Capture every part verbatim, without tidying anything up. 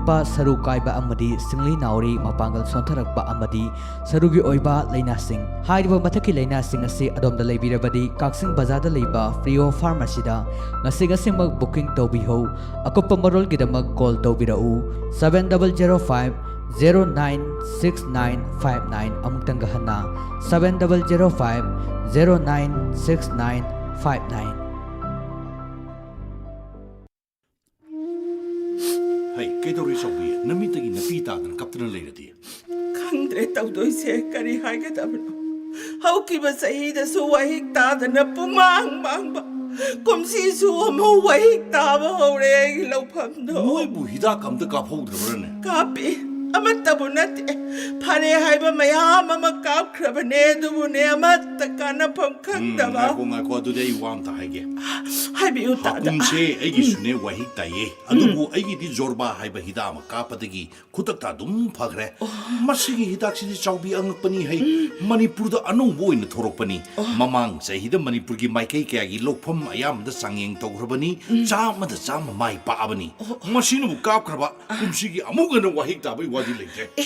ꯄ, ꯁꯔꯨ ꯀꯥꯏꯕ ꯑꯃꯗꯤ ꯁꯤꯡꯂꯤ ꯅꯥꯎꯔꯤ ꯃꯄꯥꯡꯒꯜ ꯁꯣꯟꯊꯔꯛꯄ ꯑꯃꯗꯤ ꯁꯔꯨꯒꯤ ꯑꯣꯏꯕ ꯂꯥꯏꯅꯥꯁꯤꯡ꯫ ꯍꯥꯏꯔꯤꯕ ꯃꯊꯛꯀꯤ ꯂꯥꯏꯅꯥꯁꯤꯡ ꯑꯁꯤ ꯑꯗꯣꯝꯗ ꯂꯩꯕꯤꯔꯕꯗꯤ ꯀꯛꯆꯤꯡ ꯕꯖꯥꯔꯗ ꯂꯩꯕ ꯐ꯭ꯔꯤꯑꯣ ꯐꯥꯔꯃꯥꯁꯤꯗ ꯉꯁꯤ ꯉꯁꯤꯃꯛ ꯕꯨꯀꯤꯡ ꯇꯧꯕꯤꯍꯧ꯫ ꯑꯀꯨꯞꯄ ꯃꯔꯣꯜꯒꯤꯗꯃꯛ ꯀꯣꯜ ꯇꯧꯕꯤꯔꯛꯎ, seven double zero five zero nine six nine five nine꯫ ꯑꯃꯨꯛꯇꯪꯒ ꯍꯟꯅ, seven double zero five zero nine six nine five nine꯫ ꯍꯩ, ꯀꯩꯗꯧꯔꯦ ꯆꯥꯎꯕꯤ? ꯅꯃꯤꯠꯇꯒꯤ ꯅꯄꯤ ꯇꯥꯗꯅ ꯀꯞꯇꯅ ꯂꯩꯔꯗꯤ? ꯈꯪꯗ꯭ꯔꯦ ꯇꯧꯗꯣꯏꯁꯦ, ꯀꯔꯤ ꯍꯥꯏꯒꯗꯕꯅꯣ? ꯍꯧꯈꯤꯕ ꯆꯍꯤꯗꯁꯨ ꯋꯥꯍꯤꯛ ꯇꯥꯗꯅ ꯄꯨꯡꯃꯥꯡ ꯃꯥꯡꯕ, ꯀꯨꯝꯁꯤꯁꯨ ꯑꯃꯨꯛ ꯋꯥꯍꯤꯛ ꯇꯥꯕ ꯍꯧꯔꯦ ꯑꯩꯒꯤ ꯂꯧꯐꯝꯗꯣ꯫ ꯅꯣꯏꯕꯨ ꯍꯤꯗꯥꯛ ꯑꯝꯇ ꯀꯥꯞꯍꯧꯗ꯭ꯔꯕ꯭ꯔꯅꯦ? ꯀꯥꯞꯄꯤ, ꯑꯃꯠꯇꯕꯨ ꯅꯠꯇꯦ, ꯐꯔꯦ ꯍꯥꯏꯕ ꯃꯌꯥꯝ ꯑꯃ ꯀꯥꯞꯈ꯭ꯔꯕꯅꯦ, ꯑꯗꯨꯕꯨꯅꯦ ꯑꯃꯠꯇ ꯀꯥꯟꯅꯐꯝ ꯎꯝ, ꯈꯪꯗꯕ꯫ ꯉꯥꯏꯈꯣ, ꯉꯥꯏꯈꯣ, ꯑꯗꯨꯗꯤ ꯑꯩ ꯋꯥ ꯑꯝꯇ ꯍꯥꯏꯒꯦ꯫ ꯍꯥꯏꯕꯤꯌꯨ, ꯇꯥꯗ꯫ ꯍꯥꯀꯨꯝꯁꯦ ꯑꯩꯒꯤꯁꯨꯅꯦ ꯋꯥꯍꯤꯛ ꯇꯥꯏꯌꯦ, ꯑꯗꯨꯕꯨ ꯑꯩꯒꯤꯗꯤ ꯖꯣꯔꯕꯥ ꯍꯥꯏꯕ ꯍꯤꯗꯥꯛ ꯑꯃ ꯀꯥꯞꯄꯗꯒꯤ ꯈꯨꯗꯛꯇ ꯑꯗꯨꯝ ꯐꯈ꯭ꯔꯦ꯫ ꯃꯁꯤꯒꯤ ꯍꯤꯗꯥꯛꯁꯤꯗꯤ ꯆꯥꯎꯕꯤ ꯑꯉꯛꯄꯅꯤ ꯍꯩ, ꯃꯅꯤꯄꯨꯔꯗ ꯑꯅꯧꯕ ꯑꯣꯏꯅ ꯊꯣꯔꯛꯄꯅꯤ꯫ ꯃꯃꯥꯡ ꯆꯍꯤꯗ ꯃꯅꯤꯄꯨꯔꯒꯤ ꯃꯥꯏꯀꯩ ꯀꯌꯥꯒꯤ ꯂꯧꯐꯝ ꯑꯌꯥꯝꯕꯗ ꯆꯥꯡꯌꯦꯡ ꯇꯧꯈ꯭ꯔꯕꯅꯤ, ꯆꯥꯝꯃꯗ ꯆꯥꯝꯃ ꯃꯥꯏ ꯄꯥꯛꯑꯕꯅꯤ꯫ ꯃꯁꯤꯅꯕꯨ ꯀꯥꯞꯈ꯭ꯔꯕ, ꯀꯨꯝꯁꯤꯒꯤ ꯑꯃꯨꯛ ꯍꯟꯅ ꯋꯥꯍꯤꯛ ꯇꯥꯕꯒꯤ ꯋꯥꯗꯤ ꯂꯩꯇ꯭ꯔꯦ꯫ ꯑꯦ,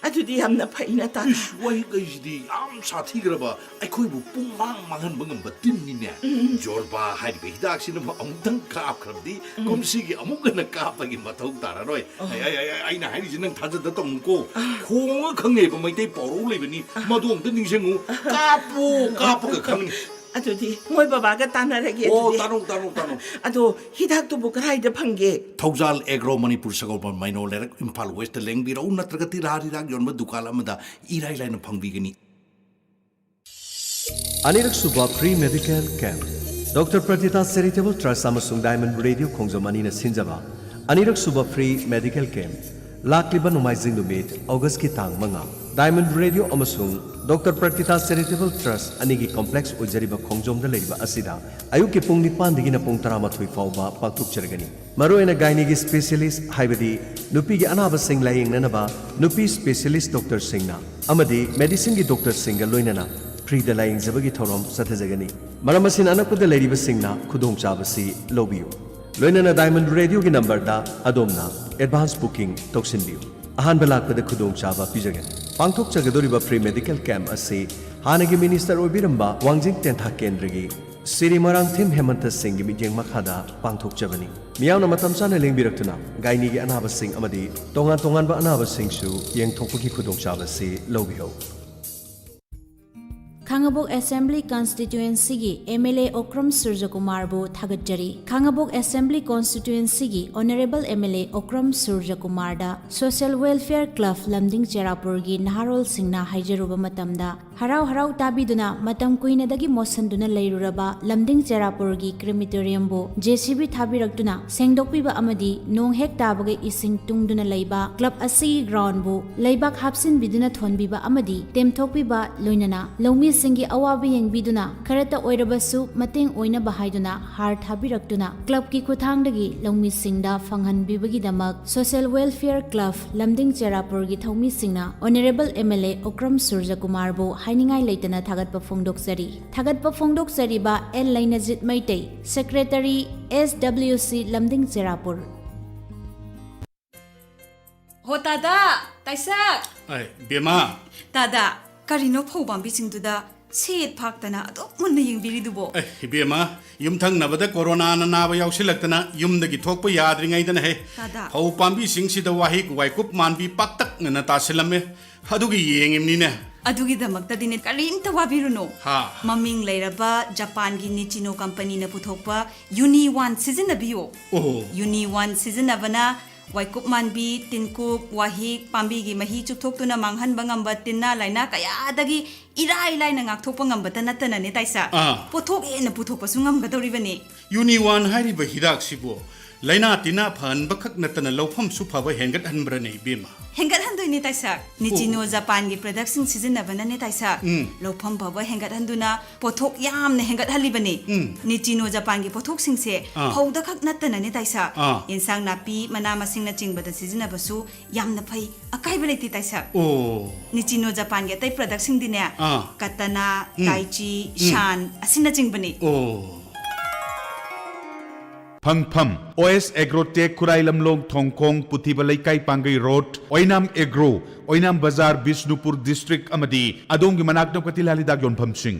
ꯑꯗꯨꯗꯤ ꯌꯥꯝꯅ ꯐꯩꯅ, ꯇꯥꯗ꯫ ꯏꯁ, ꯋꯥꯍꯤꯛ ꯍꯥꯏꯁꯤꯗꯤ ꯌꯥꯝ ꯁꯥꯊꯤꯈ꯭ꯔꯕ, ꯑꯩꯈꯣꯏꯕꯨ ꯄꯨꯡꯃꯥꯡ ꯃꯥꯡꯍꯟꯕ ꯉꯝꯕ ꯇꯤꯟꯅꯤꯅꯦ꯫ ꯖꯣꯔꯕꯥ ꯍꯥꯏꯔꯤꯕ ꯍꯤꯗꯥꯛꯁꯤꯅꯕꯨ ꯑꯃꯨꯛꯇꯪ ꯀꯥꯞꯈ꯭ꯔꯕꯗꯤ, ꯀꯨꯝꯁꯤꯒꯤ ꯑꯃꯨꯛ ꯍꯟꯅ ꯀꯥꯞꯄꯒꯤ ꯃꯊꯧ ꯇꯥꯔꯔꯣꯏ꯫ ꯑꯣ꯫ ꯑꯩ, ꯑꯩ, ꯑꯩ, ꯑꯩꯅ ꯍꯥꯏꯔꯤꯁꯦ ꯅꯪ ꯊꯥꯖꯗ ꯇꯧꯅꯨꯀꯣ꯫ ꯈꯣꯡꯉ ꯈꯪꯉꯦꯕ ꯃꯩꯇꯩ ꯄꯥꯎꯔꯧ ꯂꯩꯕꯅꯤ, ꯃꯗꯨ ꯑꯝꯇ ꯅꯤꯡꯁꯤꯡꯉꯨ꯫ ꯀꯥꯞꯄꯨ, ꯀꯥꯞꯄꯒ ꯈꯪꯅꯤ꯫ ꯑꯗꯨꯗꯤ ꯃꯣꯏ ꯕꯕꯥꯒ ꯇꯥꯟꯅꯔꯒꯦ ꯑꯣ, ꯑꯗꯨꯗꯤ꯫ ꯇꯥꯅꯧ, ꯇꯥꯅꯧ, ꯇꯥꯅꯧ꯫ ꯑꯗꯣ ꯍꯤꯗꯥꯛꯇꯨꯕꯨ ꯀꯗꯥꯏꯗ ꯐꯪꯒꯦ? ꯊꯧꯖꯥꯜ ꯑꯦꯒ꯭ꯔꯣ ꯃꯅꯤꯄꯨꯔ ꯁꯒꯣꯜꯕꯟ ꯃꯩꯅꯣ ꯂꯩꯔꯛ ꯏꯝꯐꯥꯜ ꯋꯦꯁꯇ ꯂꯦꯡꯕꯤꯔꯛꯎ, ꯅꯠꯇ꯭ꯔꯒ ꯇꯤꯔꯥ ꯍꯤꯗꯥꯛ ꯌꯣꯟꯕ ꯗꯨꯀꯥꯟ ꯑꯃꯗ ꯏꯔꯥꯏ ꯂꯥꯏꯅ ꯐꯪꯕꯤꯒꯅꯤ꯫ ꯑꯅꯤꯔꯛ ꯁꯨꯕ free medical camp꯫ Doctor Pratita charitable trust ꯑꯃꯁꯨꯡ ꯗꯥꯏꯃꯟ ꯔꯦꯗꯤꯑꯣ ꯈꯣꯡꯖꯣꯝ ꯑꯅꯤꯅ ꯁꯤꯟꯖꯕ ꯑꯅꯤꯔꯛ ꯁꯨꯕ free medical camp꯫ ꯂꯥꯛꯂꯤꯕ ꯅꯣꯡꯃꯥꯏꯖꯤꯡ ꯅꯨꯃꯤꯠ, ꯑꯣꯒꯁꯀꯤ ꯇꯥꯡ ꯃꯉꯥ, ꯗꯥꯏꯃꯟ ꯔꯦꯗꯤꯑꯣ ꯑꯃꯁꯨꯡ ꯗꯣꯛꯇꯔ ꯄ꯭ꯔꯇꯤꯇꯥ ꯆꯦꯔꯤꯇꯦꯕꯜ ꯇ꯭ꯔꯁ ꯑꯅꯤꯒꯤ ꯀꯣꯝꯄ꯭ꯂꯦꯛꯁ ꯑꯣꯏꯖꯔꯤꯕ ꯈꯣꯡꯖꯣꯝꯗ ꯂꯩꯔꯤꯕ ꯑꯁꯤꯗ ꯑꯌꯨꯛꯀꯤ ꯄꯨꯡ ꯅꯤꯄꯥꯟꯗꯒꯤꯅ ꯄꯨꯡ ꯇꯔꯥꯃꯥꯊꯣꯏ ꯐꯥꯎꯕ ꯄꯥꯡꯊꯣꯛꯆꯔꯒꯅꯤ꯫ ꯃꯔꯨꯑꯣꯏꯅ ꯒꯥꯏꯅꯤꯒꯤ ꯁ꯭ꯄꯦꯁꯤꯌꯦꯂꯤꯁ꯭ꯠ, ꯍꯥꯏꯕꯗꯤ ꯅꯨꯄꯤꯒꯤ ꯑꯅꯥꯕꯁꯤꯡ ꯂꯥꯌꯦꯡꯅꯅꯕ ꯅꯨꯄꯤ ꯁ꯭ꯄꯦꯁꯤꯌꯦꯂꯤꯁ꯭ꯠ ꯗꯣꯛꯇꯔꯁꯤꯡꯅ ꯑꯃꯗꯤ ꯃꯦꯗꯤꯁꯤꯟꯒꯤ ꯗꯣꯛꯇꯔꯁꯤꯡꯒ ꯂꯣꯏꯅꯅ ꯐ꯭ꯔꯤꯗ ꯂꯥꯌꯦꯡꯖꯕꯒꯤ ꯊꯧꯔꯝ ꯆꯠꯊꯖꯒꯅꯤ꯫ ꯃꯔꯝ ꯑꯁꯤꯅ, ꯑꯅꯛꯄꯗ ꯂꯩꯔꯤꯕꯁꯤꯡꯅ ꯈꯨꯗꯣꯡꯆꯥꯕꯁꯤ ꯂꯧꯕꯤꯌꯨ꯫ ꯂꯣꯏꯅꯅ ꯗꯥꯏꯃꯟ ꯔꯦꯗꯤꯑꯣꯒꯤ ꯅꯝꯕꯔꯗ ꯑꯗꯣꯝꯅ ꯑꯦꯗꯚꯥꯟꯁ ꯕꯨꯀꯤꯡ ꯇꯧꯁꯤꯟꯕꯤꯌꯨ꯫ ꯑꯍꯥꯟꯕ ꯂꯥꯛꯄꯗ ꯈꯨꯗꯣꯡꯆꯥꯕ ꯄꯤꯖꯒꯅꯤ꯫ ꯄꯥꯡꯊꯣꯛꯆꯒꯗꯧꯔꯤꯕ ꯐ꯭ꯔꯤ ꯃꯦꯗꯤꯀꯦꯜ ꯀꯦꯝꯞ ꯑꯁꯤ ꯍꯥꯟꯅꯒꯤ ꯃꯤꯅꯤꯁꯇꯔ ꯑꯣꯏꯕꯤꯔꯝꯕ ꯋꯥꯡꯖꯤꯡ ꯇꯦꯟꯊꯥ ꯀꯦꯟꯗ꯭ꯔꯒꯤ ꯁ꯭ꯔꯤ ꯃꯣꯏꯔꯥꯡꯊꯦꯝ ꯍꯦꯃꯟꯇ ꯁꯤꯡꯒꯤ ꯃꯤꯠꯌꯦꯡ ꯃꯈꯥꯗ ꯄꯥꯡꯊꯣꯛꯆꯕꯅꯤ꯫ ꯃꯤꯌꯥꯝꯅ ꯃꯇꯝ ꯆꯥꯅ ꯂꯦꯡꯕꯤꯔꯛꯇꯨꯅ ꯒꯥꯏꯅꯤꯒꯤ ꯑꯅꯥꯕꯁꯤꯡ ꯑꯃꯗꯤ ꯇꯣꯉꯥꯟ ꯇꯣꯉꯥꯟꯕ ꯑꯅꯥꯕꯁꯤꯡꯁꯨ ꯌꯦꯡꯊꯣꯛꯄꯒꯤ ꯈꯨꯗꯣꯡꯆꯥꯕ ꯑꯁꯤ ꯂꯧꯕꯤꯍꯧ꯫ ꯈꯥꯉꯕꯣꯛ ꯑꯦꯁꯦꯝꯕ꯭ꯂꯤ ꯀꯟꯁꯇꯤꯇ꯭ꯌꯨꯑꯦꯟꯁꯤꯒꯤ ꯑꯦꯝ ꯑꯦꯜ ꯑꯦ ꯑꯣꯀ꯭ꯔꯝ ꯁꯨꯔꯖꯀꯨꯃꯥꯔꯕꯨ ꯊꯥꯒꯠꯆꯔꯤ꯫ ꯈꯥꯉꯕꯣꯛ ꯑꯦꯁꯦꯝꯕ꯭ꯂꯤ ꯀꯣꯟꯁꯇꯤꯇ꯭ꯌꯨꯑꯦꯟꯁꯤꯒꯤ honourable M L A Okram ꯁꯨꯔꯖꯀꯨꯃꯥꯔꯗ ꯁꯣꯁꯤꯌꯦꯜ ꯋꯦꯜꯐꯤꯌꯔ ꯀ꯭ꯂꯕ ꯂꯝꯗꯤꯡ ꯆꯦꯔꯥꯄꯨꯔꯒꯤ ꯅꯍꯥꯔꯣꯜꯁꯤꯡꯅ ꯍꯥꯏꯖꯔꯨꯕ ꯃꯇꯝꯗ, ꯍꯔꯥꯎ ꯍꯔꯥꯎ ꯇꯥꯕꯤꯗꯨꯅ ꯃꯇꯝ ꯀꯨꯏꯅꯗꯒꯤ ꯃꯣꯠꯁꯟꯗꯨꯅ ꯂꯩꯔꯨꯔꯕ ꯂꯝꯗꯤꯡ ꯆꯦꯔꯥꯄꯨꯔꯒꯤ ꯀ꯭ꯔꯤꯃꯤꯇꯣꯔꯤꯌꯝꯕꯨ ꯖꯦ ꯁꯤ ꯕꯤ ꯊꯥꯕꯤꯔꯛꯇꯨꯅ ꯁꯦꯡꯗꯣꯛꯄꯤꯕ ꯑꯃꯗꯤ ꯅꯣꯡ ꯍꯦꯛ ꯇꯥꯕꯒ ꯏꯁꯤꯡ ꯇꯨꯡꯗꯨꯅ ꯂꯩꯕ ꯀ꯭ꯂꯕ ꯑꯁꯤꯒꯤ ꯒ꯭ꯔꯥꯎꯟꯕꯨ ꯂꯩꯕꯥꯛ ꯍꯥꯞꯆꯤꯟꯕꯤꯗꯨꯅ ꯊꯣꯟꯕꯤꯕ ꯑꯃꯗꯤ ꯇꯦꯝꯊꯣꯛꯄꯤꯕ, ꯂꯣꯏꯅꯅ ꯂꯧꯃꯤꯁꯤꯡꯒꯤ ꯑꯋꯥꯕ ꯌꯦꯡꯕꯤꯗꯨꯅ ꯈꯔꯇ ꯑꯣꯏꯔꯕꯁꯨ ꯃꯇꯦꯡ ꯑꯣꯏꯅꯕ ꯍꯥꯏꯗꯨꯅ ꯍꯥꯔ ꯊꯥꯕꯤꯔꯛꯇꯨꯅ ꯀ꯭ꯂꯕꯀꯤ ꯈꯨꯠꯊꯥꯡꯗꯒꯤ ꯂꯧꯃꯤꯁꯤꯡꯗ ꯐꯪꯍꯟꯕꯤꯕꯒꯤꯗꯃꯛ ꯁꯣꯁꯤꯌꯦꯜ ꯋꯦꯜꯐꯤꯌꯔ ꯀ꯭ꯂꯕ ꯂꯝꯗꯤꯡ ꯆꯦꯔꯥꯄꯨꯔꯒꯤ ꯊꯧꯃꯤꯁꯤꯡꯅ honourable M L A Okram ꯁꯨꯔꯖꯀꯨꯃꯥꯔꯕꯨ ꯍꯥꯏꯅꯤꯡꯉꯥꯏ ꯂꯩꯇꯅ ꯊꯥꯒꯠꯄ ꯐꯣꯡꯗꯣꯛꯆꯔꯤ꯫ ꯊꯥꯒꯠꯄ ꯐꯣꯡꯗꯣꯛꯆꯔꯤꯕ L Leinajit Meitei, secretary, S W C Lamding ꯆꯦꯔꯥꯄꯨꯔ꯫ ꯍꯣ ꯇꯥꯗꯥ, ꯇꯥꯏꯁꯥꯛ꯫ ꯑꯩ, ꯕꯦꯝꯃ꯫ ꯇꯥꯗꯥ, ꯀꯔꯤꯅꯣ ꯐꯧ ꯄꯥꯝꯕꯤꯁꯤꯡꯗꯨꯗ ꯁꯦꯠ ꯐꯥꯛꯇꯅ ꯑꯗꯨꯛ ꯃꯨꯟꯅ ꯌꯦꯡꯕꯤꯔꯤꯗꯨꯕꯣ? ꯑꯦ, ꯏꯕꯦꯝꯃ, ꯌꯨꯝꯊꯪꯅꯕꯗ ꯀꯣꯔꯣꯅꯥꯅ ꯅꯥꯕ ꯌꯥꯎꯁꯤꯜꯂꯛꯇꯅ ꯌꯨꯝꯗꯒꯤ ꯊꯣꯛꯄ ꯌꯥꯗ꯭ꯔꯤꯉꯩꯗꯅ ꯍꯦ, ꯇꯥꯗꯥ꯫ ꯐꯧ ꯄꯥꯝꯕꯤꯁꯤꯡꯁꯤꯗ ꯋꯥꯍꯤꯛ ꯋꯥꯏꯀꯨꯞ ꯃꯥꯟꯕꯤ ꯄꯥꯛꯇꯛꯅꯅ ꯇꯥꯁꯤꯜꯂꯝꯃꯦ꯫ ꯑꯗꯨꯒꯤ ꯌꯦꯡꯉꯤꯝꯅꯤꯅꯦ꯫ ꯑꯗꯨꯒꯤꯗꯃꯛꯇꯗꯤꯅꯦ ꯀꯔꯤꯝꯇ ꯋꯥꯕꯤꯔꯨꯅꯨ꯫ ꯍꯥ꯫ ꯃꯃꯤꯡ ꯂꯩꯔꯕ ꯖꯄꯥꯟꯒꯤ ꯅꯤꯆꯤꯅꯣ ꯀꯝꯄꯅꯤꯅ ꯄꯨꯊꯣꯛꯄ ꯌꯨꯅꯤ ꯋꯥꯟ ꯁꯤꯖꯤꯟꯅꯕꯤꯌꯨ꯫ ꯑꯣꯍꯣ꯫ ꯌꯨꯅꯤ ꯋꯥꯟ ꯁꯤꯖꯤꯟꯅꯕꯅ ꯋꯥꯏꯀꯨꯞ ꯃꯥꯟꯕꯤ, ꯇꯤꯟꯀꯨꯞ, ꯋꯥꯍꯤꯛ, ꯄꯥꯝꯕꯤꯒꯤ ꯃꯍꯤ ꯆꯨꯞꯊꯣꯛꯇꯨꯅ ꯃꯥꯡꯍꯟꯕ ꯉꯝꯕ ꯇꯤꯟꯅꯥ ꯂꯥꯏꯅꯥ ꯀꯌꯥꯗꯒꯤ ꯏꯔꯥꯏ ꯂꯥꯏꯅ ꯉꯥꯛꯊꯣꯛꯄ ꯉꯝꯕꯇ ꯅꯠꯇꯅꯅꯦ ꯇꯥꯏꯁꯥ, ꯑꯥ꯫ ꯄꯣꯠꯊꯣꯛ ꯍꯦꯟꯅ ꯄꯨꯊꯣꯛꯄꯁꯨ ꯉꯝꯒꯗꯧꯔꯤꯕꯅꯤ꯫ ꯌꯨꯅꯤ ꯋꯥꯟ ꯍꯥꯏꯔꯤꯕ ꯍꯤꯗꯥꯛꯁꯤꯕꯨ ꯂꯥꯏꯅꯥ ꯇꯤꯟꯅꯥ ꯐꯍꯟꯕ ꯈꯛ ꯅꯠꯇꯅ ꯂꯧꯐꯝꯁꯨ ꯐꯕ ꯍꯦꯟꯒꯠꯍꯟꯕ꯭ꯔꯅꯦ, ꯏꯕꯦꯝꯃ? ꯍꯦꯟꯒꯠꯍꯟꯗꯣꯏꯅꯦ ꯇꯥꯏꯁꯥ꯫ ꯅꯤꯆꯤꯅꯣ ꯑꯣ꯫ ꯖꯄꯥꯟꯒꯤ ꯄ꯭ꯔꯗꯛꯁꯤꯡ ꯁꯤꯖꯤꯟꯅꯕꯅꯅꯦ ꯇꯥꯏꯁꯥ꯫ ꯎꯝ꯫ ꯂꯧꯐꯝ ꯐꯕ ꯍꯦꯟꯒꯠꯍꯟꯗꯨꯅ ꯄꯣꯠꯊꯣꯛ ꯌꯥꯝꯅ ꯍꯦꯟꯒꯠꯍꯜꯂꯤꯕꯅꯤ꯫ ꯎꯝ꯫ ꯅꯤꯆꯤꯅꯣ ꯖꯄꯥꯟꯒꯤ ꯄꯣꯠꯊꯣꯛꯁꯤꯡꯁꯦ ꯑꯥ꯫ ꯐꯧꯗ ꯈꯛ ꯅꯠꯇꯅꯅꯦ ꯇꯥꯏꯁꯥ꯫ ꯑꯥ꯫ ꯌꯦꯟꯁꯥꯡ ꯅꯥꯄꯤ, ꯃꯅꯥ ꯃꯁꯤꯡꯅꯆꯤꯡꯕꯗ ꯁꯤꯖꯤꯟꯅꯕꯁꯨ ꯌꯥꯝꯅ ꯐꯩ, ꯑꯀꯥꯏꯕ ꯂꯩꯇꯦ ꯇꯥꯏꯁꯥ꯫ ꯑꯣ꯫ ꯅꯤꯆꯤꯅꯣ ꯖꯄꯥꯟꯒꯤ ꯑꯇꯩ ꯄ꯭ꯔꯗꯛꯁꯤꯡꯗꯤꯅꯦ, ꯑꯥ꯫ ꯀꯇꯅꯥ, ꯎꯝ꯫ ꯇꯥꯏꯆꯤ, ꯎꯝ꯫ ꯁꯥꯟ ꯑꯁꯤꯅꯆꯤꯡꯕꯅꯤ꯫ ꯑꯣ꯫ ꯐꯪꯐꯝ: ꯑꯣ ꯑꯦꯁ ꯑꯦꯒ꯭ꯔꯣꯇꯦꯛ, ꯈꯨꯔꯥꯏ ꯂꯝꯂꯣꯡ ꯊꯣꯡꯈꯣꯡ, ꯄꯨꯊꯤꯕ ꯂꯩꯀꯥꯏ ꯄꯥꯡꯒꯩ ꯔꯣꯗ, ꯑꯣꯏꯅꯥꯝ ꯑꯦꯒ꯭ꯔꯣ, ꯑꯣꯏꯅꯥꯝ ꯕꯖꯥꯔ, ꯕꯤꯁꯅꯨꯄꯨꯔ ꯗꯤꯁꯇ꯭ꯔꯤꯛ ꯑꯃꯗꯤ ꯑꯗꯣꯝꯒꯤ ꯃꯅꯥꯛ ꯅꯛꯄ ꯇꯤꯜꯍꯥꯠ ꯍꯤꯗꯥꯛ ꯌꯣꯟꯐꯝꯁꯤꯡ꯫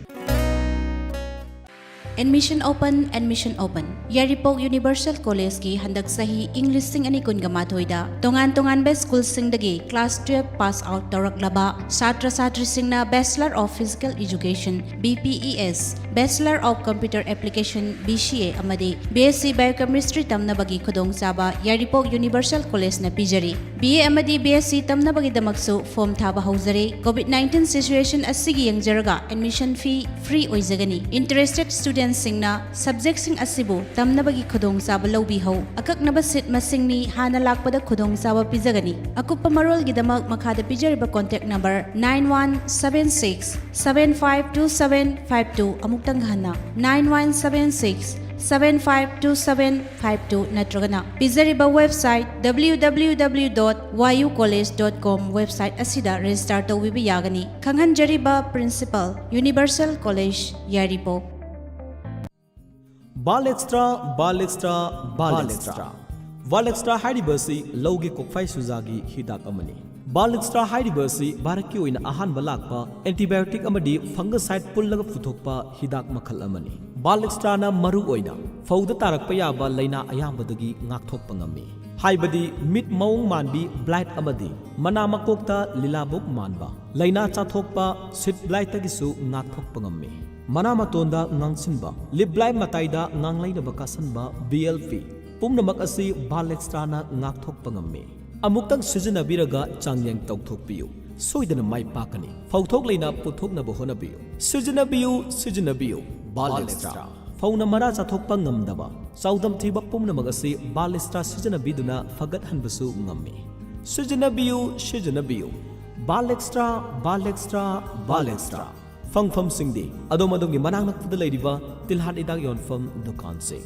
Admission open, admission open. ꯌꯥꯏꯔꯤꯄꯣꯛ ꯌꯨꯅꯤꯚꯔꯁꯦꯜ ꯀꯣꯂꯦꯖꯀꯤ ꯍꯟꯗꯛ ꯆꯍꯤ ꯏꯪ ꯂꯤꯁꯤꯡ ꯑꯅꯤ ꯀꯨꯟꯒ ꯃꯥꯊꯣꯏꯗ ꯇꯣꯉꯥꯟ ꯇꯣꯉꯥꯟꯕ ꯁ꯭ꯀꯨꯜꯁꯤꯡꯗꯒꯤ ꯀ꯭ꯂꯥꯁ ꯇꯨꯌꯦꯜꯐ ꯄꯥꯁ ꯑꯥꯎꯠ ꯇꯧꯔꯛꯂꯕ ꯁꯥꯇ꯭ꯔ ꯁꯥꯇ꯭ꯔꯤꯁꯤꯡꯅ Bachelor of Physical Education, B P E S, Bachelor of Computer Application, B C A, ꯑꯃꯗꯤ B S C Biochemistry ꯇꯝꯅꯕꯒꯤ ꯈꯨꯗꯣꯡꯆꯥꯕ ꯌꯥꯏꯔꯤꯄꯣꯛ ꯌꯨꯅꯤꯚꯔꯁꯦꯜ ꯀꯣꯂꯦꯖꯅ ꯄꯤꯖꯔꯤ꯫ B A ꯑꯃꯗꯤ B S C ꯇꯝꯅꯕꯒꯤꯗꯃꯛꯁꯨ ꯐꯣꯔꯝ ꯊꯥꯕ ꯍꯧꯖꯔꯦ꯫ ꯀꯣꯚꯤꯗ ꯅꯥꯏꯟꯇꯤꯟ ꯁꯤꯆꯨꯋꯦꯁꯟ ꯑꯁꯤꯒꯤ ꯌꯦꯡꯖꯔꯒ admission fee free ꯑꯣꯏꯖꯒꯅꯤ꯫ ꯏꯟꯇꯔꯦꯁꯇꯦꯗ ꯁ꯭ꯇꯨꯗꯦꯟꯠꯁꯤꯡꯅ ꯁꯕꯖꯦꯛꯁꯤꯡ ꯑꯁꯤꯕꯨ ꯇꯝꯅꯕꯒꯤ ꯈꯨꯗꯣꯡꯆꯥꯕ ꯂꯧꯕꯤꯍꯧ꯫ ꯑꯀꯛꯅꯕ ꯁꯤꯠ ꯃꯁꯤꯡ ꯃꯤ ꯍꯥꯟꯅ ꯂꯥꯛꯄꯗ ꯈꯨꯗꯣꯡꯆꯥꯕ ꯄꯤꯖꯒꯅꯤ꯫ ꯑꯀꯨꯞꯄ ꯃꯔꯣꯜꯒꯤꯗꯃꯛ ꯃꯈꯥꯗ ꯄꯤꯖꯔꯤꯕ contact number nine one seven six seven five two seven five two, ꯑꯃꯨꯛꯇꯪ ꯍꯟꯅ nine one seven six seven five two seven five two ꯅꯠꯇ꯭ꯔꯒꯅ ꯄꯤꯖꯔꯤꯕ website W W W dot Y U college dot com website ꯑꯁꯤꯗ register ꯇꯧꯕꯤꯕ ꯌꯥꯒꯅꯤ꯫ ꯈꯪꯍꯟꯖꯔꯤꯕ principal, universal college, ꯌꯥꯏꯔꯤꯄꯣꯛ꯫ Ball extra, ball extra, ball extra. Ball extra ꯍꯥꯏꯔꯤꯕ ꯑꯁꯤ ꯂꯧꯒꯤ ꯀꯣꯛꯐꯥꯏ ꯆꯨꯖꯥꯒꯤ ꯍꯤꯗꯥꯛ ꯑꯃꯅꯤ꯫ ꯕꯥꯜ ꯑꯦꯛꯁꯇ꯭ꯔꯥ ꯍꯥꯏꯔꯤꯕ ꯑꯁꯤ ꯚꯥꯔꯠꯀꯤ ꯑꯣꯏꯅ ꯑꯍꯥꯟꯕ ꯂꯥꯛꯄ ꯑꯦꯟꯇꯤꯕꯥꯏꯑꯣꯇꯤꯛ ꯑꯃꯗꯤ ꯐꯪꯒꯁꯥꯏꯠ ꯄꯨꯜꯂꯒ ꯄꯨꯊꯣꯛꯄ ꯍꯤꯗꯥꯛ ꯃꯈꯜ ꯑꯃꯅꯤ꯫ ꯕꯥꯜ ꯑꯦꯛꯁꯇ꯭ꯔꯥꯅ ꯃꯔꯨ ꯑꯣꯏꯅ ꯐꯧꯗ ꯇꯥꯔꯛꯄ ꯌꯥꯕ ꯂꯥꯏꯅꯥ ꯑꯌꯥꯝꯕꯗꯒꯤ ꯉꯥꯛꯊꯣꯛꯄ ꯉꯝꯃꯤ꯫ ꯍꯥꯏꯕꯗꯤ ꯃꯤꯠ ꯃꯑꯣꯡ ꯃꯥꯟꯕꯤ ꯕ꯭ꯂꯥꯏꯠ ꯑꯃꯗꯤ ꯃꯅꯥ ꯃꯀꯣꯛꯇ ꯂꯤꯂꯥꯕꯨꯛ ꯃꯥꯟꯕ ꯂꯥꯏꯅꯥ ꯆꯥꯊꯣꯛꯄ ꯁꯤꯠ ꯕ꯭ꯂꯥꯏꯠꯇꯒꯤꯁꯨ ꯉꯥꯛꯊꯣꯛꯄ ꯉꯝꯃꯤ꯫ ꯃꯅꯥ ꯃꯇꯣꯟꯗ ꯉꯥꯡꯁꯤꯟꯕ, ꯂꯤꯞ ꯕ꯭ꯂꯥꯏꯠ ꯃꯇꯥꯏꯗ ꯉꯥꯡꯂꯩꯅꯕ ꯀꯥꯁꯟꯕ, B L P ꯄꯨꯝꯅꯃꯛ ꯑꯁꯤ ꯕꯥꯜ ꯑꯦꯛꯁꯇ꯭ꯔꯥꯅ ꯉꯥꯛꯊꯣꯛꯄ ꯉꯝꯃꯤ꯫ ꯑꯃꯨꯛꯇꯪ ꯁꯤꯖꯤꯟꯅꯕꯤꯔꯒ ꯆꯥꯡꯌꯦꯡ ꯇꯧꯊꯣꯛꯄꯤꯌꯨ꯫ ꯁꯣꯏꯗꯅ ꯃꯥꯏ ꯄꯥꯛꯀꯅꯤ꯫ ꯐꯧꯊꯣꯛ ꯂꯩꯅ ꯄꯨꯊꯣꯛꯅꯕ ꯍꯣꯠꯅꯕꯤꯌꯨ꯫ ꯁꯤꯖꯤꯟꯅꯕꯤꯌꯨ, ꯁꯤꯖꯤꯟꯅꯕꯤꯌꯨ, ꯕꯥꯜ ꯑꯦꯛꯁꯇ꯭ꯔꯥ꯫ ꯐꯧꯅ ꯃꯔꯥ ꯆꯥꯊꯣꯛꯄ ꯉꯝꯗꯕ, ꯆꯥꯎꯗꯝ ꯊꯤꯕ ꯄꯨꯝꯅꯃꯛ ꯑꯁꯤ ꯕꯥꯜ ꯑꯦꯛꯁꯇ꯭ꯔꯥ ꯁꯤꯖꯤꯟꯅꯕꯤꯗꯨꯅ ꯐꯒꯠꯍꯟꯕꯁꯨ ꯉꯝꯃꯤ꯫ ꯁꯤꯖꯤꯟꯅꯕꯤꯌꯨ, ꯁꯤꯖꯤꯟꯅꯕꯤꯌꯨ, ꯕꯥꯜ extra, ball extra, ball extra. ꯐꯪꯐꯝꯁꯤꯡꯗꯤ ꯑꯗꯣꯝ ꯑꯗꯣꯝꯒꯤ ꯃꯅꯥꯛ ꯅꯛꯄꯗ ꯂꯩꯔꯤꯕ ꯇꯤꯜꯍꯥꯠ ꯍꯤꯗꯥꯛ ꯌꯣꯟꯐꯝ ꯗꯨꯀꯥꯟꯁꯤꯡ꯫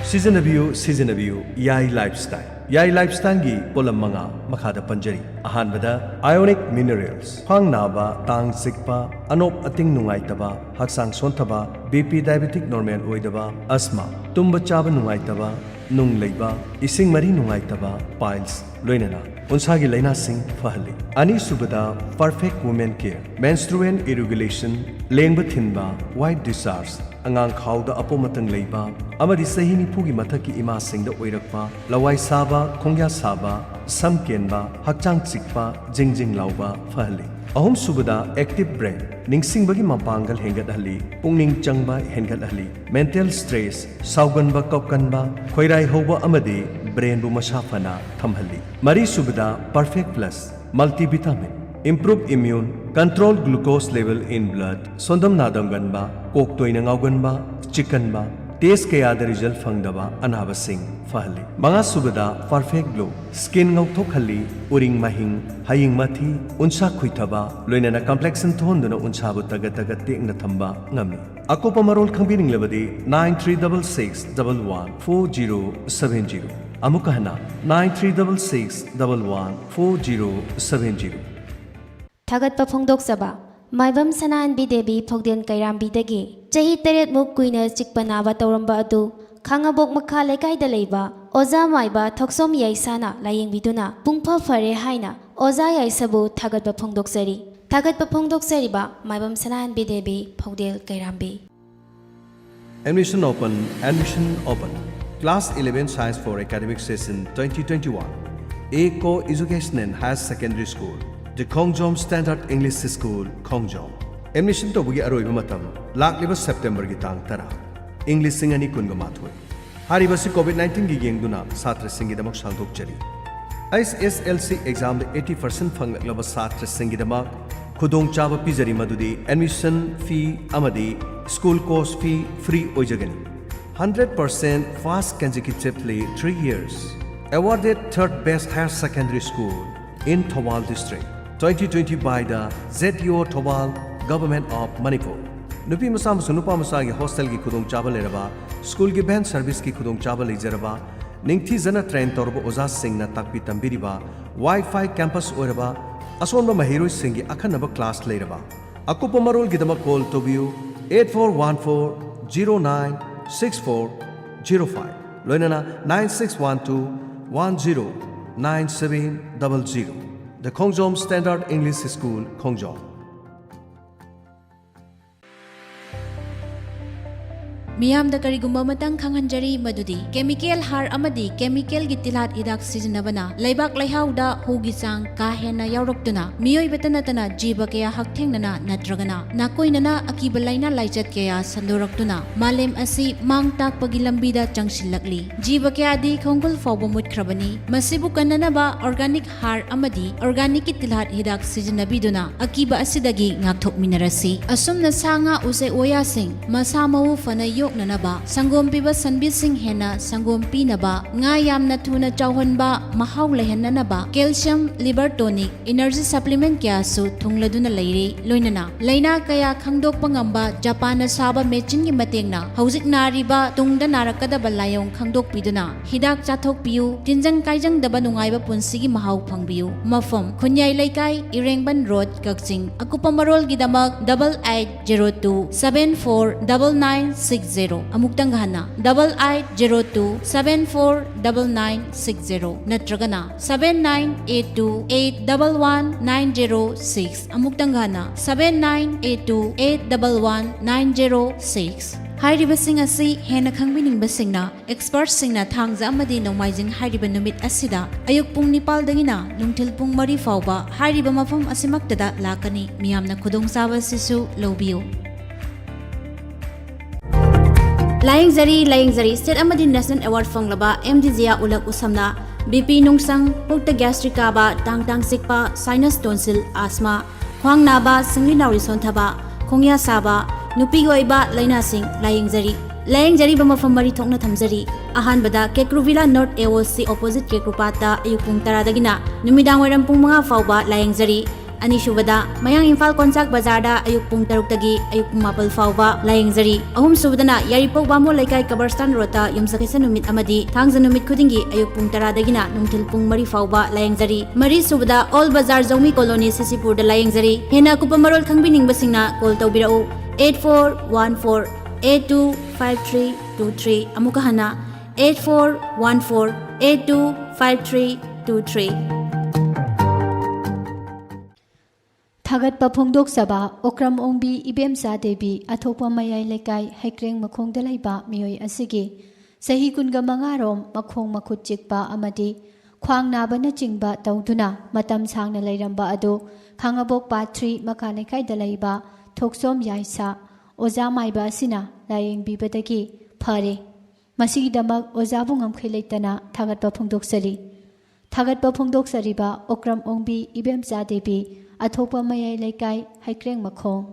ꯁꯤꯖꯤꯟꯅꯕꯤꯌꯨ, ꯁꯤꯖꯤꯟꯅꯕꯤꯌꯨ, ꯌꯥꯏ ꯂꯥꯏꯐꯁ꯭ꯇꯥꯏꯜ꯫ ꯌꯥꯏ ꯂꯥꯏꯐꯁ꯭ꯇꯥꯏꯜꯒꯤ ꯄꯣꯠꯂꯝ ꯃꯉꯥ ꯃꯈꯥꯗ ꯄꯟꯖꯔꯤ꯫ ꯑꯍꯥꯟꯕꯗ, Ionic Minerals, ꯈ꯭ꯋꯥꯡ ꯅꯥꯕ, ꯇꯥꯡ ꯆꯤꯛꯄ, ꯑꯅꯣꯞ ꯑꯇꯤꯡ ꯅꯨꯡꯉꯥꯏꯇꯕ, ꯍꯛꯆꯥꯡ ꯁꯣꯟꯊꯕ, BP diabetic normal ꯑꯣꯏꯗꯕ, asthma, ꯇꯨꯝꯕ ꯆꯥꯕ ꯅꯨꯡꯉꯥꯏꯇꯕ, ꯅꯨꯡ ꯂꯩꯕ, ꯏꯁꯤꯡ ꯃꯔꯤ ꯅꯨꯡꯉꯥꯏꯇꯕ, piles, ꯂꯣꯏꯅꯅ ꯎꯟꯁꯥꯒꯤ ꯂꯥꯏꯅꯥꯁꯤꯡ ꯐꯍꯜꯂꯤ꯫ ꯑꯅꯤꯁꯨꯕꯗ, Perfect Women Care, menstrual irregular, ꯂꯦꯡꯕ ꯊꯤꯟꯕ, white discharge, ꯑꯉꯥꯡ ꯈꯥꯎꯗ ꯑꯄꯣꯝ ꯑꯇꯪ ꯂꯩꯕ ꯑꯃꯗꯤ ꯆꯍꯤ ꯅꯤꯐꯨꯒꯤ ꯃꯊꯛꯀꯤ ꯏꯃꯥꯁꯤꯡꯗ ꯑꯣꯏꯔꯛꯄ ꯂꯋꯥꯏ ꯁꯥꯕ, ꯈꯣꯡꯌꯥ ꯁꯥꯕ, ꯁꯝ ꯀꯦꯟꯕ, ꯍꯛꯆꯥꯡ ꯆꯤꯛꯄ, ꯖꯤꯡ ꯖꯤꯡ ꯂꯥꯎꯕ ꯐꯍꯜꯂꯤ꯫ ꯑꯍꯨꯝꯁꯨꯕꯗ, Active Brain, ꯅꯤꯡꯁꯤꯡꯕꯒꯤ ꯃꯄꯥꯡꯒꯜ ꯍꯦꯟꯒꯠꯍꯜꯂꯤ, ꯄꯨꯛꯅꯤꯡ ꯆꯪꯕ ꯍꯦꯟꯒꯠꯍꯜꯂꯤ, mental stress, ꯁꯥꯎꯒꯟꯕ, ꯀꯞꯀꯟꯕ, ꯈꯣꯏꯔꯥꯏ ꯍꯧꯕ ꯑꯃꯗꯤ brainꯕꯨ ꯃꯁꯥ ꯐꯅ ꯊꯝꯍꯜꯂꯤ꯫ ꯃꯔꯤꯁꯨꯕꯗ, Perfect Plus, multivitamin, improve immune, control glucose level in blood, ꯁꯣꯟꯗꯝ ꯅꯥꯗꯝꯒꯟꯕ, ꯀꯣꯛ ꯇꯣꯏꯅ ꯉꯥꯎꯒꯟꯕ, ꯆꯤꯛꯀꯟꯕ, test ꯀꯌꯥꯗ result ꯐꯪꯗꯕ ꯑꯅꯥꯕꯁꯤꯡ ꯐꯍꯜꯂꯤ꯫ ꯃꯉꯥꯁꯨꯕꯗ, Perfect Glow, skin ꯉꯧꯊꯣꯛꯍꯜꯂꯤ, ꯎꯔꯤꯡ ꯃꯍꯤꯡ, ꯍꯌꯤꯡ ꯃꯊꯤ, ꯎꯟꯁꯥ ꯈꯨꯏꯊꯕ, ꯂꯣꯏꯅꯅ complexion ꯊꯣꯛꯍꯟꯗꯨꯅ ꯎꯟꯁꯥꯕꯨ ꯇꯒꯠ ꯇꯒꯠ ꯇꯦꯛꯅ ꯊꯝꯕ ꯉꯝꯃꯤ꯫ ꯑꯀꯨꯞꯄ ꯃꯔꯣꯜ ꯈꯪꯕꯤꯅꯤꯡꯂꯕꯗꯤ nine three double six double one four zero seven zero꯫ ꯑꯃꯨꯛꯀ ꯍꯟꯅ, nine three double six double one four zero seven zero꯫ ꯊꯥꯒꯠꯄ ꯐꯣꯡꯗꯣꯛꯆꯕ, ꯃꯥꯏꯕꯝ ꯁꯅꯥꯍꯟꯕꯤ ꯗꯦꯕꯤ ꯐꯧꯗꯦꯜ ꯀꯩꯔꯥꯝꯕꯤꯗꯒꯤ꯫ ꯆꯍꯤ ꯇꯔꯦꯠꯃꯨꯛ ꯀꯨꯏꯅ ꯆꯤꯛꯄ ꯅꯥꯕ ꯇꯧꯔꯝꯕ ꯑꯗꯨ ꯈꯥꯉꯕꯣꯛ ꯃꯈꯥ ꯂꯩꯀꯥꯏꯗ ꯂꯩꯕ ꯑꯣꯖꯥ ꯃꯥꯏꯕ ꯊꯣꯛꯁꯣꯝ ꯌꯥꯏꯁꯥꯅ ꯂꯥꯌꯦꯡꯕꯤꯗꯨꯅ ꯄꯨꯡꯐ ꯐꯔꯦ ꯍꯥꯏꯅ ꯑꯣꯖꯥ ꯌꯥꯏꯁꯥꯕꯨ ꯊꯥꯒꯠꯄ ꯐꯣꯡꯗꯣꯛꯆꯔꯤ꯫ ꯊꯥꯒꯠꯄ ꯐꯣꯡꯗꯣꯛꯆꯔꯤꯕ ꯃꯥꯏꯕꯝ ꯁꯅꯥꯍꯟꯕꯤ Devi ꯐꯧꯗꯦꯜ ꯀꯩꯔꯥꯝꯕꯤ꯫ Admission open, admission open. Class eleven Science for academic session twenty twenty-one. A co-education and higher secondary school, The Khongjom Standard English School, Khongjom. Admission ꯇꯧꯕꯒꯤ ꯑꯔꯣꯏꯕ ꯃꯇꯝ ꯂꯥꯛꯂꯤꯕ Septemberꯒꯤ ꯇꯥꯡ ꯇꯔꯥ, ꯏꯪ ꯂꯤꯁꯤꯡ ꯑꯅꯤ ꯀꯨꯟꯒ ꯃꯥꯊꯣꯏ꯫ ꯍꯥꯏꯔꯤꯕꯁꯤ COVID nineteenꯒꯤ ꯌꯦꯡꯗꯨꯅ ꯁꯥꯇ꯭ꯔꯁꯤꯡꯒꯤꯗꯃꯛ ꯁꯥꯡꯗꯣꯛꯆꯔꯤ꯫ HSLC examꯗ eighty percent ꯐꯪꯂꯛꯂꯕ ꯁꯥꯇ꯭ꯔꯁꯤꯡꯒꯤꯗꯃꯛ ꯈꯨꯗꯣꯡꯆꯥꯕ ꯄꯤꯖꯔꯤ, ꯃꯗꯨꯗꯤ admission fee ꯑꯃꯗꯤ school course fee free ꯑꯣꯏꯖꯒꯅꯤ꯫ Hundred percent pass consecutively three years. Awarded third best higher secondary school in Thoubal district, twenty twenty by the ZUO Thoubal, Government of Manipur. ꯅꯨꯄꯤ ꯃꯆꯥ ꯑꯃꯁꯨꯡ ꯅꯨꯄꯥ ꯃꯆꯥꯒꯤ ꯍꯣꯁꯇꯦꯜꯒꯤ ꯈꯨꯗꯣꯡꯆꯥꯕ ꯂꯩꯔꯕ, ꯁ꯭ꯀꯨꯜꯒꯤ ꯚꯦꯟ ꯁꯔꯚꯤꯁꯀꯤ ꯈꯨꯗꯣꯡꯆꯥꯕ ꯂꯩꯖꯔꯕ, ꯅꯤꯡꯊꯤꯖꯅ ꯇ꯭ꯔꯦꯟ ꯇꯧꯔꯕ ꯑꯣꯖꯥꯁꯤꯡꯅ ꯇꯥꯛꯄꯤ ꯇꯝꯕꯤꯔꯤꯕ, ꯋꯥꯏ ꯐꯥꯏ ꯀꯦꯝꯄꯁ ꯑꯣꯏꯔꯕ, ꯑꯁꯣꯟꯕ ꯃꯍꯩꯔꯣꯏꯁꯤꯡꯒꯤ ꯑꯈꯟꯅꯕ ꯀ꯭ꯂꯥꯁ ꯂꯩꯔꯕ꯫ ꯑꯀꯨꯞꯄ ꯃꯔꯣꯜꯒꯤꯗꯃꯛ ꯀꯣꯜ ꯇꯧꯕꯤꯌꯨ, eight four one four zero nine six four zero five, ꯂꯣꯏꯅꯅ nine six one two one zero nine seven double zero꯫ The Khongjom Standard English School, Khongjom꯫ ꯃꯤꯌꯥꯝꯗ ꯀꯔꯤꯒꯨꯝꯕ ꯑꯃꯇꯪ ꯈꯪꯍꯟꯖꯔꯤ, ꯃꯗꯨꯗꯤ ꯀꯦꯃꯤꯀꯦꯜ ꯍꯥꯔ ꯑꯃꯗꯤ ꯀꯦꯃꯤꯀꯦꯜꯒꯤ ꯇꯤꯜꯍꯥꯠ ꯍꯤꯗꯥꯛ ꯁꯤꯖꯤꯟꯅꯕꯅ ꯂꯩꯕꯥꯛ ꯂꯩꯍꯥꯎꯗ ꯍꯨꯒꯤ ꯆꯥꯡ ꯀꯥ ꯍꯦꯟꯅ ꯌꯥꯎꯔꯛꯇꯨꯅ ꯃꯤꯑꯣꯏꯕꯇ ꯅꯠꯇꯅ ꯖꯤꯕ ꯀꯌꯥ ꯍꯛꯊꯦꯡꯅꯅ ꯅꯠꯇ꯭ꯔꯒꯅ ꯅꯥꯀꯣꯏꯅꯅ ꯑꯀꯤꯕ ꯂꯥꯏꯅꯥ ꯂꯥꯏꯆꯠ ꯀꯌꯥ ꯁꯟꯗꯣꯔꯛꯇꯨꯅ ꯃꯥꯂꯦꯝ ꯑꯁꯤ ꯃꯥꯡ ꯇꯥꯛꯄꯒꯤ ꯂꯝꯕꯤꯗ ꯆꯪꯁꯤꯜꯂꯛꯂꯤ꯫ ꯖꯤꯕ ꯀꯌꯥꯗꯤ ꯈꯣꯡꯒꯨꯜ ꯐꯥꯎꯕ ꯃꯨꯠꯈ꯭ꯔꯕꯅꯤ꯫ ꯃꯁꯤꯕꯨ ꯀꯟꯅꯅꯕ ꯑꯣꯔꯒꯥꯅꯤꯛ ꯍꯥꯔ ꯑꯃꯗꯤ ꯑꯣꯔꯒꯥꯅꯤꯛꯀꯤ ꯇꯤꯜꯍꯥꯠ ꯍꯤꯗꯥꯛ ꯁꯤꯖꯤꯟꯅꯕꯤꯗꯨꯅ ꯑꯀꯤꯕ ꯑꯁꯤꯗꯒꯤ ꯉꯥꯛꯊꯣꯛꯃꯤꯟꯅꯔꯁꯤ꯫ ꯑꯁꯨꯝꯅ ꯁꯥ ꯉꯥ ꯎꯆꯦꯛ ꯋꯥꯌꯥꯁꯤꯡ ꯃꯁꯥ ꯃꯎ ꯐꯅ ꯌꯣꯛꯅꯅꯕ, ꯁꯪꯒꯣꯝ ꯄꯤꯕ ꯁꯟꯕꯤꯁꯤꯡ ꯍꯦꯟꯅ ꯁꯪꯒꯣꯝ ꯄꯤꯅꯕ, ꯉꯥ ꯌꯥꯝꯅ ꯊꯨꯅ ꯆꯥꯎꯍꯟꯕ, ꯃꯍꯥꯎ ꯂꯩꯍꯟꯅꯅꯕ calcium, liver tonic, energy supplement ꯀꯌꯥꯁꯨ ꯊꯨꯡꯂꯗꯨꯅ ꯂꯩꯔꯤ꯫ ꯂꯣꯏꯅꯅ ꯂꯥꯏꯅꯥ ꯀꯌꯥ ꯈꯪꯗꯣꯛꯄ ꯉꯝꯕ ꯖꯄꯥꯟꯅ ꯁꯥꯕ ꯃꯦꯆꯤꯟꯒꯤ ꯃꯇꯦꯡꯅ ꯍꯧꯖꯤꯛ ꯅꯥꯔꯤꯕ, ꯇꯨꯡꯗ ꯅꯥꯔꯛꯀꯗꯕ ꯂꯥꯏꯑꯣꯡ ꯈꯪꯗꯣꯛꯄꯤꯗꯨꯅ ꯍꯤꯗꯥꯛ ꯆꯥꯊꯣꯛꯄꯤꯌꯨ꯫ ꯇꯤꯟꯖꯪ ꯀꯥꯏꯖꯪꯗꯕ ꯅꯨꯡꯉꯥꯏꯕ ꯄꯨꯟꯁꯤꯒꯤ ꯃꯍꯥꯎ ꯐꯪꯕꯤꯌꯨ꯫ ꯃꯐꯝ: ꯈꯨꯟꯌꯥꯏ ꯂꯩꯀꯥꯏ, ꯏꯔꯦꯡꯕꯟ ꯔꯣꯗ, ꯀꯛꯆꯤꯡ꯫ ꯑꯀꯨꯞꯄ ꯃꯔꯣꯜꯒꯤꯗꯃꯛ double eight zero two seven four double nine six zero꯫ ꯑꯃꯨꯛꯇꯪꯒ ꯍꯟꯅ, double eight zero two seven four double nine six zero ꯅꯠꯇ꯭ꯔꯒꯅ seven nine eight two eight double one nine zero six꯫ ꯑꯃꯨꯛꯇꯪꯒ ꯍꯟꯅ, seven nine eight two eight double one nine zero six꯫ ꯍꯥꯏꯔꯤꯕꯁꯤꯡ ꯑꯁꯤ ꯍꯦꯟꯅ ꯈꯪꯕꯤꯅꯤꯡꯕꯁꯤꯡꯅ ꯑꯦꯛꯁꯄꯔꯠꯁꯤꯡꯅ ꯊꯥꯡꯖ ꯑꯃꯗꯤ ꯅꯣꯡꯃꯥꯏꯖꯤꯡ ꯍꯥꯏꯔꯤꯕ ꯅꯨꯃꯤꯠ ꯑꯁꯤꯗ ꯑꯌꯨꯛ ꯄꯨꯡ ꯅꯤꯄꯥꯜꯗꯒꯤꯅ ꯅꯨꯡꯊꯤꯜ ꯄꯨꯡ ꯃꯔꯤ ꯐꯥꯎꯕ ꯍꯥꯏꯔꯤꯕ ꯃꯐꯝ ꯑꯁꯤꯃꯛꯇꯗ ꯂꯥꯛꯀꯅꯤ꯫ ꯃꯤꯌꯥꯝꯅ ꯈꯨꯗꯣꯡꯆꯥꯕ ꯑꯁꯤꯁꯨ ꯂꯧꯕꯤꯌꯨ꯫ ꯂꯥꯌꯦꯡꯖꯔꯤ, ꯂꯥꯌꯦꯡꯖꯔꯤ꯫ ꯁ꯭ꯇꯦꯠ ꯑꯃꯗꯤ ꯅꯦꯁꯅꯦꯜ ꯑꯦꯋꯥꯔꯗ ꯐꯪꯂꯕ ꯑꯦꯝ ꯗꯤ ꯖꯤꯌꯥ ꯎꯂꯛ ꯎꯁꯝꯅ ꯕꯤ ꯄꯤ ꯅꯨꯡꯁꯪ, ꯄꯨꯛꯇ ꯒ꯭ꯌꯥꯁꯇ꯭ꯔꯤꯛ ꯀꯥꯕ, ꯇꯥꯡ ꯇꯥꯡ ꯆꯤꯛꯄ, ꯁꯥꯏꯅꯁ ꯇꯣꯟꯁꯤꯜ, ꯑꯥꯁꯃꯥ, ꯈ꯭ꯋꯥꯡ ꯅꯥꯕ, ꯁꯤꯡꯂꯤ ꯅꯥꯎꯔꯤ ꯁꯣꯟꯊꯕ, ꯈꯣꯡꯌꯥ ꯁꯥꯕ, ꯅꯨꯄꯤꯒꯤ ꯑꯣꯏꯕ ꯂꯥꯏꯅꯥꯁꯤꯡ ꯂꯥꯌꯦꯡꯖꯔꯤ꯫ ꯂꯥꯌꯦꯡꯖꯔꯤꯕ ꯃꯐꯝ ꯃꯔꯤ ꯊꯣꯛꯅ ꯊꯝꯖꯔꯤ꯫ ꯑꯍꯥꯟꯕꯗ ꯀꯦꯀ꯭ꯔꯨꯚꯤꯂꯥ ꯅꯣꯔꯠ ꯑꯦ ꯑꯣ ꯁꯤ ꯑꯣꯄꯣꯖꯤꯠ ꯀꯦꯀ꯭ꯔꯨꯄꯥꯠꯇ ꯑꯌꯨꯛ ꯄꯨꯡ ꯇꯔꯥꯗꯒꯤꯅ ꯅꯨꯃꯤꯗꯥꯡ ꯋꯥꯏꯔꯝ ꯄꯨꯡ ꯃꯉꯥ ꯐꯥꯎꯕ ꯂꯥꯌꯦꯡꯖꯔꯤ꯫ ꯑꯅꯤꯁꯨꯕꯗ, ꯃꯌꯥꯡ ꯏꯝꯐꯥꯜ ꯀꯣꯟꯆꯥꯛ ꯕꯖꯥꯔꯗ ꯑꯌꯨꯛ ꯄꯨꯡ ꯇꯔꯨꯛꯇꯒꯤ ꯑꯌꯨꯛ ꯄꯨꯡ ꯃꯥꯄꯜ ꯐꯥꯎꯕ ꯂꯥꯌꯦꯡꯖꯔꯤ꯫ ꯑꯍꯨꯝꯁꯨꯕꯗꯅ, ꯌꯥꯏꯔꯤꯄꯣꯛ ꯕꯥꯃꯣꯟ ꯂꯩꯀꯥꯏ ꯀꯕꯔꯁꯇꯥꯟ ꯔꯣꯗꯇ ꯌꯨꯝꯁꯀꯩꯁ ꯅꯨꯃꯤꯠ ꯑꯃꯗꯤ ꯊꯥꯡꯖ ꯅꯨꯃꯤꯠ ꯈꯨꯗꯤꯡꯒꯤ ꯑꯌꯨꯛ ꯄꯨꯡ ꯇꯔꯥꯗꯒꯤꯅ ꯅꯨꯡꯊꯤꯜ ꯄꯨꯡ ꯃꯔꯤ ꯐꯥꯎꯕ ꯂꯥꯌꯦꯡꯖꯔꯤ꯫ ꯃꯔꯤꯁꯨꯕꯗ, ꯑꯣꯜ ꯕꯖꯥꯔ ꯖꯧꯃꯤ ꯀꯣꯂꯣꯅꯤ ꯁꯤꯁꯤꯄꯨꯔꯗ ꯂꯥꯌꯦꯡꯖꯔꯤ꯫ ꯍꯦꯟꯅ ꯑꯀꯨꯞꯄ ꯃꯔꯣꯜ ꯈꯪꯕꯤꯅꯤꯡꯕꯁꯤꯡꯅ ꯀꯣꯜ ꯇꯧꯕꯤꯔꯛꯎ, eight four one four eight two five three two three꯫ ꯑꯃꯨꯛꯀ ꯍꯟꯅ, eight four one four eight two five three two three꯫ ꯊꯥꯒꯠꯄ ꯐꯣꯡꯗꯣꯛꯆꯕ꯫ ꯑꯣꯀ꯭ꯔꯝ ꯑꯣꯡꯕꯤ ꯏꯕꯦꯝꯆꯥ ꯗꯦꯕꯤ, ꯑꯊꯣꯛꯄ ꯃꯌꯥꯏ ꯂꯩꯀꯥꯏ ꯍꯩꯀ꯭ꯔꯦꯡ ꯃꯈꯣꯡꯗ ꯂꯩꯕ ꯃꯤꯑꯣꯏ ꯑꯁꯤꯒꯤ ꯆꯍꯤ ꯀꯨꯟꯒ ꯃꯉꯥꯔꯣꯝ ꯃꯈꯣꯡ ꯃꯈꯨꯠ ꯆꯤꯛꯄ ꯑꯃꯗꯤ ꯈ꯭ꯋꯥꯡ ꯅꯥꯕꯅꯆꯤꯡꯕ ꯇꯧꯗꯨꯅ ꯃꯇꯝ ꯁꯥꯡꯅ ꯂꯩꯔꯝꯕ ꯑꯗꯨ ꯈꯥꯉꯕꯣꯛ ꯄꯥꯠ ꯊ꯭ꯔꯤ ꯃꯈꯥ ꯂꯩꯀꯥꯏꯗ ꯂꯩꯕ ꯊꯣꯛꯆꯣꯝ ꯌꯥꯏꯁꯥ ꯑꯣꯖꯥ ꯃꯥꯏꯕ ꯑꯁꯤꯅ ꯂꯥꯌꯦꯡꯕꯤꯕꯗꯒꯤ ꯐꯔꯦ꯫ ꯃꯁꯤꯒꯤꯗꯃꯛ ꯑꯣꯖꯥꯕꯨ ꯉꯝꯈꯩ ꯂꯩꯇꯅ ꯊꯥꯒꯠꯄ ꯐꯣꯡꯗꯣꯛꯆꯔꯤ꯫ ꯊꯥꯒꯠꯄ ꯐꯣꯡꯗꯣꯛꯆꯔꯤꯕ ꯑꯣꯀ꯭ꯔꯝ ꯑꯣꯡꯕꯤ ꯏꯕꯦꯝꯆꯥ ꯗꯦꯕꯤ, ꯑꯊꯣꯛꯄ ꯃꯌꯥꯏ ꯂꯩꯀꯥꯏ, ꯍꯩꯀ꯭ꯔꯦꯡ ꯃꯈꯣꯡ꯫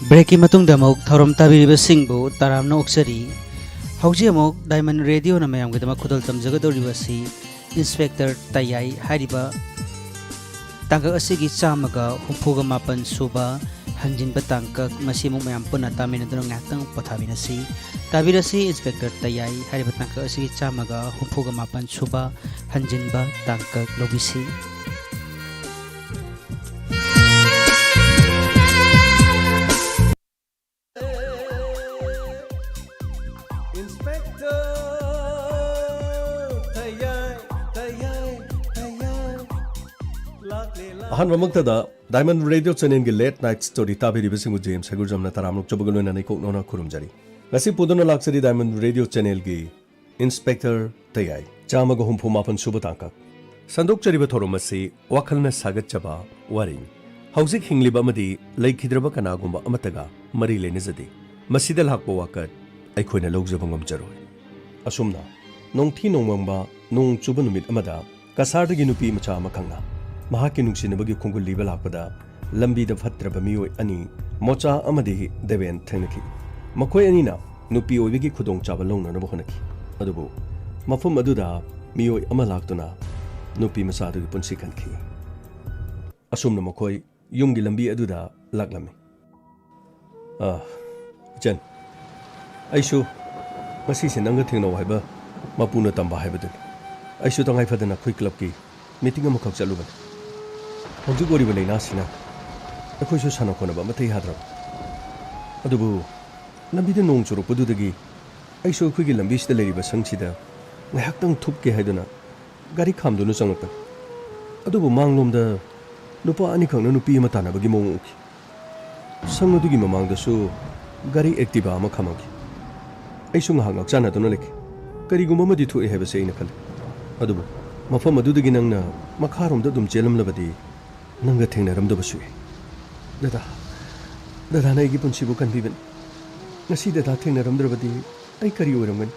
ꯕ꯭ꯔꯦꯛꯀꯤ ꯃꯇꯨꯡꯗ ꯑꯃꯨꯛ ꯊꯧꯔꯝ ꯇꯥꯕꯤꯔꯤꯕꯁꯤꯡꯕꯨ ꯇꯔꯥꯝꯅ ꯑꯣꯛꯆꯔꯤ꯫ ꯍꯧꯖꯤꯛ ꯑꯃꯨꯛ ꯗꯥꯏꯃꯟ ꯔꯦꯗꯤꯑꯣꯅ ꯃꯌꯥꯝꯒꯤꯗꯃꯛ ꯈꯨꯗꯣꯜ ꯇꯝꯖꯒꯗꯧꯔꯤꯕ ꯑꯁꯤ ꯏꯟꯁꯄꯦꯛꯇꯔ ꯇꯌꯥꯏ ꯍꯥꯏꯔꯤꯕ ꯇꯥꯡꯀꯛ ꯑꯁꯤꯒꯤ ꯆꯥꯝꯃꯒ ꯍꯨꯝꯐꯨꯒ ꯃꯥꯄꯟ ꯁꯨꯕ ꯍꯟꯖꯤꯟꯕ ꯇꯥꯡꯀꯛ, ꯃꯁꯤ ꯑꯃꯨꯛ ꯃꯌꯥꯝ ꯄꯨꯟꯅ ꯇꯥꯃꯤꯟꯅꯗꯨꯅ ꯉꯥꯏꯍꯥꯛꯇꯪ ꯄꯣꯊꯥꯃꯤꯟꯅꯁꯤ꯫ ꯇꯥꯕꯤꯔꯁꯤ, ꯏꯟꯁꯄꯦꯛꯇꯔ ꯇꯌꯥꯏ ꯍꯥꯏꯔꯤꯕ ꯇꯥꯡꯀꯛ ꯑꯁꯤꯒꯤ ꯆꯥꯝꯃꯒ ꯍꯨꯝꯐꯨꯒ ꯃꯥꯄꯟ ꯁꯨꯕ ꯍꯟꯖꯤꯟꯕ ꯇꯥꯡꯀꯛ ꯂꯧꯕꯤꯁꯤ꯫ Inspector ꯇꯌꯥꯏ, ꯇꯌꯥꯏ, ꯇꯌꯥꯏ ꯂꯥꯛꯂꯦ, ꯂꯥꯛꯂꯦ꯫ ꯑꯍꯥꯟꯕꯃꯛꯇꯗ ꯗꯥꯏꯃꯟ ꯔꯦꯗꯤꯑꯣ ꯆꯦꯅꯦꯜꯒꯤ ꯂꯦꯠ ꯅꯥꯏꯠ ꯁ꯭ꯇꯣꯔꯤ ꯇꯥꯕꯤꯔꯤꯕꯁꯤꯡꯕꯨ ꯖꯦꯝꯁ ꯍꯩꯒꯨꯔꯖꯝꯅ ꯇꯔꯥꯝꯅ ꯑꯣꯛꯆꯕꯒ ꯂꯣꯏꯅꯅ ꯏꯀꯣꯛꯅꯧꯅ ꯈꯨꯔꯨꯝꯖꯔꯤ꯫ ꯉꯁꯤ ꯄꯨꯗꯨꯅ ꯂꯥꯛꯆꯔꯤ ꯗꯥꯏꯃꯟ ꯔꯦꯗꯤꯑꯣ ꯆꯦꯅꯦꯜꯒꯤ ꯏꯟꯁꯄꯦꯛꯇꯔ ꯇꯌꯥꯏ, ꯆꯥꯝꯃꯒ ꯍꯨꯝꯐꯨ ꯃꯥꯄꯟ ꯁꯨꯕ ꯇꯥꯡꯀꯛ꯫ ꯁꯟꯗꯣꯛꯆꯔꯤꯕ ꯊꯧꯔꯝ ꯑꯁꯤ ꯋꯥꯈꯜꯅ ꯁꯥꯒꯠꯆꯕ ꯋꯥꯔꯤꯅꯤ꯫ ꯍꯧꯖꯤꯛ ꯍꯤꯡꯂꯤꯕ ꯑꯃꯗꯤ ꯂꯩꯈꯤꯗ꯭ꯔꯕ ꯀꯅꯥꯒꯨꯝꯕ ꯑꯃꯠꯇꯒ ꯃꯔꯤ ꯂꯩꯅꯖꯗꯦ꯫ ꯃꯁꯤꯗ ꯂꯥꯛꯄ ꯋꯥꯀꯠ ꯑꯩꯈꯣꯏꯅ ꯂꯧꯖꯕ ꯉꯝꯖꯔꯣꯏ꯫ ꯑꯁꯨꯝꯅ ꯅꯣꯡꯊꯤ ꯅꯣꯡꯃꯪꯕ ꯅꯣꯡ ꯆꯨꯕ ꯅꯨꯃꯤꯠ ꯑꯃꯗ ꯀꯁꯥꯔꯗꯒꯤ ꯅꯨꯄꯤ ꯃꯆꯥ ꯑꯃ ꯈꯪꯅ ꯃꯍꯥꯛꯀꯤ ꯅꯨꯡꯁꯤꯅꯕꯒꯤ ꯈꯣꯡꯒꯨꯜ ꯂꯤꯕ ꯂꯥꯛꯄꯗ ꯂꯝꯕꯤꯗ ꯐꯠꯇ꯭ꯔꯕ ꯃꯤꯑꯣꯏ ꯑꯅꯤ, ꯃꯣꯆꯥ ꯑꯃꯗꯤ ꯗꯦꯕꯦꯟ, ꯊꯦꯡꯅꯈꯤ꯫ ꯃꯈꯣꯏ ꯑꯅꯤꯅ ꯅꯨꯄꯤ ꯑꯣꯏꯕꯒꯤ ꯈꯨꯗꯣꯡꯆꯥꯕ ꯂꯧꯅꯅꯕ ꯍꯣꯠꯅꯈꯤ꯫ ꯑꯗꯨꯕꯨ ꯃꯐꯝ ꯑꯗꯨꯗ ꯃꯤꯑꯣꯏ ꯑꯃ ꯂꯥꯛꯇꯨꯅ ꯅꯨꯄꯤ ꯃꯆꯥꯗꯨꯒꯤ ꯄꯨꯟꯁꯤ ꯀꯟꯈꯤ꯫ ꯑꯁꯨꯝꯅ ꯃꯈꯣꯏ ꯌꯨꯝꯒꯤ ꯂꯝꯕꯤ ꯑꯗꯨꯗ ꯂꯥꯛꯂꯝꯃꯤ꯫ ꯑꯥ, ꯏꯆꯟ, ꯑꯩꯁꯨ ꯉꯁꯤꯁꯦ ꯅꯪꯒ ꯊꯦꯡꯅꯧ ꯍꯥꯏꯕ ꯃꯄꯨꯅ ꯇꯝꯕ ꯍꯥꯏꯕꯗꯨꯅꯤ꯫ ꯑꯩꯁꯨ ꯇꯉꯥꯏ ꯐꯗꯅ ꯑꯩꯈꯣꯏ ꯀ꯭ꯂꯕꯀꯤ ꯃꯤꯇꯤꯡ ꯑꯃꯈꯛ ꯆꯠꯂꯨꯕꯅꯤ꯫ ꯍꯧꯖꯤꯛ ꯑꯣꯏꯔꯤꯕ ꯂꯥꯏꯅꯥꯁꯤꯅ ꯑꯩꯈꯣꯏꯁꯨ ꯁꯥꯟꯅ ꯈꯣꯠꯅꯕ ꯑꯃꯠꯇ ꯌꯥꯗ꯭ꯔꯕ꯫ ꯑꯗꯨꯕꯨ ꯂꯝꯕꯤꯗ ꯅꯣꯡ ꯆꯨꯔꯛꯄꯗꯨꯗꯒꯤ ꯑꯩꯁꯨ ꯑꯩꯈꯣꯏꯒꯤ ꯂꯝꯕꯤꯁꯤꯗ ꯂꯩꯔꯤꯕ ꯁꯪꯁꯤꯗ ꯉꯥꯏꯍꯥꯛꯇꯪ ꯊꯨꯞꯀꯦ ꯍꯥꯏꯗꯨꯅ ꯒꯥꯔꯤ ꯈꯥꯝꯗꯨꯅ ꯆꯪꯂꯛꯄꯅꯤ꯫ ꯑꯗꯨꯕꯨ ꯃꯥꯡꯂꯣꯝꯗ ꯅꯨꯄꯥ ꯑꯅꯤꯈꯛꯅ ꯅꯨꯄꯤ ꯑꯃ ꯇꯥꯟꯅꯕꯒꯤ ꯃꯑꯣꯡ ꯎꯈꯤ꯫ ꯁꯪ ꯑꯗꯨꯒꯤ ꯃꯃꯥꯡꯗꯁꯨ ꯒꯥꯔꯤ ꯑꯦꯛꯇꯤꯚꯥ ꯑꯃ ꯈꯥꯝꯃꯝꯈꯤ꯫ ꯑꯩꯁꯨ ꯉꯥꯏꯍꯥꯛ ꯉꯥꯛꯆꯥꯟꯅꯗꯨꯅ ꯂꯩꯈꯤ꯫ ꯀꯔꯤꯒꯨꯝꯕ ꯑꯃꯗꯤ ꯊꯣꯛꯑꯦ ꯍꯥꯏꯕꯁꯦ ꯑꯩꯅ ꯈꯜꯂꯤ꯫ ꯑꯗꯨꯕꯨ ꯃꯐꯝ ꯑꯗꯨꯗꯒꯤ ꯅꯪꯅ ꯃꯈꯥꯔꯣꯝꯗ ꯑꯗꯨꯝ ꯆꯦꯜꯂꯝꯂꯕꯗꯤ ꯅꯪꯒ ꯊꯦꯡꯅꯔꯝꯗꯕꯁꯨ ꯌꯥꯏ꯫ ꯗꯗꯥ, ꯗꯗꯥꯅ ꯑꯩꯒꯤ ꯄꯨꯟꯁꯤꯕꯨ ꯀꯟꯕꯤꯕꯅꯤ꯫ ꯉꯁꯤ ꯗꯗꯥ ꯊꯦꯡꯅꯔꯝꯗ꯭ꯔꯕꯗꯤ ꯑꯩ ꯀꯔꯤ ꯑꯣꯏꯔꯝꯒꯅꯤ?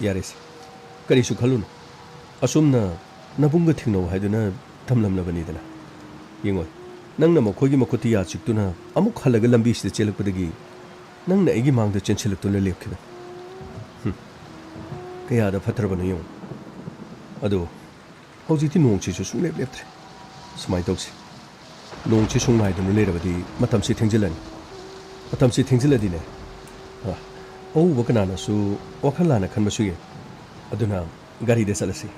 ꯌꯥꯔꯦꯁꯦ, ꯀꯔꯤꯁꯨ ꯈꯜꯂꯨꯅꯨ꯫ ꯑꯁꯨꯝꯅ ꯅꯕꯨꯡꯒ ꯊꯦꯡꯅꯧ ꯍꯥꯏꯗꯨꯅ ꯊꯝꯂꯝꯂꯕꯅꯤꯗꯅ꯫ ꯌꯦꯡꯉꯣ, ꯅꯪꯅ ꯃꯈꯣꯏꯒꯤ ꯃꯈꯨꯠꯇ ꯌꯥ ꯆꯤꯛꯇꯨꯅ ꯑꯃꯨꯛ ꯍꯜꯂꯒ ꯂꯝꯕꯤꯁꯤꯗ ꯆꯦꯜꯂꯛꯄꯗꯒꯤ ꯅꯪꯅ ꯑꯩꯒꯤ ꯃꯥꯡꯗ ꯆꯦꯟꯁꯤꯜꯂꯛꯇꯨꯅ ꯂꯦꯞꯈꯤꯕꯅꯤ꯫ ꯍꯨꯝ꯫ ꯀꯌꯥꯗ ꯐꯠꯇ꯭ꯔꯕꯅꯣ ꯌꯦꯡꯉꯨ꯫ ꯑꯗꯣ ꯍꯧꯖꯤꯛꯇꯤ ꯅꯣꯡꯁꯤꯁꯨ ꯁꯨꯡꯂꯦꯞ ꯂꯦꯞꯇ꯭ꯔꯦ꯫ ꯁꯨꯃꯥꯏꯅ ꯇꯧꯁꯤ꯫ ꯅꯣꯡꯁꯤ ꯁꯨꯝ ꯉꯥꯏꯗꯨꯅ ꯂꯩꯔꯕꯗꯤ ꯃꯇꯝꯁꯤ ꯊꯦꯡꯖꯤꯜꯂꯅꯤ꯫ ꯃꯇꯝꯁꯤ ꯊꯦꯡꯖꯤꯜꯂꯗꯤꯅꯦ, ꯑ, ꯑꯎꯕ ꯀꯅꯥꯅꯁꯨ ꯋꯥꯈꯜ ꯂꯥꯟꯅ ꯈꯟꯕꯁꯨ ꯌꯥꯏ꯫ ꯑꯗꯨꯅ ꯒꯥꯔꯤꯗ ꯆꯠꯂꯁꯤ꯫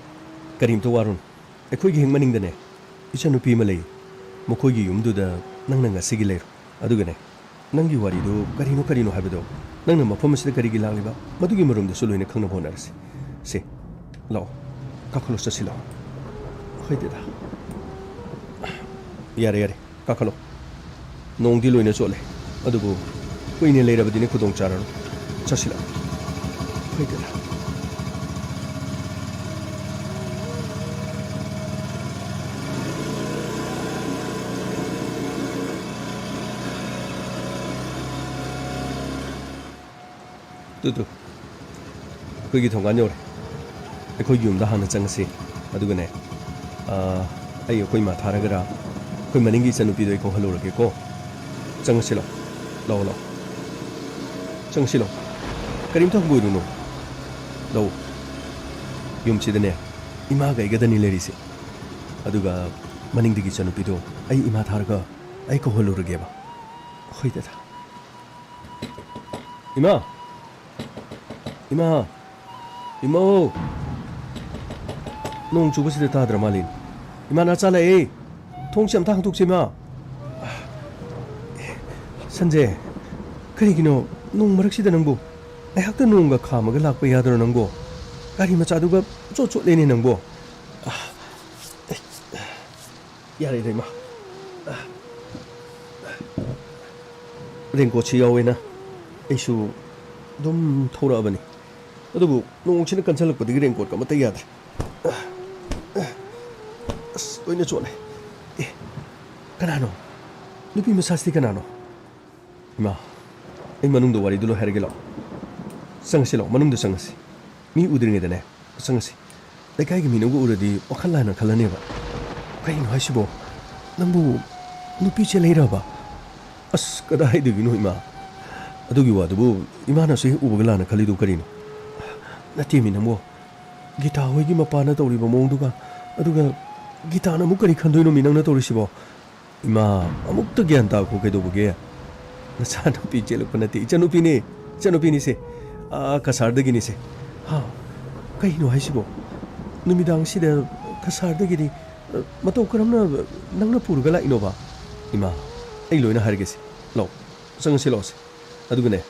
ꯀꯔꯤꯝꯇ ꯋꯥꯔꯨꯅꯨ꯫ ꯑꯩꯈꯣꯏꯒꯤ ꯍꯦꯛ ꯃꯅꯤꯡꯗꯅꯦ ꯏꯆꯟꯅꯨꯄꯤ ꯑꯃ ꯂꯩ꯫ ꯃꯈꯣꯏꯒꯤ ꯌꯨꯝꯗꯨꯗ ꯅꯪꯅ ꯉꯁꯤꯒꯤ ꯂꯩꯔꯣ꯫ ꯑꯗꯨꯒꯅꯦ, ꯅꯪꯒꯤ ꯋꯥꯔꯤꯗꯨ ꯀꯔꯤꯅꯣ ꯀꯔꯤꯅꯣ ꯍꯥꯏꯕꯗꯣ, ꯅꯪꯅ ꯃꯐꯝ ꯑꯁꯤꯗ ꯀꯔꯤꯒꯤ ꯂꯥꯛꯂꯤꯕ, ꯃꯗꯨꯒꯤ ꯃꯔꯝꯗꯁꯨ ꯂꯣꯏꯅ ꯈꯪꯅꯕ ꯍꯣꯠꯅꯔꯁꯤ꯫ ꯁꯦ, ꯂꯥꯛꯑꯣ, ꯀꯥꯈꯠꯂꯣ, ꯆꯠꯁꯤ ꯂꯥꯛꯑꯣ꯫ ꯍꯣꯏ ꯗꯗꯥ꯫ ꯌꯥꯔꯦ, ꯌꯥꯔꯦ, ꯀꯥꯈꯠꯂꯣ꯫ ꯅꯣꯡꯗꯤ ꯂꯣꯏꯅ ꯆꯣꯠꯂꯦ, ꯑꯗꯨꯕꯨ ꯀꯨꯏꯅ ꯂꯩꯔꯕꯗꯤꯅꯦ ꯈꯨꯗꯣꯡ ꯆꯥꯔꯔꯣꯏ꯫ ꯆꯠꯁꯤ ꯂꯥꯛꯑꯣ꯫ ꯍꯣꯏ ꯗꯗꯥ꯫ Two, two. ꯑꯩꯈꯣꯏꯒꯤ ꯊꯣꯡꯒꯥꯟ ꯌꯧꯔꯦ꯫ ꯑꯩꯈꯣꯏꯒꯤ ꯌꯨꯝꯗ ꯍꯥꯟꯅ ꯆꯪꯉꯁꯤ꯫ ꯑꯗꯨꯒꯅꯦ, ꯑꯥ, ꯑꯩ ꯑꯩꯈꯣꯏ ꯏꯃꯥ ꯊꯥꯔꯒꯔꯥ, ꯑꯩꯈꯣꯏ ꯃꯅꯤꯡꯒꯤ ꯏꯆꯟꯅꯨꯄꯤꯗꯣ ꯑꯩ ꯀꯧꯍꯜꯂꯨꯔꯒꯦꯀꯣ꯫ ꯆꯪꯉꯁꯤ ꯂꯥꯛꯑꯣ꯫ ꯂꯥꯛꯑꯣ, ꯂꯥꯛꯑꯣ꯫ ꯆꯪꯉꯁꯤ ꯂꯥꯛꯑꯣ꯫ ꯀꯔꯤꯝꯇ ꯍꯪꯒꯣꯏꯔꯨꯅꯨ꯫ ꯂꯥꯛꯑꯣ꯫ ꯌꯨꯝꯁꯤꯗꯅꯦ, ꯏꯃꯥꯒ ꯑꯩꯒꯗꯅꯤ ꯂꯩꯔꯤꯁꯦ꯫ ꯑꯗꯨꯒ ꯃꯅꯤꯡꯗꯒꯤ ꯏꯆꯟꯅꯨꯄꯤꯗꯣ ꯑꯩ ꯏꯃꯥ ꯊꯥꯔꯒ ꯑꯩ ꯀꯧꯍꯜꯂꯨꯔꯒꯦꯕ꯫ ꯍꯣꯏ ꯗꯗꯥ꯫ ꯏꯃꯥ! ꯏꯃꯥ! ꯏꯃꯥ! ꯅꯣꯡ ꯆꯨꯕꯁꯤꯗ ꯇꯥꯗ꯭ꯔ ꯃꯥꯜꯂꯦ꯫ ꯏꯃꯥ, ꯅꯆꯥ ꯂꯥꯛꯑꯦ! ꯊꯣꯡꯁꯦ ꯑꯝꯇ ꯍꯥꯡꯗꯣꯛꯁꯦ, ꯏꯃꯥ! ꯁꯟꯖꯦ, ꯀꯔꯤꯒꯤꯅꯣ ꯅꯣꯡ ꯃꯔꯛꯁꯤꯗ ꯅꯪꯕꯨ? ꯉꯥꯏꯍꯥꯛꯇ ꯅꯣꯡꯒ ꯈꯥꯝꯃꯒ ꯂꯥꯛꯄ ꯌꯥꯗ꯭ꯔꯣ ꯅꯪꯕꯣ? ꯒꯥꯔꯤ ꯃꯆꯥꯗꯨꯒ ꯆꯣꯠ ꯆꯣꯠꯂꯦꯅꯦ ꯅꯪꯕꯣ꯫ ꯌꯥꯔꯦꯗ, ꯏꯃꯥ꯫ ꯔꯦꯟꯀꯣꯠꯁꯤ ꯌꯥꯎꯋꯦꯅ ꯑꯩꯁꯨ ꯑꯗꯨꯝ ꯊꯧꯔꯛꯑꯕꯅꯤ꯫ ꯑꯗꯨꯕꯨ ꯅꯣꯡꯁꯤꯅ ꯀꯟꯁꯤꯜꯂꯛꯄꯗꯒꯤ ꯔꯦꯟꯀꯣꯠꯀ ꯑꯃꯠꯇ ꯌꯥꯗ꯭ꯔꯦ꯫ ꯑꯁ, ꯂꯣꯏꯅ ꯆꯣꯠꯂꯦ꯫ ꯑꯦ, ꯀꯅꯥꯅꯣ? ꯅꯨꯄꯤ ꯃꯆꯥꯁꯤꯗꯤ ꯀꯅꯥꯅꯣ? ꯏꯃꯥ, ꯑꯩ ꯃꯅꯨꯡꯗ ꯋꯥꯔꯤꯗꯨ ꯂꯣꯏ ꯍꯥꯏꯔꯒꯦ ꯂꯥꯛꯑꯣ꯫ ꯆꯪꯉꯁꯤ ꯂꯥꯛꯑꯣ, ꯃꯅꯨꯡꯗ ꯆꯪꯉꯁꯤ꯫ ꯃꯤ ꯎꯗ꯭ꯔꯤꯉꯩꯗꯅꯦ, ꯆꯪꯉꯁꯤ꯫ ꯂꯩꯀꯥꯏꯒꯤ ꯃꯤꯅꯒ ꯎꯔꯗꯤ ꯋꯥꯈꯜ ꯂꯥꯟꯅ ꯈꯜꯂꯅꯦꯕ꯫ ꯀꯩꯅꯣ ꯍꯥꯏꯁꯤꯕꯣ? ꯅꯪꯕꯨ ꯅꯨꯄꯤ ꯆꯦꯜꯂꯛꯏꯔꯕ? ꯑꯁ, ꯀꯗꯥꯏꯗꯒꯤꯅꯣ, ꯏꯃꯥ? ꯑꯗꯨꯒꯤ ꯋꯥꯗꯨꯕꯨ ꯏꯃꯥꯅꯁꯨ ꯍꯦꯛ ꯎꯕꯒ ꯂꯥꯟꯅ ꯈꯜꯂꯤꯗꯨ ꯀꯔꯤꯅꯣ? ꯅꯠꯇꯦꯃꯤ ꯅꯪꯕꯣ, ꯒꯤꯇꯥ ꯍꯣꯏꯒꯤ ꯃꯄꯥꯅ ꯇꯧꯔꯤꯕ ꯃꯑꯣꯡꯗꯨꯒ, ꯑꯗꯨꯒ ꯒꯤꯇꯥꯅ ꯑꯃꯨꯛ ꯀꯔꯤ ꯈꯟꯗꯣꯏꯅꯣꯃꯤ ꯅꯪꯅ ꯇꯧꯔꯤꯁꯤꯕꯣ? ꯏꯃꯥ, ꯑꯃꯨꯛꯇ ꯒ꯭ꯌꯥꯟ ꯇꯥꯈꯣ ꯀꯩꯗꯧꯕꯒꯦ? ꯅꯆꯥꯅꯨꯄꯤ ꯆꯦꯜꯂꯛꯄ ꯅꯠꯇꯦ, ꯏꯆꯟꯅꯨꯄꯤꯅꯦ, ꯏꯆꯟꯅꯨꯄꯤꯅꯤꯁꯦ꯫ ꯑꯥ, ꯀꯁꯥꯔꯗꯒꯤꯅꯤꯁꯦ꯫ ꯍꯥ? ꯀꯩꯅꯣ ꯍꯥꯏꯁꯤꯕꯣ? ꯅꯨꯃꯤꯗꯥꯡꯁꯤꯗ ꯀꯁꯥꯔꯗꯒꯤꯗꯤ, ꯑ, ꯃꯇꯧ ꯀꯔꯝꯅ ꯅꯪꯅ ꯄꯨꯔꯒ ꯂꯥꯛꯏꯅꯣꯕ? ꯏꯃꯥ, ꯑꯩ ꯂꯣꯏꯅ ꯍꯥꯏꯔꯒꯦꯁꯦ꯫ ꯂꯥꯛꯑꯣ, ꯆꯪꯉꯁꯤ ꯂꯥꯛꯑꯣꯁꯦ꯫ ꯑꯗꯨꯒꯅꯦ,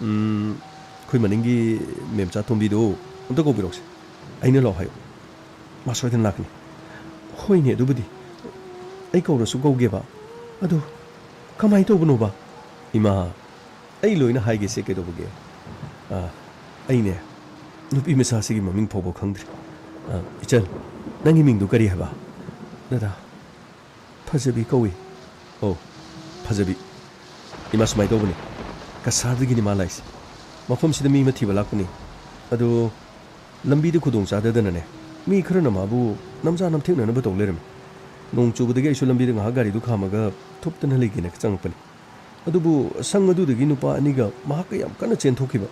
ꯎꯝ, ꯑꯩꯈꯣꯏ ꯃꯅꯤꯡꯒꯤ ꯃꯦꯝꯆꯥ ꯇꯣꯝꯕꯤꯗꯣ ꯑꯝꯇ ꯀꯧꯕꯤꯔꯛꯎꯁꯦ꯫ ꯑꯩꯅ ꯂꯥꯛꯑꯣ ꯍꯥꯏꯌꯨ꯫ ꯃꯥ ꯁꯣꯏꯗꯅ ꯂꯥꯛꯀꯅꯤ꯫ ꯍꯣꯏꯅꯦ, ꯑꯗꯨꯕꯨꯗꯤ꯫ ꯑꯩ ꯀꯧꯔꯁꯨ ꯀꯧꯒꯦꯕ꯫ ꯑꯗꯨ ꯀꯃꯥꯏꯅ ꯇꯧꯕꯅꯣꯕ? ꯏꯃꯥ, ꯑꯩ ꯂꯣꯏꯅ ꯍꯥꯏꯒꯦꯁꯦ ꯀꯩꯗꯧꯕꯒꯦ? ꯑꯥ, ꯑꯩꯅꯦ, ꯅꯨꯄꯤ ꯃꯆꯥꯁꯤꯒꯤ ꯃꯃꯤꯡ ꯐꯥꯎꯕ ꯈꯪꯗ꯭ꯔꯤ꯫ ꯑꯥ, ꯏꯆꯟ, ꯅꯪꯒꯤ ꯃꯤꯡꯗꯨ ꯀꯔꯤ ꯍꯥꯏꯕ? ꯗꯗꯥ, ꯐꯖꯕꯤ ꯀꯧꯏ꯫ ꯑꯣ, ꯐꯖꯕꯤ꯫ ꯏꯃꯥ, ꯁꯨꯃꯥꯏꯅ ꯇꯧꯕꯅꯤ, ꯀꯁꯥꯔꯗꯒꯤꯅꯤ ꯃꯥ ꯂꯥꯛꯏꯁꯦ꯫ ꯃꯐꯝꯁꯤꯗ ꯃꯤ ꯑꯃ ꯊꯤꯕ ꯂꯥꯛꯄꯅꯤ꯫ ꯑꯗꯨ ꯂꯝꯕꯤꯗ ꯈꯨꯗꯣꯡ ꯆꯥꯗꯗꯅꯅꯦ, ꯃꯤ ꯈꯔꯅ ꯃꯥꯕꯨ ꯅꯝꯖꯥ ꯅꯝꯊꯦꯛꯅꯅꯕ ꯇꯧ ꯂꯩꯔꯝꯃꯤ꯫ ꯅꯣꯡ ꯆꯨꯕꯗꯒꯤ ꯑꯩꯁꯨ ꯂꯝꯕꯤꯗ ꯉꯥꯏꯍꯥꯛ ꯒꯥꯔꯤꯗꯨ ꯈꯥꯝꯃꯒ ꯊꯨꯞꯇꯅ ꯂꯩꯒꯦꯅ ꯆꯪꯉꯛꯄꯅꯤ꯫ ꯑꯗꯨꯕꯨ ꯁꯪ ꯑꯗꯨꯗꯒꯤ ꯅꯨꯄꯥ ꯑꯅꯤꯒ ꯃꯍꯥꯛꯀ ꯌꯥꯝ ꯀꯟꯅ ꯆꯦꯟꯊꯣꯛꯈꯤꯕ꯫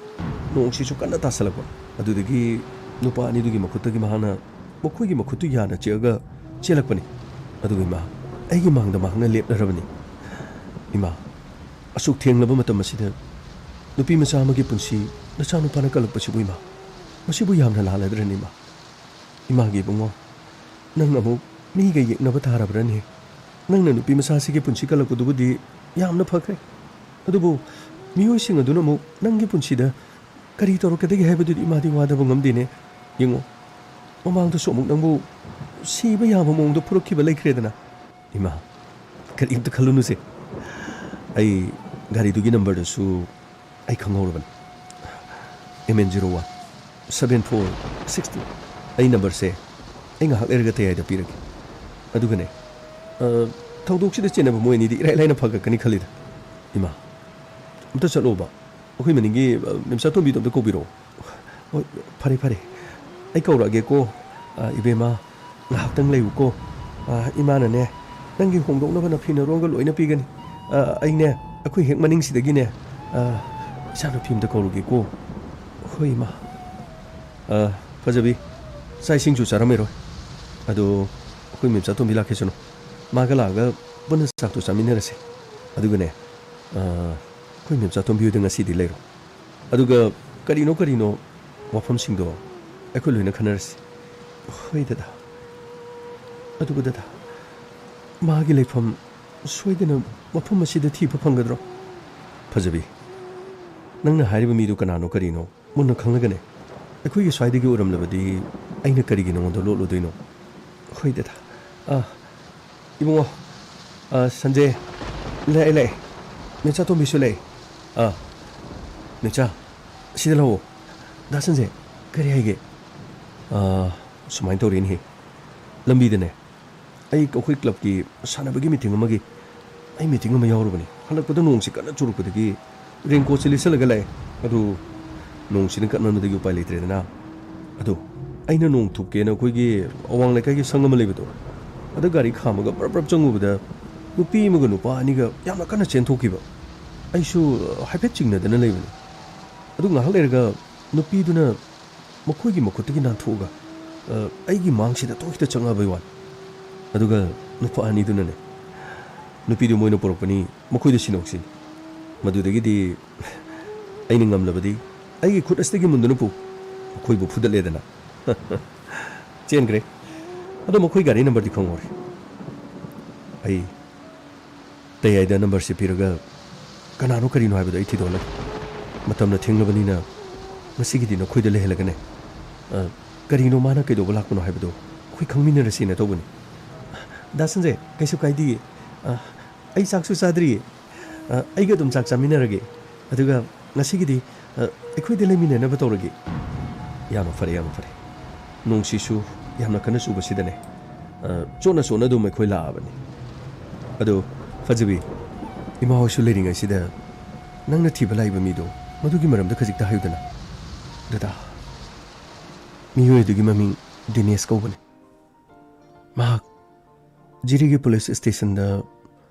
ꯅꯣꯡꯁꯤꯁꯨ ꯀꯟꯅ ꯇꯥꯁꯜꯂꯛꯄ꯫ ꯑꯗꯨꯗꯒꯤ ꯅꯨꯄꯥ ꯑꯅꯤꯗꯨꯒꯤ ꯃꯈꯨꯠꯇꯒꯤ ꯃꯍꯥꯛꯅ ꯃꯈꯣꯏꯒꯤ ꯃꯈꯨꯠꯇꯨ ꯌꯥꯅ ꯆꯤꯛꯑꯒ ꯆꯦꯜꯂꯛꯄꯅꯤ꯫ ꯑꯗꯨꯒ ꯏꯃꯥ, ꯑꯩꯒꯤ ꯃꯥꯡꯗ ꯃꯍꯥꯛꯅ ꯂꯦꯞꯂꯔꯕꯅꯤ꯫ ꯏꯃꯥ, ꯑꯁꯨꯛ ꯊꯦꯡꯂꯕ ꯃꯇꯝ ꯑꯁꯤꯗ ꯅꯨꯄꯤ ꯃꯆꯥ ꯑꯃꯒꯤ ꯄꯨꯟꯁꯤ ꯅꯆꯥꯅꯨꯄꯥꯅ ꯀꯜꯂꯛꯄꯁꯤꯕꯨ ꯏꯃꯥ, ꯃꯁꯤꯕꯨ ꯌꯥꯝꯅ ꯂꯥꯜꯂꯗ꯭ꯔꯅꯤ ꯏꯃꯥ? ꯏꯃꯥꯒꯤ ꯏꯕꯨꯡꯉꯣ, ꯅꯪ ꯑꯃꯨꯛ ꯃꯤꯒ ꯌꯦꯛꯅꯕ ꯇꯥꯔꯕ꯭ꯔꯅꯦ? ꯅꯪꯅ ꯅꯨꯄꯤ ꯃꯆꯥꯁꯤꯒꯤ ꯄꯨꯟꯁꯤ ꯀꯜꯂꯛꯄꯗꯨꯕꯨꯗꯤ ꯌꯥꯝꯅ ꯐꯈ꯭ꯔꯦ꯫ ꯑꯗꯨꯕꯨ ꯃꯤꯑꯣꯏꯁꯤꯡ ꯑꯗꯨꯅ ꯑꯃꯨꯛ ꯅꯪꯒꯤ ꯄꯨꯟꯁꯤꯗ ꯀꯔꯤ ꯇꯧꯔꯛꯀꯗꯒꯦ ꯍꯥꯏꯕꯗꯨꯗꯤ ꯏꯃꯥꯗꯤ ꯋꯥꯗꯕ ꯉꯝꯗꯦꯅꯦ꯫ ꯌꯦꯡꯉꯣ, ꯃꯃꯥꯡꯗꯁꯨ ꯑꯃꯨꯛ ꯅꯪꯕꯨ ꯁꯤꯕ ꯌꯥꯕ ꯃꯑꯣꯡꯗ ꯐꯨꯔꯛꯈꯤꯕ ꯂꯩꯈ꯭ꯔꯦꯗꯅ꯫ ꯏꯃꯥ, ꯀꯔꯤꯝꯇ ꯈꯜꯂꯨꯅꯨꯁꯦ꯫ ꯑꯩ ꯒꯥꯔꯤꯗꯨꯒꯤ ꯅꯝꯕꯔꯗꯨꯁꯨ ꯑꯩ ꯈꯪꯍꯧꯔꯕꯅꯤ꯫ M N zero one seven four six two꯫ ꯑꯩ ꯅꯝꯕꯔꯁꯦ ꯑꯩ ꯉꯥꯏꯍꯥꯛ ꯂꯩꯔꯒ ꯇꯌꯥꯏꯗ ꯄꯤꯔꯒꯦ꯫ ꯑꯗꯨꯒꯅꯦ, ꯑ, ꯊꯧꯗꯣꯛꯁꯤꯗ ꯆꯦꯟꯅꯕ ꯃꯣꯏ ꯑꯅꯤꯗꯤ ꯏꯔꯥꯏ ꯂꯥꯏꯅ ꯐꯒꯠꯀꯅꯤ ꯈꯜꯂꯤꯗ꯫ ꯏꯃꯥ, ꯑꯝꯇ ꯆꯠꯂꯣꯕ꯫ ꯑꯩꯈꯣꯏ ꯃꯅꯤꯡꯒꯤ, ꯑ, ꯃꯦꯝꯆꯥ ꯇꯣꯝꯕꯤꯗꯣ ꯑꯝꯇ ꯀꯧꯕꯤꯔꯛꯑꯣ꯫ ꯍꯣꯏ, ꯐꯔꯦ, ꯐꯔꯦ꯫ ꯑꯩ ꯀꯧꯔꯛꯑꯒꯦꯀꯣ꯫ ꯑ, ꯏꯕꯦꯝꯃ, ꯉꯥꯏꯍꯥꯛꯇꯪ ꯂꯩꯌꯨꯀꯣ꯫ ꯑ, ꯏꯃꯥꯅꯅꯦ, ꯅꯪꯒꯤ ꯍꯣꯡꯗꯣꯛꯅꯕ ꯅꯐꯤ ꯅꯔꯣꯜꯒ ꯂꯣꯏꯅ ꯄꯤꯒꯅꯤ꯫ ꯑ, ꯑꯩꯅꯦ, ꯑꯩꯈꯣꯏ ꯍꯦꯛ ꯃꯅꯤꯡꯁꯤꯗꯒꯤꯅꯦ, ꯑ, ꯏꯆꯥꯅꯨꯄꯤ ꯑꯝꯇ ꯀꯧꯔꯨꯒꯦꯀꯣ꯫ ꯍꯣꯏ, ꯏꯃꯥ꯫ ꯑ, ꯐꯖꯕꯤ, ꯆꯥꯛ ꯏꯁꯤꯡꯁꯨ ꯆꯥꯔꯝꯃꯔꯣꯏ꯫ ꯑꯗꯣ ꯑꯩꯈꯣꯏ ꯃꯦꯝꯆꯥ ꯇꯣꯝꯕꯤ ꯂꯥꯛꯈꯤꯁꯅꯨ꯫ ꯃꯥꯒ ꯂꯥꯛꯑꯒ ꯄꯨꯟꯅ ꯆꯥꯛꯇꯣ ꯆꯥꯃꯤꯟꯅꯔꯁꯦ꯫ ꯑꯗꯨꯒꯅꯦ, ꯑ, ꯑꯩꯈꯣꯏ ꯃꯦꯝꯆꯥ ꯇꯣꯝꯕꯤ ꯍꯣꯏꯗ ꯉꯁꯤꯗꯤ ꯂꯩꯔꯣ꯫ ꯑꯗꯨꯒ ꯀꯔꯤꯅꯣ ꯀꯔꯤꯅꯣ ꯋꯥꯐꯝꯁꯤꯡꯗꯣ ꯑꯩꯈꯣꯏ ꯂꯣꯏꯅ ꯈꯟꯅꯔꯁꯤ꯫ ꯍꯣꯏ ꯗꯗꯥ꯫ ꯑꯗꯨꯒ ꯗꯗꯥ, ꯃꯥꯒꯤ ꯂꯩꯐꯝ ꯁꯣꯏꯗꯅ ꯃꯐꯝ ꯑꯁꯤꯗ ꯊꯤꯕ ꯐꯪꯒꯗ꯭ꯔꯣ? ꯐꯖꯕꯤ, ꯅꯪꯅ ꯍꯥꯏꯔꯤꯕ ꯃꯤꯗꯨ ꯀꯅꯥꯅꯣ ꯀꯔꯤꯅꯣ ꯃꯨꯟꯅ ꯈꯪꯂꯒꯅꯦ, ꯑꯩꯈꯣꯏꯒꯤ ꯁ꯭ꯋꯥꯏꯗꯒꯤ ꯑꯣꯏꯔꯝꯂꯕꯗꯤ ꯑꯩꯅ ꯀꯔꯤꯒꯤ ꯅꯉꯣꯟꯗ ꯂꯣꯠꯂꯨꯗꯣꯏꯅꯣ? ꯍꯣꯏ ꯗꯗꯥ꯫ ꯑꯥ, ꯏꯕꯨꯡꯉꯣ, ꯑꯥ, ꯁꯟꯖꯦ, ꯂꯥꯛꯑꯦ, ꯂꯥꯛꯑꯦ꯫ ꯃꯦꯝꯆꯥ ꯇꯣꯝꯕꯤꯁꯨ ꯂꯥꯛꯑꯦ꯫ ꯑꯥ, ꯃꯦꯝꯆꯥ, ꯁꯤꯗ ꯂꯥꯛꯑꯣ꯫ ꯗꯥ ꯁꯟꯖꯦ, ꯀꯔꯤ ꯍꯥꯏꯒꯦ? ꯑꯥ, ꯁꯨꯃꯥꯏꯅ ꯇꯧꯔꯦꯅꯦꯍꯦ꯫ ꯂꯝꯕꯤꯗꯅꯦ, ꯑꯩ ꯑꯩꯈꯣꯏ ꯀ꯭ꯂꯕꯀꯤ ꯁꯥꯟꯅꯕꯒꯤ ꯃꯤꯇꯤꯡ ꯑꯃꯒꯤ ꯑꯩ ꯃꯤꯇꯤꯡ ꯑꯃ ꯌꯥꯎꯔꯨꯕꯅꯤ꯫ ꯍꯜꯂꯛꯄꯗ ꯅꯣꯡꯁꯤ ꯀꯟꯅ ꯆꯨꯔꯛꯄꯗꯒꯤ raincoatꯁꯦ ꯂꯤꯠꯁꯜꯂꯒ ꯂꯥꯛꯑꯦ꯫ ꯑꯗꯨ ꯅꯣꯡꯁꯤꯅ ꯀꯟꯃꯟꯕꯗꯒꯤ ꯎꯄꯥꯏ ꯂꯩꯇ꯭ꯔꯦꯗꯅ꯫ ꯑꯗꯣ ꯑꯩꯅ ꯅꯣꯡ ꯊꯨꯞꯀꯦꯅ ꯑꯩꯈꯣꯏꯒꯤ ꯑꯋꯥꯡ ꯂꯩꯀꯥꯏꯒꯤ ꯁꯪ ꯑꯃ ꯂꯩꯕꯗꯣ, ꯑꯗ ꯒꯥꯔꯤ ꯈꯥꯝꯃꯒ ꯕ꯭ꯔꯞ ꯕ꯭ꯔꯞ ꯆꯪꯉꯨꯕꯗ ꯅꯨꯄꯤ ꯑꯃꯒ ꯅꯨꯄꯥ ꯑꯅꯤꯒ ꯌꯥꯝꯅ ꯀꯟꯅ ꯆꯦꯟꯊꯣꯛꯈꯤꯕ꯫ ꯑꯩꯁꯨ ꯍꯥꯏꯐꯦꯠ ꯆꯤꯡꯅꯗꯅ ꯂꯩꯕꯅꯤ꯫ ꯑꯗꯨ ꯉꯥꯏꯍꯥꯛ ꯂꯩꯔꯒ ꯅꯨꯄꯤꯗꯨꯅ ꯃꯈꯣꯏꯒꯤ ꯃꯈꯨꯠꯇꯒꯤ ꯅꯥꯟꯊꯣꯛꯑꯒ, ꯑ, ꯑꯩꯒꯤ ꯃꯥꯡꯁꯤꯗ ꯇꯣꯛ ꯍꯦꯛꯇ ꯆꯪꯉꯛꯑꯕꯩ ꯋꯥꯅꯤ꯫ ꯑꯗꯨꯒ ꯅꯨꯄꯥ ꯑꯅꯤꯗꯨꯅꯅꯦ, "ꯅꯨꯄꯤꯗꯨ ꯃꯣꯏꯅ ꯄꯨꯔꯛꯄꯅꯤ, ꯃꯈꯣꯏꯗ ꯁꯤꯟꯅꯧꯁꯤ꯫" ꯃꯗꯨꯗꯒꯤꯗꯤ ꯑꯩꯅ ꯉꯝꯂꯕꯗꯤ ꯑꯩꯒꯤ ꯈꯨꯠ ꯑꯁꯤꯗꯒꯤ ꯃꯨꯟꯗꯨꯅ ꯄꯨ, ꯃꯈꯣꯏꯕꯨ ꯐꯨꯗꯠꯂꯦꯗꯅ꯫ ꯆꯦꯟꯈ꯭ꯔꯦ꯫ ꯑꯗꯣ ꯃꯈꯣꯏ ꯒꯥꯔꯤ ꯅꯝꯕꯔꯗꯤ ꯈꯪꯍꯧꯔꯦ꯫ ꯑꯩ ꯇꯌꯥꯏꯗ ꯅꯝꯕꯔꯁꯦ ꯄꯤꯔꯒ ꯀꯅꯥꯅꯣ ꯀꯔꯤꯅꯣ ꯍꯥꯏꯕꯗꯣ ꯑꯩ ꯊꯤꯗꯣꯛꯍꯜꯂꯒꯦ꯫ ꯃꯇꯝꯅ ꯊꯦꯡꯂꯕꯅꯤꯅ ꯉꯁꯤꯒꯤꯗꯤ ꯅꯈꯣꯏꯗ ꯂꯩꯍꯜꯂꯒꯅꯦ, ꯑ, ꯀꯔꯤꯅꯣ ꯃꯥꯅ ꯀꯩꯗꯧꯕ ꯂꯥꯛꯄꯅꯣ ꯍꯥꯏꯕꯗꯣ ꯑꯩꯈꯣꯏ ꯈꯪꯃꯤꯟꯅꯔꯁꯦꯅ ꯇꯧꯕꯅꯤ꯫ ꯗꯥ ꯁꯟꯖꯦ, ꯀꯩꯁꯨ ꯀꯥꯏꯗꯤꯌꯦ꯫ ꯑ, ꯑꯩ ꯆꯥꯛꯁꯨ ꯆꯥꯗ꯭ꯔꯤꯌꯦ꯫ ꯑ, ꯑꯩꯒ ꯑꯗꯨꯝ ꯆꯥꯛ ꯆꯥꯃꯤꯟꯅꯔꯒꯦ꯫ ꯑꯗꯨꯒ ꯉꯁꯤꯒꯤꯗꯤ, ꯑ, ꯑꯩꯈꯣꯏꯗ ꯂꯩꯃꯤꯟꯅꯅꯕ ꯇꯧꯔꯒꯦ꯫ ꯌꯥꯝꯅ ꯐꯔꯦ, ꯌꯥꯝꯅ ꯐꯔꯦ꯫ ꯅꯣꯡꯁꯤꯁꯨ ꯌꯥꯝꯅ ꯀꯟꯅ ꯆꯨꯕꯁꯤꯗꯅꯦ, ꯑ, ꯆꯣꯠꯅ ꯆꯣꯠꯅ ꯑꯗꯨꯝ ꯑꯩꯈꯣꯏ ꯂꯥꯛꯑꯕꯅꯤ꯫ ꯑꯗꯣ ꯐꯖꯕꯤ, ꯏꯃꯥ ꯍꯣꯏꯁꯨ ꯂꯩꯔꯤꯉꯩꯁꯤꯗ ꯅꯪꯅ ꯊꯤꯕ ꯂꯥꯛꯏꯕ ꯃꯤꯗꯣ, ꯃꯗꯨꯒꯤ ꯃꯔꯝꯗ ꯈꯖꯤꯛꯇ ꯍꯥꯏꯌꯨꯗꯅ꯫ ꯗꯗꯥ, ꯃꯤꯑꯣꯏ ꯑꯗꯨꯒꯤ ꯃꯃꯤꯡ ꯗꯤꯅꯦꯁ ꯀꯧꯕꯅꯤ꯫ ꯃꯍꯥꯛ ꯖꯤꯔꯤꯒꯤ ꯄꯨꯂꯤꯁ ꯁ꯭ꯇꯦꯁꯟꯗ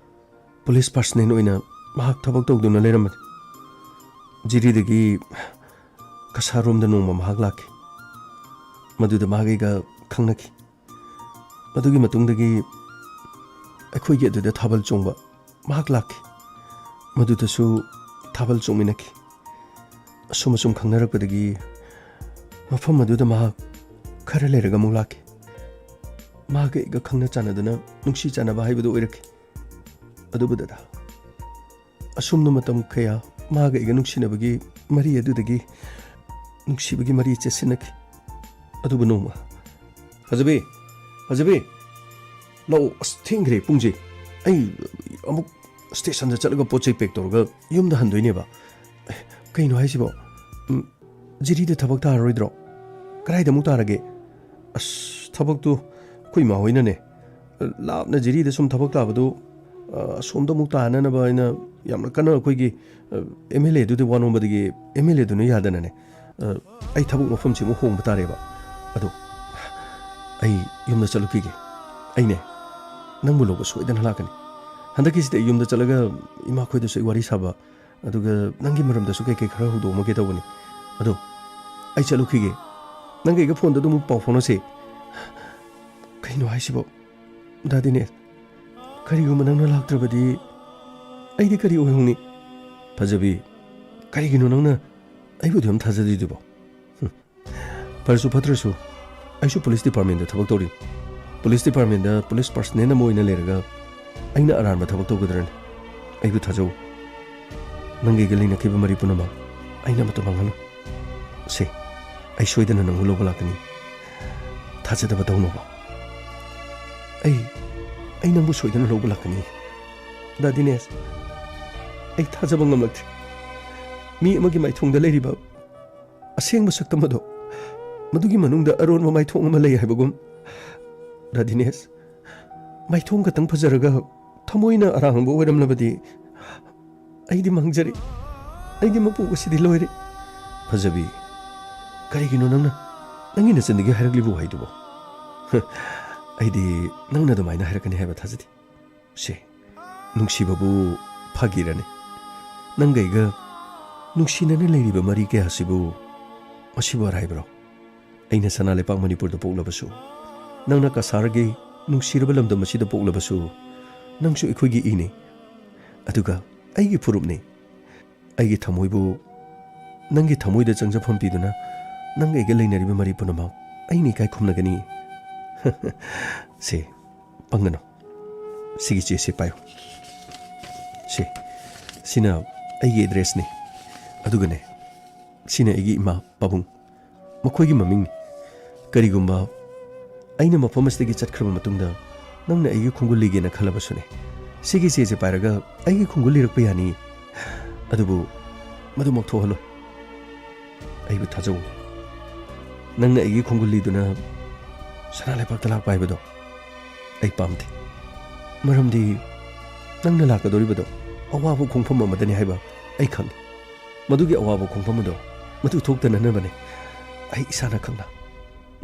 ꯄꯨꯂꯤꯁ ꯄꯥꯔꯁꯅꯦꯜ ꯑꯣꯏꯅ ꯃꯍꯥꯛ ꯊꯕꯛ ꯇꯧꯗꯨꯅ ꯂꯩꯔꯝꯕꯅꯤ꯫ ꯖꯤꯔꯤꯗꯒꯤ ꯀꯁꯥꯔꯣꯝꯗ ꯅꯣꯡꯃ ꯃꯍꯥꯛ ꯂꯥꯛꯈꯤ꯫ ꯃꯗꯨꯗ ꯃꯍꯥꯛ ꯑꯩꯒ ꯈꯪꯅꯈꯤ꯫ ꯃꯗꯨꯒꯤ ꯃꯇꯨꯡꯗꯒꯤ ꯑꯩꯈꯣꯏꯒꯤ ꯑꯗꯨꯗ ꯊꯥꯕꯜ ꯆꯣꯡꯕ ꯃꯍꯥꯛ ꯂꯥꯛꯈꯤ꯫ ꯃꯗꯨꯗꯁꯨ ꯊꯥꯕꯜ ꯆꯣꯡꯃꯤꯟꯅꯈꯤ꯫ ꯑꯁꯨꯝ ꯑꯁꯨꯝ ꯈꯪꯅꯔꯛꯄꯗꯒꯤ ꯃꯐꯝ ꯑꯗꯨꯗ ꯃꯍꯥꯛ ꯈꯔ ꯂꯩꯔꯒ ꯑꯃꯨꯛ ꯂꯥꯛꯈꯤ꯫ ꯃꯍꯥꯛ ꯑꯩꯒ ꯈꯪꯅ ꯆꯥꯟꯅꯗꯨꯅ ꯅꯨꯡꯁꯤ ꯆꯥꯟꯅꯕ ꯍꯥꯏꯕꯗꯨ ꯑꯣꯏꯔꯛꯈꯤ꯫ ꯑꯗꯨꯕꯨ ꯗꯗꯥ, ꯑꯁꯨꯝꯅ ꯃꯇꯝ ꯀꯌꯥ ꯃꯍꯥꯛ ꯑꯩꯒ ꯅꯨꯡꯁꯤꯅꯕꯒꯤ ꯃꯔꯤ ꯑꯗꯨꯗꯒꯤ ꯅꯨꯡꯁꯤꯕꯒꯤ ꯃꯔꯤ ꯆꯦꯠꯁꯤꯟꯅꯈꯤ꯫ ꯑꯗꯨꯕꯨ ꯅꯣꯡꯃ, "ꯐꯖꯕꯤ, ꯐꯖꯕꯤ, ꯂꯥꯛꯑꯣ, ꯑꯁ ꯊꯦꯡꯈ꯭ꯔꯦ ꯄꯨꯡꯁꯦ, ꯑꯩ ꯑꯃꯨꯛ ꯁ꯭ꯇꯦꯁꯟꯗ ꯆꯠꯂꯒ ꯄꯣꯠ ꯆꯩ ꯄꯦꯛ ꯇꯧꯔꯒ ꯌꯨꯝꯗ ꯍꯟꯗꯣꯏꯅꯦꯕ꯫ ꯑꯦ, ꯀꯩꯅꯣ ꯍꯥꯏꯁꯤꯕꯣ? ꯎꯝ, ꯖꯤꯔꯤꯗ ꯊꯕꯛ ꯇꯥꯔꯔꯣꯏꯗ꯭ꯔꯣ? ꯀꯗꯥꯏꯗ ꯑꯃꯨꯛ ꯇꯥꯔꯒꯦ?" "ꯑꯁ, ꯊꯕꯛꯇꯨ ꯑꯩꯈꯣꯏ ꯏꯃꯥ ꯍꯣꯏꯅꯅꯦ, ꯂꯥꯞꯅ ꯖꯤꯔꯤꯗ ꯁꯨꯝ ꯊꯕꯛ ꯇꯥꯕꯗꯨ, ꯑ, ꯑꯁꯣꯝꯗ ꯑꯃꯨꯛ ꯇꯥꯅꯅꯕ ꯍꯥꯏꯅ ꯌꯥꯝꯅ ꯀꯟꯅ ꯑꯩꯈꯣꯏꯒꯤ, ꯑ, ꯑꯦꯝ ꯑꯦꯜ ꯑꯦꯗꯨꯗ ꯋꯥ ꯅꯣꯝꯕꯗꯒꯤ ꯑꯦꯝ ꯑꯦꯜ ꯑꯦꯗꯨꯅ ꯌꯥꯗꯅꯅꯦ, ꯑ, ꯑꯩ ꯊꯕꯛ ꯃꯐꯝꯁꯤ ꯑꯃꯨꯛ ꯍꯣꯡꯕ ꯇꯥꯔꯦꯕ꯫ ꯑꯗꯣ ꯑꯩ ꯌꯨꯝꯗ ꯆꯠꯂꯨꯈꯤꯒꯦ꯫ ꯑꯩꯅꯦ, ꯅꯪꯕꯨ ꯂꯧꯕ ꯁꯣꯏꯗꯅ ꯂꯥꯛꯀꯅꯤ꯫ ꯍꯟꯗꯛꯀꯤꯁꯤꯗꯤ ꯑꯩ ꯌꯨꯝꯗ ꯆꯠꯂꯒ ꯏꯃꯥꯈꯣꯏꯗꯁꯨ ꯑꯩ ꯋꯥꯔꯤ ꯁꯥꯕ, ꯑꯗꯨꯒ ꯅꯪꯒꯤ ꯃꯔꯝꯗꯁꯨ ꯀꯩꯀꯩ ꯈꯔ ꯍꯧꯗꯣꯛꯑꯝꯃꯒꯦ ꯇꯧꯕꯅꯤ꯫ ꯑꯗꯣ ꯑꯩ ꯆꯠꯂꯨꯈꯤꯒꯦ꯫ ꯅꯪꯒ ꯑꯩꯒ ꯐꯣꯟꯗ ꯑꯗꯨꯝ ꯄꯥꯎ ꯐꯥꯎꯅꯁꯦ꯫" "ꯀꯩꯅꯣ ꯍꯥꯏꯁꯤꯕꯣ? ꯗꯥ ꯗꯤꯅꯦꯁ, ꯀꯔꯤꯒꯨꯝꯕ ꯅꯪꯅ ꯂꯥꯛꯇ꯭ꯔꯕꯗꯤ ꯑꯩꯗꯤ ꯀꯔꯤ ꯑꯣꯏꯍꯧꯅꯤ?" "ꯐꯖꯕꯤ, ꯀꯔꯤꯒꯤꯅꯣ ꯅꯪꯅ ꯑꯩꯕꯨ ꯑꯗꯨꯝ ꯊꯥꯖꯗ꯭ꯔꯤꯗꯨꯕꯣ?" "ꯍꯨꯝ, ꯐꯔꯁꯨ ꯐꯠꯇ꯭ꯔꯁꯨ ꯑꯩꯁꯨ ꯄꯨꯂꯤꯁ ꯗꯤꯄꯥꯔꯠꯃꯦꯟꯗ ꯊꯕꯛ ꯇꯧꯔꯤ꯫ ꯄꯨꯂꯤꯁ ꯗꯤꯄꯥꯔꯠꯃꯦꯟꯗ ꯄꯨꯂꯤꯁ ꯄꯥꯔꯁꯅꯦꯜ ꯑꯃ ꯑꯣꯏꯅ ꯂꯩꯔꯒ ꯑꯩꯅ ꯑꯔꯥꯟꯕ ꯊꯕꯛ ꯇꯧꯒꯗ꯭ꯔꯅꯦ? ꯑꯩꯕꯨ ꯊꯥꯖꯧ꯫ ꯅꯪꯒ ꯑꯩꯒ ꯂꯩꯅꯈꯤꯕ ꯃꯔꯤ ꯄꯨꯝꯅꯃꯛ ꯑꯩꯅ ꯑꯃꯠꯇ ꯃꯥꯡꯍꯜꯂꯣꯏ꯫ ꯁꯦ, ꯑꯩ ꯁꯣꯏꯗꯅ ꯅꯪꯕꯨ ꯂꯧꯕ ꯂꯥꯛꯀꯅꯤ꯫ ꯊꯥꯖꯗꯕ ꯇꯧꯅꯣꯕ꯫" "ꯑꯩ, ꯑꯩ ꯅꯪꯕꯨ ꯁꯣꯏꯗꯅ ꯂꯧꯕ ꯂꯥꯛꯀꯅꯤ꯫" "ꯗꯥ ꯗꯤꯅꯦꯁ, ꯑꯩ ꯊꯥꯖꯕ ꯉꯝꯂꯛꯇ꯭ꯔꯦ꯫ ꯃꯤ ꯑꯃꯒꯤ ꯃꯥꯏꯊꯣꯡꯗ ꯂꯩꯔꯤꯕ ꯑꯁꯦꯡꯕ ꯁꯛꯇꯝ ꯑꯗꯣ ꯃꯗꯨꯒꯤ ꯃꯅꯨꯡꯗ ꯑꯔꯣꯟꯕ ꯃꯥꯏꯊꯣꯡ ꯑꯃ ꯂꯩ ꯍꯥꯏꯕꯒꯨꯝ꯫ ꯗꯥ ꯗꯤꯅꯦꯁ, ꯃꯥꯏꯊꯣꯡ ꯈꯛꯇꯪ ꯐꯖꯔꯒ ꯊꯃꯣꯏꯅ ꯑꯔꯥꯡꯕ ꯑꯣꯏꯔꯝꯂꯕꯗꯤ ꯑꯩꯗꯤ ꯃꯥꯡꯖꯔꯦ꯫ ꯑꯩꯗꯤ ꯃꯄꯣꯛ ꯑꯁꯤꯗꯤ ꯂꯣꯏꯔꯦ꯫" "ꯐꯖꯕꯤ, ꯀꯔꯤꯒꯤꯅꯣ ꯅꯪꯅ ꯅꯪꯒꯤ ꯅꯆꯤꯟꯗꯒꯤ ꯍꯥꯏꯔꯛꯂꯤꯕ ꯋꯥꯍꯩꯗꯨꯕꯣ?" "ꯍ, ꯑꯩꯗꯤ ꯅꯪꯅ ꯑꯗꯨꯃꯥꯏꯅ ꯍꯥꯏꯔꯛꯀꯅꯤ ꯍꯥꯏꯕ ꯊꯥꯖꯗꯦ꯫ ꯁꯦ, ꯅꯨꯡꯁꯤꯕꯕꯨ ꯐꯥꯒꯤꯔꯅꯦ? ꯅꯪꯒ ꯑꯩꯒ ꯅꯨꯡꯁꯤꯅꯅ ꯂꯩꯔꯤꯕ ꯃꯔꯤ ꯀꯌꯥꯁꯤꯕꯨ ꯃꯁꯤꯕꯨ ꯑꯔꯥꯏꯕ꯭ꯔꯣ? ꯑꯩꯅ ꯁꯅꯥ ꯂꯩꯄꯥꯛ ꯃꯅꯤꯄꯨꯔꯗ ꯄꯣꯛꯂꯕꯁꯨ, ꯅꯪꯅ ꯀꯁꯥꯔꯒꯤ ꯅꯨꯡꯁꯤꯔꯕ ꯂꯝꯗꯝ ꯑꯁꯤꯗ ꯄꯣꯛꯂꯕꯁꯨ, ꯅꯪꯁꯨ ꯑꯩꯈꯣꯏꯒꯤ ꯏꯅꯤ꯫ ꯑꯗꯨꯒ ꯑꯩꯒꯤ ꯐꯨꯔꯨꯞꯅꯤ꯫ ꯑꯩꯒꯤ ꯊꯃꯣꯏꯕꯨ ꯅꯪꯒꯤ ꯊꯃꯣꯏꯗ ꯆꯪꯖꯐꯝ ꯄꯤꯗꯨꯅ ꯅꯪꯒ ꯑꯩꯒ ꯂꯩꯅꯔꯤꯕ ꯃꯔꯤ ꯄꯨꯝꯅꯃꯛ ꯑꯩꯅ ꯏꯀꯥꯏ ꯈꯨꯝꯅꯒꯅꯤ꯫ ꯁꯦ, ꯄꯪꯒꯅꯨ꯫ ꯁꯤꯒꯤ ꯆꯦꯁꯦ ꯄꯥꯏꯌꯨ꯫ ꯁꯦ, ꯁꯤꯅ ꯑꯩꯒꯤ ꯑꯦꯗ꯭ꯔꯦꯁꯅꯤ꯫ ꯑꯗꯨꯒꯅꯦ, ꯁꯤꯅ ꯑꯩꯒꯤ ꯏꯃꯥ ꯄꯥꯕꯨꯡ, ꯃꯈꯣꯏꯒꯤ ꯃꯃꯤꯡꯅꯤ꯫ ꯀꯔꯤꯒꯨꯝꯕ ꯑꯩꯅ ꯃꯐꯝ ꯑꯁꯤꯗꯒꯤ ꯆꯠꯈ꯭ꯔꯕ ꯃꯇꯨꯡꯗ ꯅꯪꯅ ꯑꯩꯒꯤ ꯈꯣꯡꯒꯨꯜ ꯂꯤꯒꯦꯅ ꯈꯜꯂꯕꯁꯨꯅꯦ, ꯁꯤꯒꯤ ꯆꯦꯁꯦ ꯄꯥꯏꯔꯒ ꯑꯩꯒꯤ ꯈꯣꯡꯒꯨꯜ ꯂꯤꯔꯛꯄ ꯌꯥꯅꯤ꯫ ꯑꯗꯨꯕꯨ ꯃꯗꯨꯃꯛ ꯊꯣꯛꯍꯜꯂꯣꯏ꯫ ꯑꯩꯕꯨ ꯊꯥꯖꯧ꯫ ꯅꯪꯅ ꯑꯩꯒꯤ ꯈꯣꯡꯒꯨꯜ ꯂꯤꯗꯨꯅ ꯁꯅꯥ ꯂꯩꯄꯥꯛꯇ ꯂꯥꯛꯄ ꯍꯥꯏꯕꯗꯣ ꯑꯩ ꯄꯥꯝꯗꯦ꯫ ꯃꯔꯝꯗꯤ ꯅꯪꯅ ꯂꯥꯛꯀꯗꯧꯔꯤꯕꯗꯣ ꯑꯋꯥꯕ ꯈꯣꯡꯐꯝ ꯑꯃꯗꯅꯤ ꯍꯥꯏꯕ ꯑꯩ ꯈꯪꯏ꯫ ꯃꯗꯨꯒꯤ ꯑꯋꯥꯕ ꯈꯣꯡꯐꯝ ꯑꯗꯣ ꯃꯗꯨ ꯊꯣꯛꯇꯅꯅꯕꯅꯦ ꯑꯩ ꯏꯁꯥꯅ ꯈꯪꯅ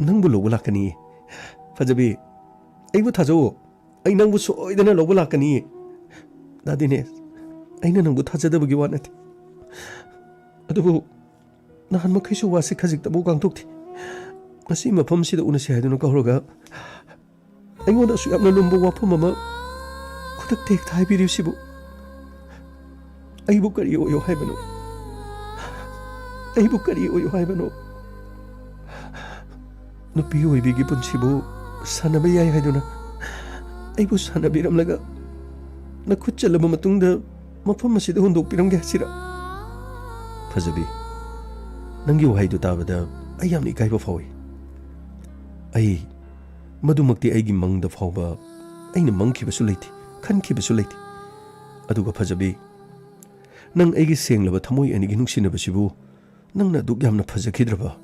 ꯅꯪꯕꯨ ꯂꯧꯕ ꯂꯥꯛꯀꯅꯤ꯫ ꯐꯖꯕꯤ, ꯑꯩꯕꯨ ꯊꯥꯖꯧꯑꯣ꯫ ꯑꯩ ꯅꯪꯕꯨ ꯁꯣꯏꯗꯅ ꯂꯧꯕ ꯂꯥꯛꯀꯅꯤ꯫ ꯗꯥ ꯗꯤꯅꯦꯁ, ꯑꯩꯅ ꯅꯪꯕꯨ ꯊꯥꯖꯗꯕꯒꯤ ꯋꯥ ꯅꯠꯇꯦ꯫ ꯑꯗꯨꯕꯨ ꯅꯍꯥꯟ ꯃꯈꯩꯁꯨ ꯋꯥꯁꯤ ꯈꯖꯤꯛꯇꯕꯨ ꯉꯥꯡꯊꯣꯛꯇꯦ꯫ ꯉꯁꯤ ꯃꯐꯝꯁꯤꯗ ꯎꯅꯁꯤ ꯍꯥꯏꯗꯨꯅ ꯀꯧꯔꯒ ꯑꯩꯉꯣꯟꯗ ꯑꯁꯨꯛ ꯌꯥꯝꯅ ꯂꯨꯝꯕ ꯋꯥꯐꯝ ꯑꯃ ꯈꯨꯗꯛꯇ ꯍꯦꯛꯇ ꯍꯥꯏꯕꯤꯔꯤꯕꯁꯤꯕꯨ ꯑꯩꯕꯨ ꯀꯔꯤ ꯑꯣꯏꯌꯣ ꯍꯥꯏꯕꯅꯣ? ꯑꯩꯕꯨ ꯀꯔꯤ ꯑꯣꯏꯌꯣ ꯍꯥꯏꯕꯅꯣ? ꯅꯨꯄꯤ ꯑꯣꯏꯕꯤꯒꯤ ꯄꯨꯟꯁꯤꯕꯨ ꯁꯥꯟꯅꯕ ꯌꯥꯏ ꯍꯥꯏꯗꯨꯅ ꯑꯩꯕꯨ ꯁꯥꯟꯅꯕꯤꯔꯝꯂꯒ ꯅꯈꯨꯠ ꯆꯠꯂꯕ ꯃꯇꯨꯡꯗ ꯃꯐꯝ ꯑꯁꯤꯗ ꯍꯨꯟꯗꯣꯛꯄꯤꯔꯝꯒꯦ ꯍꯥꯏꯁꯤꯔꯥ? ꯐꯖꯕꯤ, ꯅꯪꯒꯤ ꯋꯥꯍꯩꯗꯨ ꯇꯥꯕꯗ ꯑꯩ ꯌꯥꯝꯅ ꯏꯀꯥꯏꯕ ꯐꯥꯎꯏ꯫ ꯑꯩ ꯃꯗꯨꯃꯛꯇꯤ ꯑꯩꯒꯤ ꯃꯪꯗ ꯐꯥꯎꯕ ꯑꯩꯅ ꯃꯪꯈꯤꯕꯁꯨ ꯂꯩꯇꯦ, ꯈꯟꯈꯤꯕꯁꯨ ꯂꯩꯇꯦ꯫ ꯑꯗꯨꯒ ꯐꯖꯕꯤ, ꯅꯪ ꯑꯩꯒꯤ ꯁꯦꯡꯂꯕ ꯊꯃꯣꯏ ꯑꯅꯤꯒꯤ ꯅꯨꯡꯁꯤꯅꯕꯁꯤꯕꯨ ꯅꯪꯅ ꯑꯗꯨꯛ ꯌꯥꯝꯅ ꯐꯖꯈꯤꯗ꯭ꯔꯕ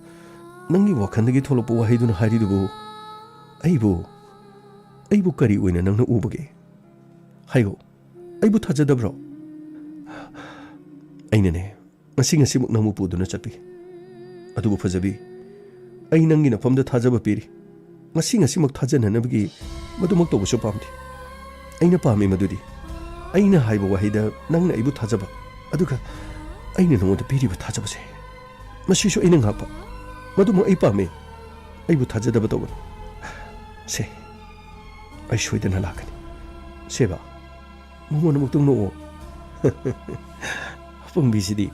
ꯅꯪꯒꯤ ꯋꯥꯈꯜꯗꯒꯤ ꯊꯣꯛꯂꯛꯄ ꯋꯥꯍꯩꯗꯨꯅ ꯍꯥꯏꯔꯤꯗꯨꯕꯨ ꯑꯩꯕꯨ, ꯑꯩꯕꯨ ꯀꯔꯤ ꯑꯣꯏꯅ ꯅꯪꯅ ꯎꯕꯒꯦ? ꯍꯥꯏꯌꯨ, ꯑꯩꯕꯨ ꯊꯥꯖꯗꯕ꯭ꯔꯣ? ꯑꯩꯅꯅꯦ, ꯉꯁꯤ ꯉꯁꯤꯃꯛ ꯅꯪꯕꯨ ꯄꯨꯗꯨꯅ ꯆꯠꯄꯤꯒꯦ꯫ ꯑꯗꯨꯕꯨ ꯐꯖꯕꯤ, ꯑꯩ ꯅꯪꯒꯤ ꯅꯐꯝꯗ ꯊꯥꯖꯕ ꯄꯤꯔꯤ꯫ ꯉꯁꯤ ꯉꯁꯤꯃꯛ ꯊꯥꯖꯅꯅꯕꯒꯤ ꯃꯗꯨꯃꯛ ꯇꯧꯕꯁꯨ ꯄꯥꯝꯗꯦ꯫ ꯑꯩꯅ ꯄꯥꯝꯃꯤ ꯃꯗꯨꯗꯤ ꯑꯩꯅ ꯍꯥꯏꯕ ꯋꯥꯍꯩꯗ ꯅꯪꯅ ꯑꯩꯕꯨ ꯊꯥꯖꯕ, ꯑꯗꯨꯒ ꯑꯩꯅ ꯅꯉꯣꯟꯗ ꯄꯤꯔꯤꯕ ꯊꯥꯖꯕꯁꯦ, ꯃꯁꯤꯁꯨ ꯑꯩꯅ ꯉꯥꯛꯄ꯫ ꯃꯗꯨꯃꯛ ꯑꯩ ꯄꯥꯝꯃꯤ꯫ ꯑꯩꯕꯨ ꯊꯥꯖꯗꯕ ꯇꯧꯒꯅꯨ꯫ ꯁꯦ, ꯑꯩ ꯁꯣꯏꯗꯅ ꯂꯥꯛꯀꯅꯤ꯫ ꯁꯦꯕꯥ, ꯃꯉꯣꯟꯗ ꯑꯃꯨꯛꯇꯪ ꯅꯣꯛꯑꯣ꯫ ꯑꯄꯪꯕꯤꯁꯤꯗꯤ,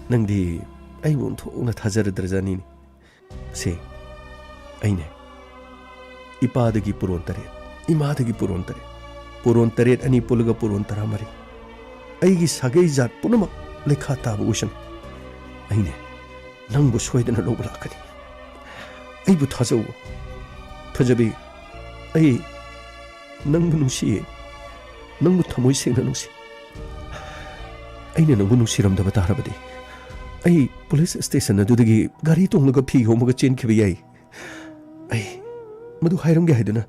ꯅꯪꯗꯤ ꯑꯩꯕꯨ ꯑꯣꯟꯊꯣꯛꯅ ꯊꯥꯖꯔꯗ꯭ꯔꯖꯥꯠꯅꯤꯅꯦ꯫ ꯁꯦ, ꯑꯩꯅꯦ, ꯏꯄꯥꯗꯒꯤ ꯄꯨꯔꯣꯟ ꯇꯔꯦꯠ, ꯏꯃꯥꯗꯒꯤ ꯄꯨꯔꯣꯟ ꯇꯔꯦꯠ, ꯄꯨꯔꯣꯟ ꯇꯔꯦꯠ ꯑꯅꯤ ꯄꯨꯜꯂꯒ ꯄꯨꯔꯣꯟ ꯇꯔꯥꯃꯔꯤ꯫ ꯑꯩꯒꯤ ꯁꯥꯒꯩ ꯖꯥꯠ ꯄꯨꯝꯅꯃꯛ ꯂꯩꯈꯥ ꯇꯥꯕ ꯑꯣꯏꯁꯅꯨ꯫ ꯑꯩꯅꯦ, ꯅꯪꯕꯨ ꯁꯣꯏꯗꯅ ꯂꯧꯕ ꯂꯥꯛꯀꯅꯤ꯫ ꯑꯩꯕꯨ ꯊꯥꯖꯧ꯫ ꯐꯖꯕꯤ, ꯑꯩ ꯅꯪꯕꯨ ꯅꯨꯡꯁꯤꯌꯦ꯫ ꯅꯪꯕꯨ ꯊꯃꯣꯏ ꯁꯦꯡꯅ ꯅꯨꯡꯁꯤ꯫ ꯑꯩꯅ ꯅꯪꯕꯨ ꯅꯨꯡꯁꯤꯔꯝꯗꯕ ꯇꯥꯔꯕꯗꯤ, ꯑꯩ ꯄꯨꯂꯤꯁ ꯁ꯭ꯇꯦꯁꯟ ꯑꯗꯨꯗꯒꯤ ꯒꯥꯔꯤ ꯇꯣꯡꯂꯒ ꯐꯤ ꯍꯣꯝꯃꯒ ꯆꯦꯟꯈꯤꯕ ꯌꯥꯏ꯫ ꯑꯩ ꯃꯗꯨ ꯍꯥꯏꯔꯝꯒꯦ ꯍꯥꯏꯗꯨꯅ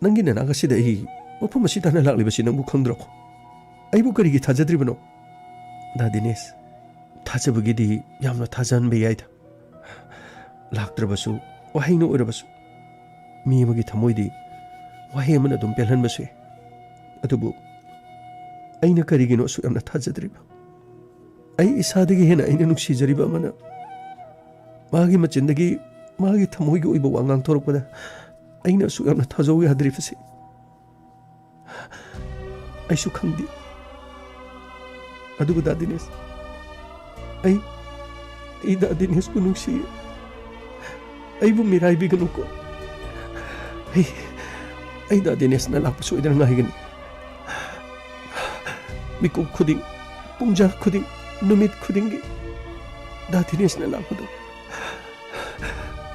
ꯅꯪꯒꯤ ꯅꯅꯥꯛ ꯑꯁꯤꯗ ꯑꯩ ꯃꯐꯝ ꯑꯁꯤ ꯇꯥꯟꯅ ꯂꯥꯛꯂꯤꯕꯁꯤ ꯅꯪꯕꯨ ꯈꯪꯗ꯭ꯔꯣ? ꯑꯩꯕꯨ ꯀꯔꯤꯒꯤ ꯊꯥꯖꯗ꯭ꯔꯤꯕꯅꯣ? ꯗꯥ ꯗꯤꯅꯦꯁ, ꯊꯥꯖꯕꯒꯤꯗꯤ ꯌꯥꯝꯅ ꯊꯥꯖꯍꯟꯕ ꯌꯥꯏꯗ꯫ ꯂꯥꯛꯇ꯭ꯔꯕꯁꯨ, ꯋꯥꯍꯩꯅ ꯑꯣꯏꯔꯕꯁꯨ, ꯃꯤ ꯑꯃꯒꯤ ꯊꯃꯣꯏꯗꯤ ꯋꯥꯍꯩ ꯑꯃꯅ ꯑꯗꯨꯝ ꯄꯦꯜꯍꯟꯕꯁꯨ ꯌꯥꯏ꯫ ꯑꯗꯨꯕꯨ ꯑꯩꯅ ꯀꯔꯤꯒꯤꯅꯣ ꯑꯁꯨꯛ ꯌꯥꯝꯅ ꯊꯥꯖꯗ꯭ꯔꯤꯕ? ꯑꯩ ꯏꯁꯥꯗꯒꯤ ꯍꯦꯟꯅ ꯑꯩꯅ ꯅꯨꯡꯁꯤꯖꯔꯤꯕ ꯑꯃꯅ ꯃꯥꯒꯤ ꯃꯆꯤꯟꯗꯒꯤ ꯃꯥꯒꯤ ꯊꯃꯣꯏꯒꯤ ꯑꯣꯏꯕ ꯋꯥ ꯉꯥꯡꯊꯣꯔꯛꯄꯗ ꯑꯩꯅ ꯑꯁꯨꯛ ꯌꯥꯝꯅ ꯊꯥꯖꯧ ꯌꯥꯗ꯭ꯔꯤꯕꯁꯤ ꯑꯩꯁꯨ ꯈꯪꯗꯦ꯫ ꯑꯗꯨꯕꯨ ꯗꯥ ꯗꯤꯅꯦꯁ, ꯑꯩ, ꯑꯩ ꯗꯥ ꯗꯤꯅꯦꯁꯄꯨ ꯅꯨꯡꯁꯤ꯫ ꯑꯩꯕꯨ ꯃꯤꯔꯥꯏꯕꯤꯒꯅꯨꯀꯣ꯫ ꯑꯩ, ꯑꯩ ꯗꯥ ꯗꯤꯅꯦꯁꯅ ꯂꯥꯛꯄ ꯁꯣꯏꯗꯅ ꯉꯥꯏꯒꯅꯤ꯫ ꯃꯤꯀꯨꯞ ꯈꯨꯗꯤꯡ, ꯄꯨꯡꯖꯥ ꯈꯨꯗꯤꯡ, ꯅꯨꯃꯤꯠ ꯈꯨꯗꯤꯡꯒꯤ ꯗꯥ ꯗꯤꯅꯦꯁꯅ ꯂꯥꯛꯄꯗꯨ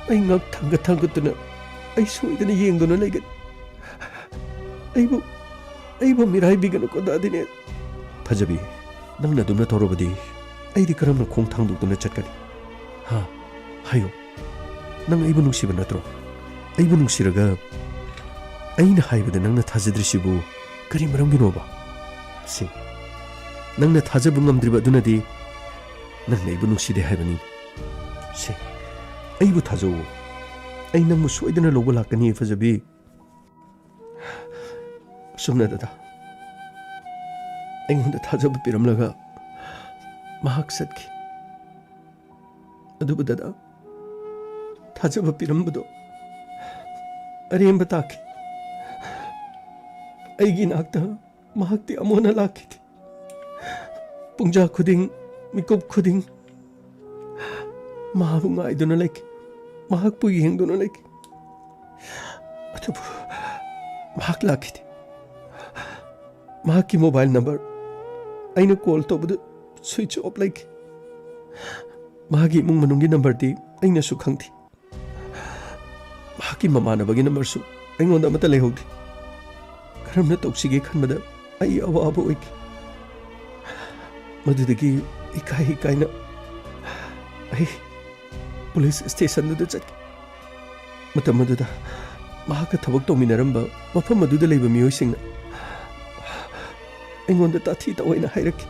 ꯑꯩ ꯉꯛ ꯊꯥꯡꯒꯠ ꯊꯥꯡꯒꯠꯇꯨꯅ ꯑꯩ ꯁꯣꯏꯗꯅ ꯌꯦꯡꯗꯨꯅ ꯂꯩꯒꯅꯤ꯫ ꯑꯩꯕꯨ, ꯑꯩꯕꯨ ꯃꯤꯔꯥꯏꯕꯤꯒꯅꯨꯀꯣ, ꯗꯥ ꯗꯤꯅꯦꯁ꯫ ꯐꯖꯕꯤ, ꯅꯪꯅ ꯑꯗꯨꯝꯅ ꯇꯧꯔꯕꯗꯤ ꯑꯩꯗꯤ ꯀꯔꯝꯅ ꯈꯣꯡ ꯊꯥꯡꯗꯣꯛꯇꯨꯅ ꯆꯠꯀꯅꯤ? ꯍꯥ? ꯍꯥꯏꯌꯨ꯫ ꯅꯪ ꯑꯩꯕꯨ ꯅꯨꯡꯁꯤꯕ ꯅꯠꯇ꯭ꯔꯣ? ꯑꯩꯕꯨ ꯅꯨꯡꯁꯤꯔꯒ ꯑꯩꯅ ꯍꯥꯏꯕꯗ ꯅꯪꯅ ꯊꯥꯖꯗ꯭ꯔꯤꯁꯤꯕꯨ ꯀꯔꯤ ꯃꯔꯝꯒꯤꯅꯣꯕ? ꯁꯤ, ꯅꯪꯅ ꯊꯥꯖꯕ ꯉꯝꯗ꯭ꯔꯤꯕ ꯑꯗꯨꯅꯗꯤ ꯅꯪꯅ ꯑꯩꯕꯨ ꯅꯨꯡꯁꯤꯗꯦ ꯍꯥꯏꯕꯅꯤ꯫ ꯁꯤ, ꯑꯩꯕꯨ ꯊꯥꯖꯧ꯫ ꯑꯩ ꯅꯪꯕꯨ ꯁꯣꯏꯗꯅ ꯂꯧꯕ ꯂꯥꯛꯀꯅꯤ, ꯐꯖꯕꯤ꯫ ꯑꯁꯨꯝꯅ ꯗꯗꯥ ꯑꯩꯉꯣꯟꯗ ꯊꯥꯖꯕ ꯄꯤꯔꯝꯂꯒ ꯃꯍꯥꯛ ꯆꯠꯈꯤ꯫ ꯑꯗꯨꯕꯨ ꯗꯗꯥ, ꯊꯥꯖꯕ ꯄꯤꯔꯝꯕꯗꯣ ꯑꯔꯦꯝꯕ ꯇꯥꯈꯤ꯫ ꯑꯩꯒꯤ ꯏꯅꯥꯛꯇ ꯃꯍꯥꯛꯇꯤ ꯑꯃꯨꯛ ꯍꯟꯅ ꯂꯥꯛꯈꯤꯗꯦ꯫ ꯄꯨꯡꯖꯥ ꯈꯨꯗꯤꯡ, ꯃꯤꯀꯨꯞ ꯈꯨꯗꯤꯡ ꯃꯍꯥꯛꯄꯨ ꯉꯥꯏꯗꯨꯅ ꯂꯩꯈꯤ, ꯃꯍꯥꯛꯄꯨ ꯌꯦꯡꯗꯨꯅ ꯂꯩꯈꯤ꯫ ꯑꯗꯨꯕꯨ ꯃꯍꯥꯛ ꯂꯥꯛꯈꯤꯗꯦ꯫ ꯃꯍꯥꯛꯀꯤ ꯃꯣꯕꯥꯏꯜ ꯅꯝꯕꯔ ꯑꯩꯅ ꯀꯣꯜ ꯇꯧꯕꯗ ꯁ꯭ꯋꯤꯆ ꯑꯣꯐ ꯂꯩꯈꯤ꯫ ꯃꯍꯥꯛꯀꯤ ꯏꯃꯨꯡ ꯃꯅꯨꯡꯒꯤ ꯅꯝꯕꯔꯗꯤ ꯑꯩꯅꯁꯨ ꯈꯪꯗꯦ꯫ ꯃꯍꯥꯛꯀꯤ ꯃꯃꯥꯟꯅꯕꯒꯤ ꯅꯝꯕꯔꯁꯨ ꯑꯩꯉꯣꯟꯗ ꯑꯃꯠꯇ ꯂꯩꯍꯧꯗꯦ꯫ ꯀꯔꯝꯅ ꯇꯧꯁꯤꯒꯦ ꯈꯟꯕꯗ ꯑꯩ ꯑꯋꯥꯕ ꯑꯣꯏꯈꯤ꯫ ꯃꯗꯨꯗꯒꯤ ꯏꯀꯥꯏ ꯏꯀꯥꯏꯅ ꯑꯩ ꯄꯨꯂꯤꯁ ꯁ꯭ꯇꯦꯁꯟꯗꯨꯗ ꯆꯠꯈꯤ꯫ ꯃꯇꯝ ꯑꯗꯨꯗ ꯃꯍꯥꯛꯀ ꯊꯕꯛ ꯇꯧꯃꯤꯟꯅꯔꯝꯕ ꯃꯐꯝ ꯑꯗꯨꯗ ꯂꯩꯕ ꯃꯤꯑꯣꯏꯁꯤꯡꯅ ꯑꯩꯉꯣꯟꯗ ꯇꯥꯊꯤ ꯇꯥꯑꯣꯏꯅ ꯍꯥꯏꯔꯛꯈꯤ꯫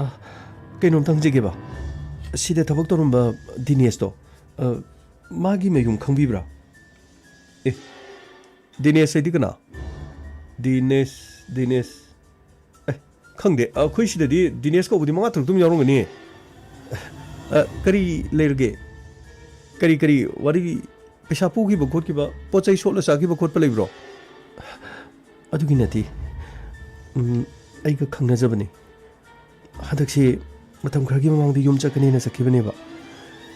ꯑ, ꯀꯩꯅꯣꯝꯇ ꯍꯪꯖꯒꯦꯕ꯫ ꯁꯤꯗ ꯊꯕꯛ ꯇꯧꯔꯝꯕ ꯗꯤꯅꯦꯁꯇꯣ, ꯑ, ꯃꯥꯒꯤ ꯃꯌꯨꯝ ꯈꯪꯕꯤꯕ꯭ꯔꯥ? ꯑꯦ, ꯗꯤꯅꯦꯁ ꯍꯥꯏꯗꯤ ꯀꯅꯥ? ꯗꯤꯅꯦꯁ, ꯗꯤꯅꯦꯁ꯫ ꯑꯦ, ꯈꯪꯗꯦ꯫ ꯑꯩꯈꯣꯏ ꯁꯤꯗꯗꯤ ꯗꯤꯅꯦꯁ ꯀꯧꯕꯗꯤ ꯃꯉꯥ ꯇꯔꯨꯛꯇꯨꯝ ꯌꯥꯎꯔꯝꯒꯅꯤ꯫ ꯑ, ꯀꯔꯤ ꯂꯩꯔꯒꯦ? ꯀꯔꯤ, ꯀꯔꯤ ꯋꯥꯔꯤ? ꯄꯩꯁꯥ ꯄꯨꯈꯤꯕ ꯈꯣꯠꯈꯤꯕ, ꯄꯣꯠ ꯆꯩ ꯁꯣꯠꯂ ꯆꯥꯈꯤꯕ ꯈꯣꯠꯄ ꯂꯩꯕ꯭ꯔꯣ? ꯑꯗꯨꯒꯤ ꯅꯠꯇꯦ꯫ ꯎꯝ, ꯑꯩꯒ ꯈꯪꯅꯖꯕꯅꯤ꯫ ꯍꯟꯗꯛꯁꯤ ꯃꯇꯝ ꯈꯔꯒꯤ ꯃꯃꯥꯡꯗ ꯌꯨꯝ ꯆꯠꯀꯅꯦꯅ ꯆꯠꯈꯤꯕꯅꯦꯕ꯫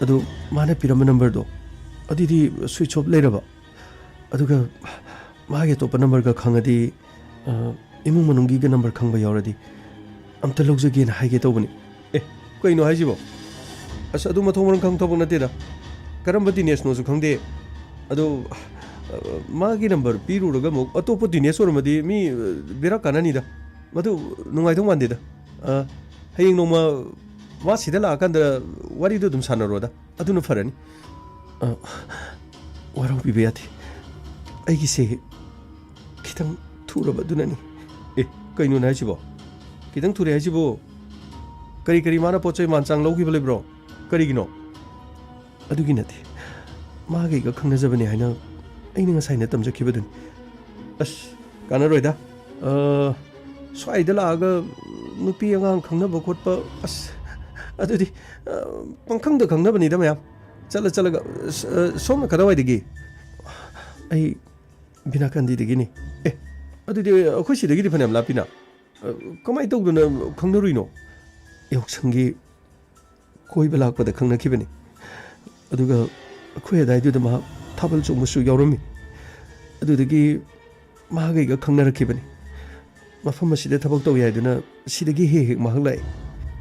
ꯑꯗꯨ ꯃꯥꯅ ꯄꯤꯔꯝꯕ ꯅꯝꯕꯔꯗꯣ, ꯑꯗꯨꯗꯤ ꯁ꯭ꯋꯤꯆ ꯑꯣꯐ ꯂꯩꯔꯕ꯫ ꯑꯗꯨꯒ ꯃꯥꯒꯤ ꯑꯇꯣꯞꯄ ꯅꯝꯕꯔꯒ ꯈꯪꯉꯗꯤ, ꯑ, ꯏꯃꯨꯡ ꯃꯅꯨꯡꯒꯤꯒ ꯅꯝꯕꯔ ꯈꯪꯕ ꯌꯥꯎꯔꯗꯤ ꯑꯝꯇ ꯂꯧꯖꯒꯦꯅ ꯍꯥꯏꯒꯦ ꯇꯧꯕꯅꯤ꯫ ꯑꯦ, ꯀꯩꯅꯣ ꯍꯥꯏꯁꯤꯕꯣ? ꯑꯁ, ꯑꯗꯨ ꯃꯊꯣꯡ ꯃꯔꯝ ꯈꯪꯕ ꯊꯕꯛ ꯅꯠꯇꯦꯗ꯫ ꯀꯔꯝꯕ ꯗꯤꯅꯦꯁꯅꯣꯁꯨ ꯈꯪꯗꯦ꯫ ꯑꯗꯣ, ꯑ, ꯃꯥꯒꯤ ꯅꯝꯕꯔ ꯄꯤꯔꯨꯔꯒ ꯑꯃꯨꯛ ꯑꯇꯣꯞꯄ ꯗꯤꯅꯦꯁ ꯑꯣꯏꯔꯝꯃꯗꯤ ꯃꯤ, ꯑ, ꯕꯦꯔꯥ ꯀꯥꯟꯅꯅꯤꯗ꯫ ꯃꯗꯨ ꯅꯨꯡꯉꯥꯏꯗꯧ ꯃꯥꯟꯗꯦꯗ꯫ ꯑ, ꯍꯌꯦꯡ ꯅꯣꯡꯃ ꯃꯥ ꯁꯤꯗ ꯂꯥꯛꯑꯀꯥꯟꯗ ꯋꯥꯔꯤꯗꯣ ꯑꯗꯨꯝ ꯁꯥꯟꯅꯔꯣꯗ꯫ ꯑꯗꯨꯅ ꯐꯔꯅꯤ꯫ ꯑ, ꯋꯥꯔꯧꯕꯤꯕ ꯌꯥꯗꯦ꯫ ꯑꯩꯒꯤꯁꯦ ꯈꯤꯇꯪ ꯊꯨꯔꯕ ꯑꯗꯨꯅꯅꯤ꯫ ꯑꯦ, ꯀꯩꯅꯣꯅꯦ ꯍꯥꯏꯁꯤꯕꯣ? ꯈꯤꯇꯪ ꯊꯨꯔꯦ ꯍꯥꯏꯁꯤꯕꯣ? ꯀꯔꯤ ꯀꯔꯤ ꯃꯥꯅ ꯄꯣꯠ ꯆꯩ ꯃꯥꯟ ꯆꯥꯡ ꯂꯧꯈꯤꯕ ꯂꯩꯕ꯭ꯔꯣ? ꯀꯔꯤꯒꯤꯅꯣ? ꯑꯗꯨꯒꯤ ꯅꯠꯇꯦ꯫ ꯃꯥꯒ ꯑꯩꯒ ꯈꯪꯅꯖꯕꯅꯦ ꯍꯥꯏꯅ ꯑꯩꯅ ꯉꯁꯥꯏꯅ ꯇꯝꯖꯈꯤꯕꯗꯨꯅꯤ꯫ ꯑꯁ, ꯀꯥꯟꯅꯔꯣꯏꯗ꯫ ꯑ, ꯁ꯭ꯋꯥꯏꯗ ꯂꯥꯛꯑꯒ ꯅꯨꯄꯤ ꯑꯉꯥꯡ ꯈꯪꯅꯕ ꯈꯣꯠꯄ, ꯑꯁ, ꯑꯗꯨꯗꯤ, ꯑ, ꯄꯪꯈꯪꯗ ꯈꯪꯅꯕꯅꯤꯗ ꯃꯌꯥꯝ꯫ ꯆꯠꯂ ꯆꯠꯂꯒ, ꯑ, ꯁꯣꯝꯅ ꯀꯗꯥꯏꯋꯥꯏꯗꯒꯤ? ꯑꯩ ꯕꯤꯅꯥꯀꯥꯟꯗꯤꯗꯒꯤꯅꯤ꯫ ꯑꯦ, ꯑꯗꯨꯗꯤ ꯑꯩꯈꯣꯏ ꯁꯤꯗꯒꯤꯗꯤ ꯐꯅꯌꯥꯝ ꯂꯥꯞꯄꯤꯅ꯫ ꯑ, ꯀꯃꯥꯏꯅ ꯇꯧꯗꯅ ꯈꯪꯅꯔꯨꯏꯅꯣ? ꯌꯥꯎꯁꯪꯒꯤ ꯀꯣꯏꯕ ꯂꯥꯛꯄꯗ ꯈꯪꯅꯈꯤꯕꯅꯤ꯫ ꯑꯗꯨꯒ ꯑꯩꯈꯣꯏ ꯑꯗꯥꯏꯗꯨꯗ ꯃꯍꯥꯛ ꯊꯥꯕꯜ ꯆꯣꯡꯕꯁꯨ ꯌꯥꯎꯔꯝꯃꯤ꯫ ꯑꯗꯨꯗꯒꯤ ꯃꯍꯥꯛ ꯑꯩꯒ ꯈꯪꯅꯔꯛꯈꯤꯕꯅꯤ꯫ ꯃꯐꯝ ꯑꯁꯤꯗ ꯊꯕꯛ ꯇꯧꯏ ꯍꯥꯏꯗꯨꯅ ꯁꯤꯗꯒꯤ ꯍꯦꯛ ꯍꯦꯛ ꯃꯍꯥꯛ ꯂꯥꯛꯏ꯫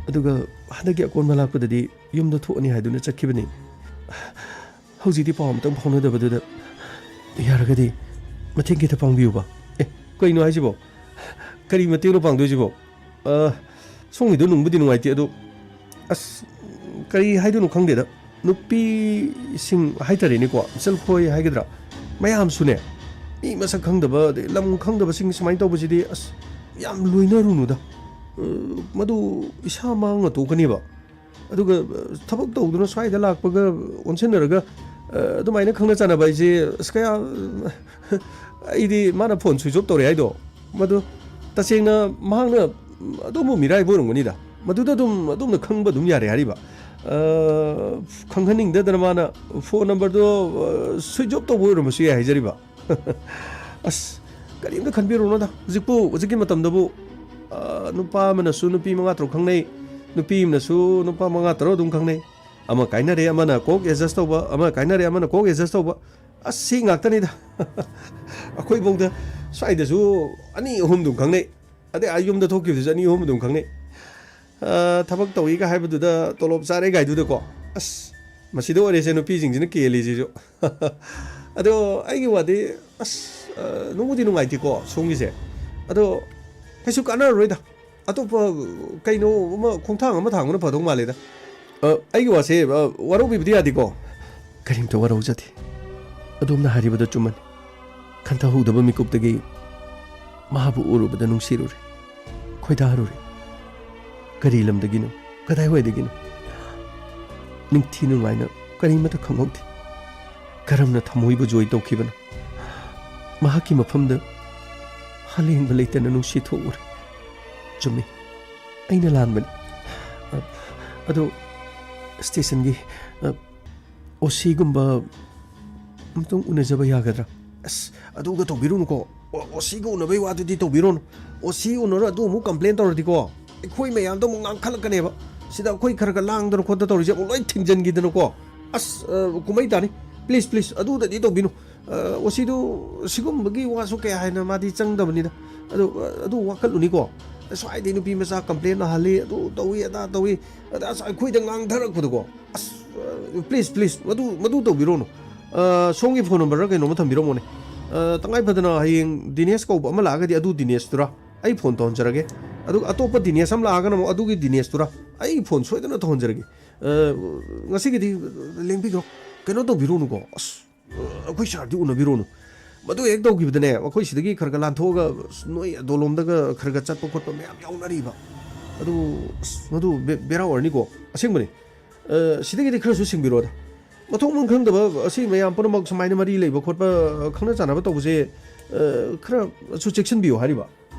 ꯑꯗꯨꯒ ꯍꯟꯗꯛꯀꯤ ꯑꯀꯣꯟꯕ ꯂꯥꯛꯄꯗꯗꯤ ꯌꯨꯝꯗ ꯊꯣꯛꯑꯅꯤ ꯍꯥꯏꯗꯨꯅ ꯆꯠꯈꯤꯕꯅꯤ꯫ ꯍꯧꯖꯤꯛꯇꯤ ꯄꯥꯎ ꯑꯃꯇꯪ ꯐꯥꯎꯅꯗꯕꯗꯨꯗ, ꯌꯥꯔꯒꯗꯤ ꯃꯇꯦꯡ ꯈꯤꯇ ꯄꯥꯡꯕꯤꯌꯨꯕ꯫ ꯑꯦ, ꯀꯩꯅꯣ ꯍꯥꯏꯁꯤꯕꯣ? ꯀꯔꯤ ꯃꯇꯦꯡꯅꯣ ꯄꯥꯡꯗꯣꯏꯁꯤꯕꯣ? ꯑ, ꯁꯣꯝꯒꯤꯗꯣ ꯅꯨꯡꯕꯨꯗꯤ ꯅꯨꯡꯉꯥꯏꯇꯦ, ꯑꯗꯣ, ꯑꯁ, ꯀꯔꯤ ꯍꯥꯏꯗꯣꯏꯅꯣ ꯈꯪꯗꯦꯗ꯫ ꯅꯨꯄꯤꯁꯤꯡ ꯍꯥꯏꯇꯥꯔꯦꯅꯦꯀꯣ, ꯏꯆꯜꯈꯣꯏ ꯍꯥꯏꯒꯗ꯭ꯔꯥ, ꯃꯌꯥꯝꯁꯨꯅꯦ, ꯃꯤ ꯃꯁꯛ ꯈꯪꯗꯕ, ꯑꯗꯩ ꯂꯝ ꯈꯪꯗꯕꯁꯤꯡ ꯁꯨꯃꯥꯏꯅ ꯇꯧꯕꯁꯤꯗꯤ, ꯑꯁ, ꯌꯥꯝ ꯂꯣꯏꯅꯔꯨꯅꯨꯗ꯫ ꯑ, ꯃꯗꯨ ꯏꯁꯥ ꯃꯥꯡꯅ ꯇꯣꯛꯀꯅꯦꯕ꯫ ꯑꯗꯨꯒ, ꯑ, ꯊꯕꯛ ꯇꯧꯗꯨꯅ ꯁ꯭ꯋꯥꯏꯗ ꯂꯥꯛꯄꯒ ꯑꯣꯟꯁꯤꯟꯅꯔꯒ, ꯑ, ꯑꯗꯨꯃꯥꯏꯅ ꯈꯪꯅ ꯆꯥꯟꯅꯕ ꯍꯥꯏꯁꯦ, ꯑꯁ, ꯀꯌꯥ, ꯑꯩꯗꯤ ꯃꯥꯅ ꯐꯣꯟ ꯁ꯭ꯋꯤꯆ ꯑꯣꯐ ꯇꯧꯔꯦ ꯍꯥꯏꯗꯣ, ꯃꯗꯨ ꯇꯁꯦꯡꯅ ꯃꯍꯥꯛꯅ ꯑꯗꯨꯝꯕ ꯃꯤꯔꯥꯏꯕ ꯑꯣꯏꯔꯝꯒꯅꯤꯗ꯫ ꯃꯗꯨꯗ ꯑꯗꯨꯝ, ꯑꯗꯣꯝꯅ ꯈꯪꯕ ꯑꯗꯨꯝ ꯌꯥꯔꯦ ꯍꯥꯏꯔꯤꯕ꯫ ꯑ, ꯈꯪꯍꯟꯅꯤꯡꯗꯗꯅ ꯃꯥꯅ ꯐꯣꯟ ꯅꯝꯕꯔꯗꯣ, ꯑ, ꯁ꯭ꯋꯤꯆ ꯑꯣꯐ ꯇꯧꯕ ꯑꯣꯏꯔꯝꯕꯁꯨ ꯌꯥꯏ ꯍꯥꯏꯖꯔꯤꯕ꯫ ꯑꯁ, ꯀꯔꯤꯝꯇ ꯈꯟꯕꯤꯔꯨꯅꯣꯗ꯫ ꯍꯧꯖꯤꯛꯄꯨ, ꯍꯧꯖꯤꯛꯀꯤ ꯃꯇꯝꯗꯕꯨ, ꯑ, ꯅꯨꯄꯥ ꯑꯃꯅꯁꯨ ꯅꯨꯄꯤ ꯃꯉꯥ ꯇꯔꯨꯛ ꯈꯪꯅꯩ, ꯅꯨꯄꯤ ꯑꯃꯅꯁꯨ ꯅꯨꯄꯥ ꯃꯉꯥ ꯇꯔꯨꯛ ꯑꯗꯨꯝ ꯈꯪꯅꯩ꯫ ꯑꯃ ꯀꯥꯏꯅꯔꯦ, ꯑꯃꯅ ꯀꯣꯛ ꯑꯦꯗꯖꯁ ꯇꯧꯕ, ꯑꯃ ꯀꯥꯏꯅꯔꯦ, ꯑꯃꯅ ꯀꯣꯛ ꯑꯦꯗꯖꯁ ꯇꯧꯕ꯫ ꯑꯁ, ꯁꯤ ꯉꯥꯛꯇꯅꯤꯗ꯫ ꯑꯩꯈꯣꯏꯐꯧꯗ ꯁ꯭ꯋꯥꯏꯗꯁꯨ ꯑꯅꯤ ꯑꯍꯨꯝ ꯑꯗꯨꯝ ꯈꯪꯅꯩ꯫ ꯑꯗꯩ ꯑꯥ ꯌꯨꯝꯗ ꯊꯣꯛꯈꯤꯕꯗꯨꯁꯨ ꯑꯅꯤ ꯑꯍꯨꯝ ꯑꯗꯨꯝ ꯈꯪꯅꯩ꯫ ꯑ, ꯊꯕꯛ ꯇꯧꯏꯒ ꯍꯥꯏꯕꯗꯨꯗ, ꯇꯣꯂꯣꯞ ꯆꯥꯔꯦ ꯀꯥꯏꯗꯨꯗꯀꯣ꯫ ꯑꯁ, ꯃꯁꯤꯗ ꯑꯣꯏꯔꯦꯁꯦ ꯅꯨꯄꯤꯁꯤꯡꯁꯤꯅ ꯀꯦꯜꯂꯤꯁꯤꯁꯨ꯫ ꯑꯗꯣ ꯑꯩꯒꯤ ꯋꯥꯗꯤ, ꯑꯁ, ꯑ, ꯅꯨꯡꯕꯨꯗꯤ ꯅꯨꯡꯉꯥꯏꯇꯦꯀꯣ ꯁꯣꯝꯒꯤꯁꯦ꯫ ꯑꯗꯣ ꯀꯩꯁꯨ ꯀꯥꯟꯅꯔꯔꯣꯏꯗ꯫ ꯑꯇꯣꯞꯄ ꯀꯩꯅꯣ ꯑꯃ, ꯈꯣꯡꯊꯥꯡ ꯑꯃ ꯊꯥꯡꯕꯅ ꯐꯗꯧ ꯃꯥꯜꯂꯦꯗ꯫ ꯑ, ꯑꯩꯒꯤ ꯋꯥꯁꯦ, ꯑ, ꯋꯥꯔꯧꯕꯤꯕꯗꯤ ꯌꯥꯗꯦꯀꯣ? ꯀꯔꯤꯝꯇ ꯋꯥꯔꯧꯖꯗꯦ꯫ ꯑꯗꯣꯝꯅ ꯍꯥꯏꯔꯤꯕꯗꯣ ꯆꯨꯝꯃꯅꯤ꯫ ꯈꯟꯊꯍꯧꯗꯕ ꯃꯤꯀꯨꯞꯇꯒꯤ ꯃꯍꯥꯛꯄꯨ ꯎꯔꯨꯕꯗ ꯅꯨꯡꯁꯤꯔꯨꯔꯦ, ꯈꯣꯏꯗꯥꯔꯨꯔꯦ꯫ ꯀꯔꯤ ꯂꯝꯗꯒꯤꯅꯣ? ꯀꯗꯥꯏꯋꯥꯏꯗꯒꯤꯅꯣ? ꯅꯤꯡꯊꯤ ꯅꯨꯡꯉꯥꯏꯅ ꯀꯔꯤꯃꯠꯇ ꯈꯪꯍꯧꯗꯦ꯫ ꯀꯔꯝꯅ ꯊꯃꯣꯏꯕꯨ ꯖꯣꯏ ꯇꯧꯈꯤꯕꯅꯣ? ꯃꯍꯥꯛꯀꯤ ꯃꯐꯝꯗ ꯍꯂꯦꯡꯕ ꯂꯩꯇꯅ ꯅꯨꯡꯁꯤ ꯊꯣꯛꯎꯔꯦ꯫ ꯆꯨꯝꯃꯤ, ꯑꯩꯅ ꯂꯥꯟꯕꯅꯤ꯫ ꯑ, ꯑꯗꯣ ꯁ꯭ꯇꯦꯁꯟꯒꯤ, ꯑ, ꯑꯣ ꯁꯤꯒꯨꯝꯕ ꯑꯝꯇꯪ ꯎꯅꯖꯕ ꯌꯥꯒꯗ꯭ꯔꯥ? ꯑꯁ, ꯑꯗꯨꯒ ꯇꯧꯕꯤꯔꯨꯅꯨꯀꯣ꯫ ꯑꯣ, ꯑꯣ ꯁꯤꯒ ꯎꯅꯕꯩ ꯋꯥꯗꯨꯗꯤ ꯇꯧꯕꯤꯔꯨꯅꯨ꯫ ꯑꯣ ꯁꯤ ꯎꯅꯔ ꯑꯗꯨ ꯑꯃꯨꯛ ꯀꯝꯄ꯭ꯂꯦꯟ ꯇꯧꯔꯗꯤꯀꯣ, ꯑꯩꯈꯣꯏ ꯃꯌꯥꯝꯗꯣ ꯑꯃꯨꯛ ꯉꯥꯡꯈꯠꯂꯛꯀꯅꯦꯕ꯫ ꯁꯤꯗ ꯑꯩꯈꯣꯏ ꯈꯔ ꯈꯔ ꯂꯥꯡꯗꯅ ꯈꯣꯠꯇꯅ ꯇꯧꯔꯤꯁꯦ ꯑꯃꯨꯛ ꯂꯣꯏ ꯊꯤꯡꯖꯤꯟꯈꯤꯗꯅꯀꯣ꯫ ꯑꯁ, ꯑ, ꯀꯨꯝꯍꯩ ꯇꯥꯅꯤ꯫ ꯄ꯭ꯂꯤꯁ, ꯄ꯭ꯂꯤꯁ, ꯑꯗꯨꯗꯗꯤ ꯇꯧꯕꯤꯅꯨ꯫ ꯑ, ꯑꯣ ꯁꯤꯗꯨ ꯁꯤꯒꯨꯝꯕꯒꯤ ꯋꯥꯁꯨ ꯀꯌꯥ ꯍꯦꯟꯅ ꯃꯥꯗꯤ ꯆꯪꯗꯕꯅꯤꯗ꯫ ꯑꯗꯨ, ꯑ, ꯑꯗꯨ ꯋꯥꯀꯠꯂꯨꯅꯤꯀꯣ꯫ ꯁ꯭ꯋꯥꯏꯗꯩ ꯅꯨꯄꯤ ꯃꯆꯥ ꯀꯝꯄ꯭ꯂꯦꯟ ꯂꯥꯛꯍꯜꯂꯤ, ꯑꯗꯨ ꯇꯧꯏ, ꯑꯗꯥ ꯇꯧꯏ, ꯑꯗ ꯑꯁ ꯑꯩꯈꯣꯏꯗ ꯉꯥꯡꯊꯔꯛꯄꯗꯀꯣ꯫ ꯑꯁ, ꯑ, ꯄ꯭ꯂꯤꯁ, ꯄ꯭ꯂꯤꯁ, ꯃꯗꯨ, ꯃꯗꯨ ꯇꯧꯕꯤꯔꯣꯅꯨ꯫ ꯑ, ꯁꯣꯝꯒꯤ ꯐꯣꯟ ꯅꯝꯕꯔꯔ ꯀꯩꯅꯣꯝꯃ ꯊꯝꯕꯤꯔꯝꯃꯣꯅꯦ꯫ ꯑ, ꯇꯉꯥꯏ ꯐꯗꯅ ꯍꯌꯦꯡ ꯗꯤꯅꯦꯁ ꯀꯧꯕ ꯑꯃ ꯂꯥꯛꯑꯒꯗꯤ ꯑꯗꯨ ꯗꯤꯅꯦꯁꯇꯨꯔ ꯑꯩ ꯐꯣꯟ ꯇꯧꯍꯟꯖꯔꯒꯦ꯫ ꯑꯗꯨꯒ ꯑꯇꯣꯞꯄ ꯗꯤꯅꯦꯁ ꯑꯃ ꯂꯥꯛꯑꯒꯅ ꯑꯃꯨꯛ ꯑꯗꯨꯒꯤ ꯗꯤꯅꯦꯁꯇꯨꯔ ꯑꯩ ꯐꯣꯟ ꯁꯣꯏꯗꯅ ꯇꯧꯍꯟꯖꯔꯒꯦ꯫ ꯑ, ꯉꯁꯤꯒꯤꯗꯤ ꯂꯦꯡꯕꯤꯈ꯭ꯔꯣ꯫ ꯀꯩꯅꯣ ꯇꯧꯕꯤꯔꯣꯅꯨꯀꯣ꯫ ꯑꯁ, ꯑ, ꯑꯩꯈꯣꯏ ꯁꯥꯔꯗꯤ ꯎꯅꯕꯤꯔꯣꯅꯨ꯫ ꯃꯗꯨ ꯍꯦꯛ ꯇꯧꯈꯤꯕꯗꯅꯦ, ꯑꯩꯈꯣꯏ ꯁꯤꯗꯒꯤ ꯈꯔ ꯈꯔ ꯂꯥꯟꯊꯣꯛꯑꯒ, ꯑꯁ, ꯅꯣꯏ ꯑꯗꯣꯂꯣꯝꯗꯒ ꯈꯔ ꯈꯔ ꯆꯠꯄ ꯈꯣꯠꯄ ꯃꯌꯥꯝ ꯌꯥꯎꯅꯔꯤꯕ꯫ ꯑꯗꯨ, ꯑꯁ, ꯃꯗꯨ ꯕꯦ-, ꯕꯦꯔꯥ ꯑꯣꯏꯔꯅꯤꯀꯣ꯫ ꯑꯁꯦꯡꯕꯅꯤ꯫ ꯑ, ꯁꯤꯗꯒꯤꯗꯤ ꯈꯔꯁꯨ ꯁꯤꯡꯕꯤꯔꯣꯗ꯫ ꯃꯊꯣꯡ ꯃꯔꯝ ꯈꯪꯗꯕ ꯑꯁꯤ ꯃꯌꯥꯝ ꯄꯨꯝꯅꯃꯛ ꯁꯨꯃꯥꯏꯅ ꯃꯔꯤ ꯂꯩꯕ ꯈꯣꯠꯄ, ꯑ, ꯈꯪꯅ ꯆꯥꯟꯅꯕ ꯇꯧꯕꯁꯦ, ꯑ, ꯈꯔꯁꯨ ꯆꯦꯛꯁꯤꯟꯕꯤꯌꯨ ꯍꯥꯏꯔꯤꯕ꯫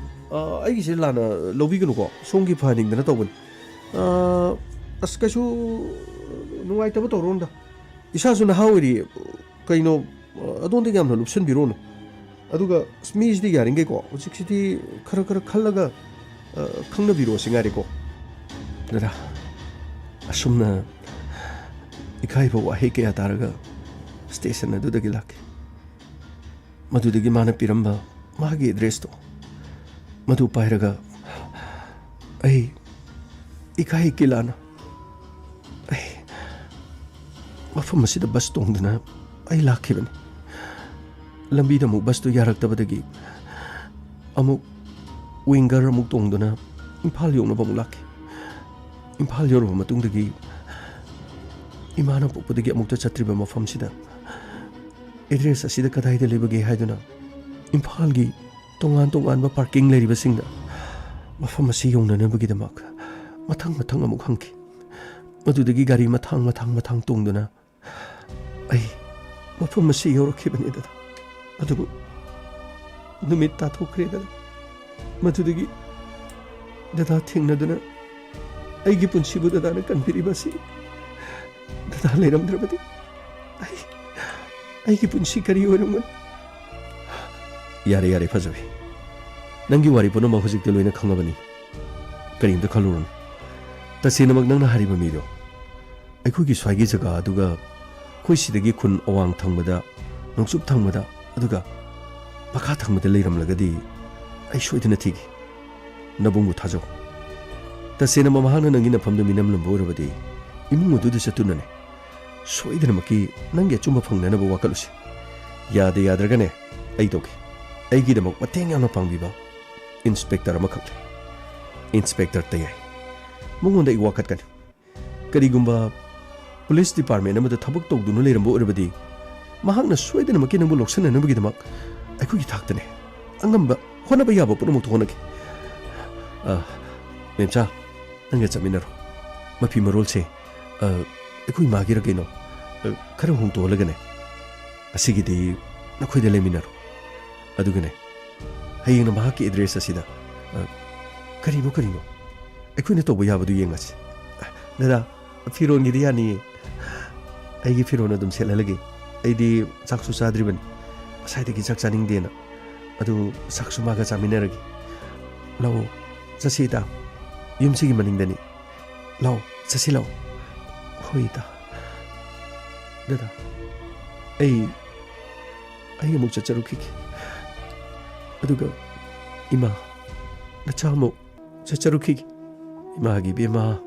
ꯑ, ꯑꯩꯒꯤꯁꯦ ꯂꯥꯟꯅ ꯂꯧꯕꯤꯒꯅꯨꯀꯣ, ꯁꯣꯝꯒꯤ ꯐꯍꯟꯅꯤꯡꯗꯅ ꯇꯧꯕꯅꯤ꯫ ꯑ, ꯑꯁ, ꯀꯩꯁꯨ ꯅꯨꯡꯉꯥꯏꯇꯕ ꯇꯧꯔꯣꯅꯨꯗ꯫ ꯏꯁꯥꯁꯨ ꯅꯍꯥ ꯑꯣꯏꯔꯤ, ꯀꯩꯅꯣ, ꯑ, ꯑꯗꯣꯝꯗ ꯌꯥꯝꯅ ꯂꯨꯞꯁꯟꯕꯤꯔꯣꯅꯨ꯫ ꯑꯗꯨꯒ, ꯑꯁ, ꯃꯤꯁꯤꯗꯤ ꯌꯥꯔꯤꯈꯩꯀꯣ, ꯍꯧꯖꯤꯛꯁꯤꯗꯤ ꯈꯔ ꯈꯔ ꯈꯜꯂꯒ, ꯑ, ꯈꯪꯅꯕꯤꯔꯣ ꯁꯤ ꯉꯥꯏꯔꯦꯀꯣ꯫ ꯗꯗꯥ, ꯑꯁꯨꯝꯅ ꯏꯀꯥꯏꯕ ꯋꯥꯍꯩ ꯀꯌꯥ ꯇꯥꯔꯒ ꯁ꯭ꯇꯦꯁꯟ ꯑꯗꯨꯗꯒꯤ ꯂꯥꯛꯈꯤ꯫ ꯃꯗꯨꯗꯒꯤ ꯃꯥꯅ ꯄꯤꯔꯝꯕ ꯃꯥꯒꯤ ꯑꯦꯗ꯭ꯔꯦꯁꯇꯣ, ꯃꯗꯨ ꯄꯥꯏꯔꯒ ꯑꯩ ꯏꯀꯥꯏ ꯀꯤꯂꯥꯅ ꯑꯩ ꯃꯐꯝ ꯑꯁꯤꯗ ꯕꯁ ꯇꯣꯡꯗꯨꯅ ꯑꯩ ꯂꯥꯛꯈꯤꯕꯅꯤ꯫ ꯂꯝꯕꯤꯗ ꯑꯃꯨꯛ ꯕꯁꯇꯨ ꯌꯥꯔꯛꯇꯕꯗꯒꯤ ꯑꯃꯨꯛ ꯋꯤꯡꯒꯔ ꯑꯃꯨꯛ ꯇꯣꯡꯗꯨꯅ ꯏꯝꯐꯥꯜ ꯌꯧꯅꯕ ꯑꯃꯨꯛ ꯂꯥꯛꯈꯤ꯫ ꯏꯝꯐꯥꯜ ꯌꯧꯔꯕ ꯃꯇꯨꯡꯗꯒꯤ ꯏꯃꯥꯅ ꯄꯣꯛꯄꯗꯒꯤ ꯑꯃꯨꯛꯇ ꯆꯠꯇ꯭ꯔꯤꯕ ꯃꯐꯝꯁꯤꯗ ꯑꯦꯗ꯭ꯔꯦꯁ ꯑꯁꯤꯗ ꯀꯗꯥꯏꯗ ꯂꯩꯕꯒꯦ ꯍꯥꯏꯗꯨꯅ ꯏꯝꯐꯥꯜꯒꯤ ꯇꯣꯉꯥꯟ ꯇꯣꯉꯥꯟꯕ ꯄꯥꯔꯀꯤꯡ ꯂꯩꯔꯤꯕꯁꯤꯡꯗ ꯃꯐꯝ ꯑꯁꯤ ꯌꯧꯅꯅꯕꯒꯤꯗꯃꯛ ꯃꯊꯪ ꯃꯊꯪ ꯑꯃꯨꯛ ꯍꯪꯈꯤ꯫ ꯃꯗꯨꯗꯒꯤ ꯒꯥꯔꯤ ꯃꯊꯥꯡ ꯃꯊꯥꯡ ꯃꯊꯥꯡ ꯇꯣꯡꯗꯨꯅ ꯑꯩ ꯃꯐꯝ ꯑꯁꯤ ꯌꯧꯔꯛꯈꯤꯕꯅꯤ, ꯗꯗꯥ꯫ ꯑꯗꯨꯕꯨ ꯅꯨꯃꯤꯠ ꯇꯥꯊꯣꯛꯈ꯭ꯔꯦ, ꯗꯗꯥ꯫ ꯃꯗꯨꯗꯒꯤ ꯗꯗꯥ ꯊꯦꯡꯅꯗꯨꯅ ꯑꯩꯒꯤ ꯄꯨꯟꯁꯤꯕꯨ ꯗꯗꯥꯅ ꯀꯟꯕꯤꯔꯤꯕ ꯑꯁꯤ ꯗꯗꯥ ꯂꯩꯔꯝꯗ꯭ꯔꯕꯗꯤ ꯑꯩ, ꯑꯩꯒꯤ ꯄꯨꯟꯁꯤ ꯀꯔꯤ ꯑꯣꯏꯔꯝꯒꯅꯤ? ꯌꯥꯔꯦ, ꯌꯥꯔꯦ, ꯐꯖꯕꯤ꯫ ꯅꯪꯒꯤ ꯋꯥꯔꯤ ꯄꯨꯝꯅꯃꯛ ꯍꯧꯖꯤꯛꯇꯤ ꯂꯣꯏꯅ ꯈꯪꯉꯕꯅꯤ꯫ ꯀꯔꯤꯝꯇ ꯈꯜꯂꯨꯔꯅꯨ꯫ ꯇꯁꯦꯡꯅꯃꯛ ꯅꯪꯅ ꯍꯥꯏꯔꯤꯕ ꯃꯤꯗꯣ ꯑꯩꯈꯣꯏꯒꯤ ꯁ꯭ꯋꯥꯏꯒꯤ ꯖꯒꯥ ꯑꯗꯨꯒ ꯑꯩꯈꯣꯏ ꯁꯤꯗꯒꯤ ꯈꯨꯟ ꯑꯋꯥꯡ ꯊꯪꯕꯗ, ꯅꯣꯡꯆꯨꯞ ꯊꯪꯕꯗ, ꯑꯗꯨꯒ ꯃꯈꯥ ꯊꯪꯕꯗ ꯂꯩꯔꯝꯂꯒꯗꯤ ꯑꯩ ꯁꯣꯏꯗꯅ ꯊꯤꯒꯦ꯫ ꯅꯕꯨꯡꯕꯨ ꯊꯥꯖꯧ꯫ ꯇꯁꯦꯡꯅ ꯃꯍꯥꯛꯅ ꯅꯪꯒꯤ ꯅꯐꯝꯗ ꯃꯤꯅꯝꯂꯝꯕ ꯑꯣꯏꯔꯕꯗꯤ ꯏꯃꯨꯡ ꯑꯗꯨꯗ ꯆꯠꯇꯨꯅꯅꯦ, ꯁꯣꯏꯗꯅꯃꯛꯀꯤ ꯅꯪꯒꯤ ꯑꯆꯨꯝꯕ ꯐꯪꯅꯅꯕ ꯋꯥꯀꯠꯂꯨꯁꯤ꯫ ꯌꯥꯗ ꯌꯥꯗ꯭ꯔꯒꯅꯦ, ꯑꯩ ꯇꯧꯒꯦ꯫ ꯑꯩꯒꯤꯗꯃꯛ ꯃꯇꯦꯡ ꯌꯥꯝꯅ ꯄꯥꯡꯕꯤꯕ ꯏꯟꯁꯄꯦꯛꯇꯔ ꯑꯃꯈꯛ ꯂꯩ꯫ ꯏꯟꯁꯄꯦꯛꯇꯔ ꯇꯌꯥꯏ꯫ ꯃꯉꯣꯟꯗ ꯑꯩ ꯋꯥꯀꯠꯀꯅꯤ꯫ ꯀꯔꯤꯒꯨꯝꯕ ꯄꯨꯂꯤꯁ ꯗꯤꯄꯥꯔꯠꯃꯦꯟ ꯑꯃꯗ ꯊꯕꯛ ꯇꯧꯗꯨꯅ ꯂꯩꯔꯝꯕ ꯑꯣꯏꯔꯕꯗꯤ, ꯃꯍꯥꯛꯅ ꯁꯣꯏꯗꯅꯃꯛꯀꯤ ꯅꯪꯕꯨ ꯂꯧꯁꯤꯟꯅꯅꯕꯒꯤꯗꯃꯛ ꯑꯩꯈꯣꯏꯒꯤ ꯊꯥꯛꯇꯅꯦ ꯑꯉꯝꯕ ꯍꯣꯠꯅꯕ ꯌꯥꯕ ꯄꯨꯝꯅꯃꯛꯇꯨ ꯍꯣꯠꯅꯒꯦ꯫ ꯑ, ꯃꯦꯝꯆꯥ, ꯅꯪꯒ ꯆꯠꯃꯤꯟꯅꯔꯣ꯫ ꯃꯐꯤ ꯃꯔꯣꯜꯁꯦ, ꯑ, ꯑꯩꯈꯣꯏ ꯃꯥꯒꯤꯔ ꯀꯩꯅꯣ, ꯑ, ꯈꯔ ꯍꯣꯡꯗꯣꯛꯍꯜꯂꯒꯅꯦ, ꯑꯁꯤꯒꯤꯗꯤ ꯅꯈꯣꯏꯗ ꯂꯩꯃꯤꯟꯅꯔꯣ꯫ ꯑꯗꯨꯒꯅꯦ, ꯍꯌꯦꯡꯅ ꯃꯍꯥꯛꯀꯤ ꯑꯦꯗ꯭ꯔꯦꯁ ꯑꯁꯤꯗ, ꯑ, ꯀꯔꯤꯅꯣ, ꯀꯔꯤꯅꯣ? ꯑꯩꯈꯣꯏꯅ ꯇꯧꯕ ꯌꯥꯕꯗꯨ ꯌꯦꯡꯉꯁꯤ꯫ ꯑ, ꯗꯗꯥ, ꯐꯤꯔꯣꯟꯒꯤꯗꯤ ꯌꯥꯅꯤꯌꯦ꯫ ꯑꯩꯒꯤ ꯐꯤꯔꯣꯟ ꯑꯗꯨꯝ ꯁꯦꯠꯍꯜꯂꯒꯦ꯫ ꯑꯩꯗꯤ ꯆꯥꯛꯁꯨ ꯆꯥꯗ꯭ꯔꯤꯕꯅꯤ꯫ ꯉꯁꯥꯏꯗꯒꯤ ꯆꯥꯛ ꯆꯥꯅꯤꯡꯗꯦꯅ꯫ ꯑꯗꯨ ꯆꯥꯛꯁꯨ ꯃꯥꯒ ꯆꯥꯃꯤꯟꯅꯔꯒꯦ꯫ ꯂꯥꯛꯑꯣ, ꯆꯠꯁꯤ ꯏꯇꯥ꯫ ꯌꯨꯝꯁꯤꯒꯤ ꯃꯅꯤꯡꯗꯅꯤ꯫ ꯂꯥꯛꯑꯣ, ꯆꯠꯁꯤ ꯂꯥꯛꯑꯣ꯫ ꯍꯣꯏ ꯏꯇꯥ꯫ ꯗꯗꯥ, ꯑꯩ, ꯑꯩ ꯑꯃꯨꯛ ꯆꯠꯆꯔꯨꯈꯤꯒꯦ꯫ ꯑꯗꯨꯒ ꯏꯃꯥ, ꯅꯆꯥ ꯑꯃꯨꯛ ꯆꯠꯆꯔꯨꯈꯤꯒꯦ꯫ ꯏꯃꯥꯒꯤ ꯏꯕꯦꯝꯃ,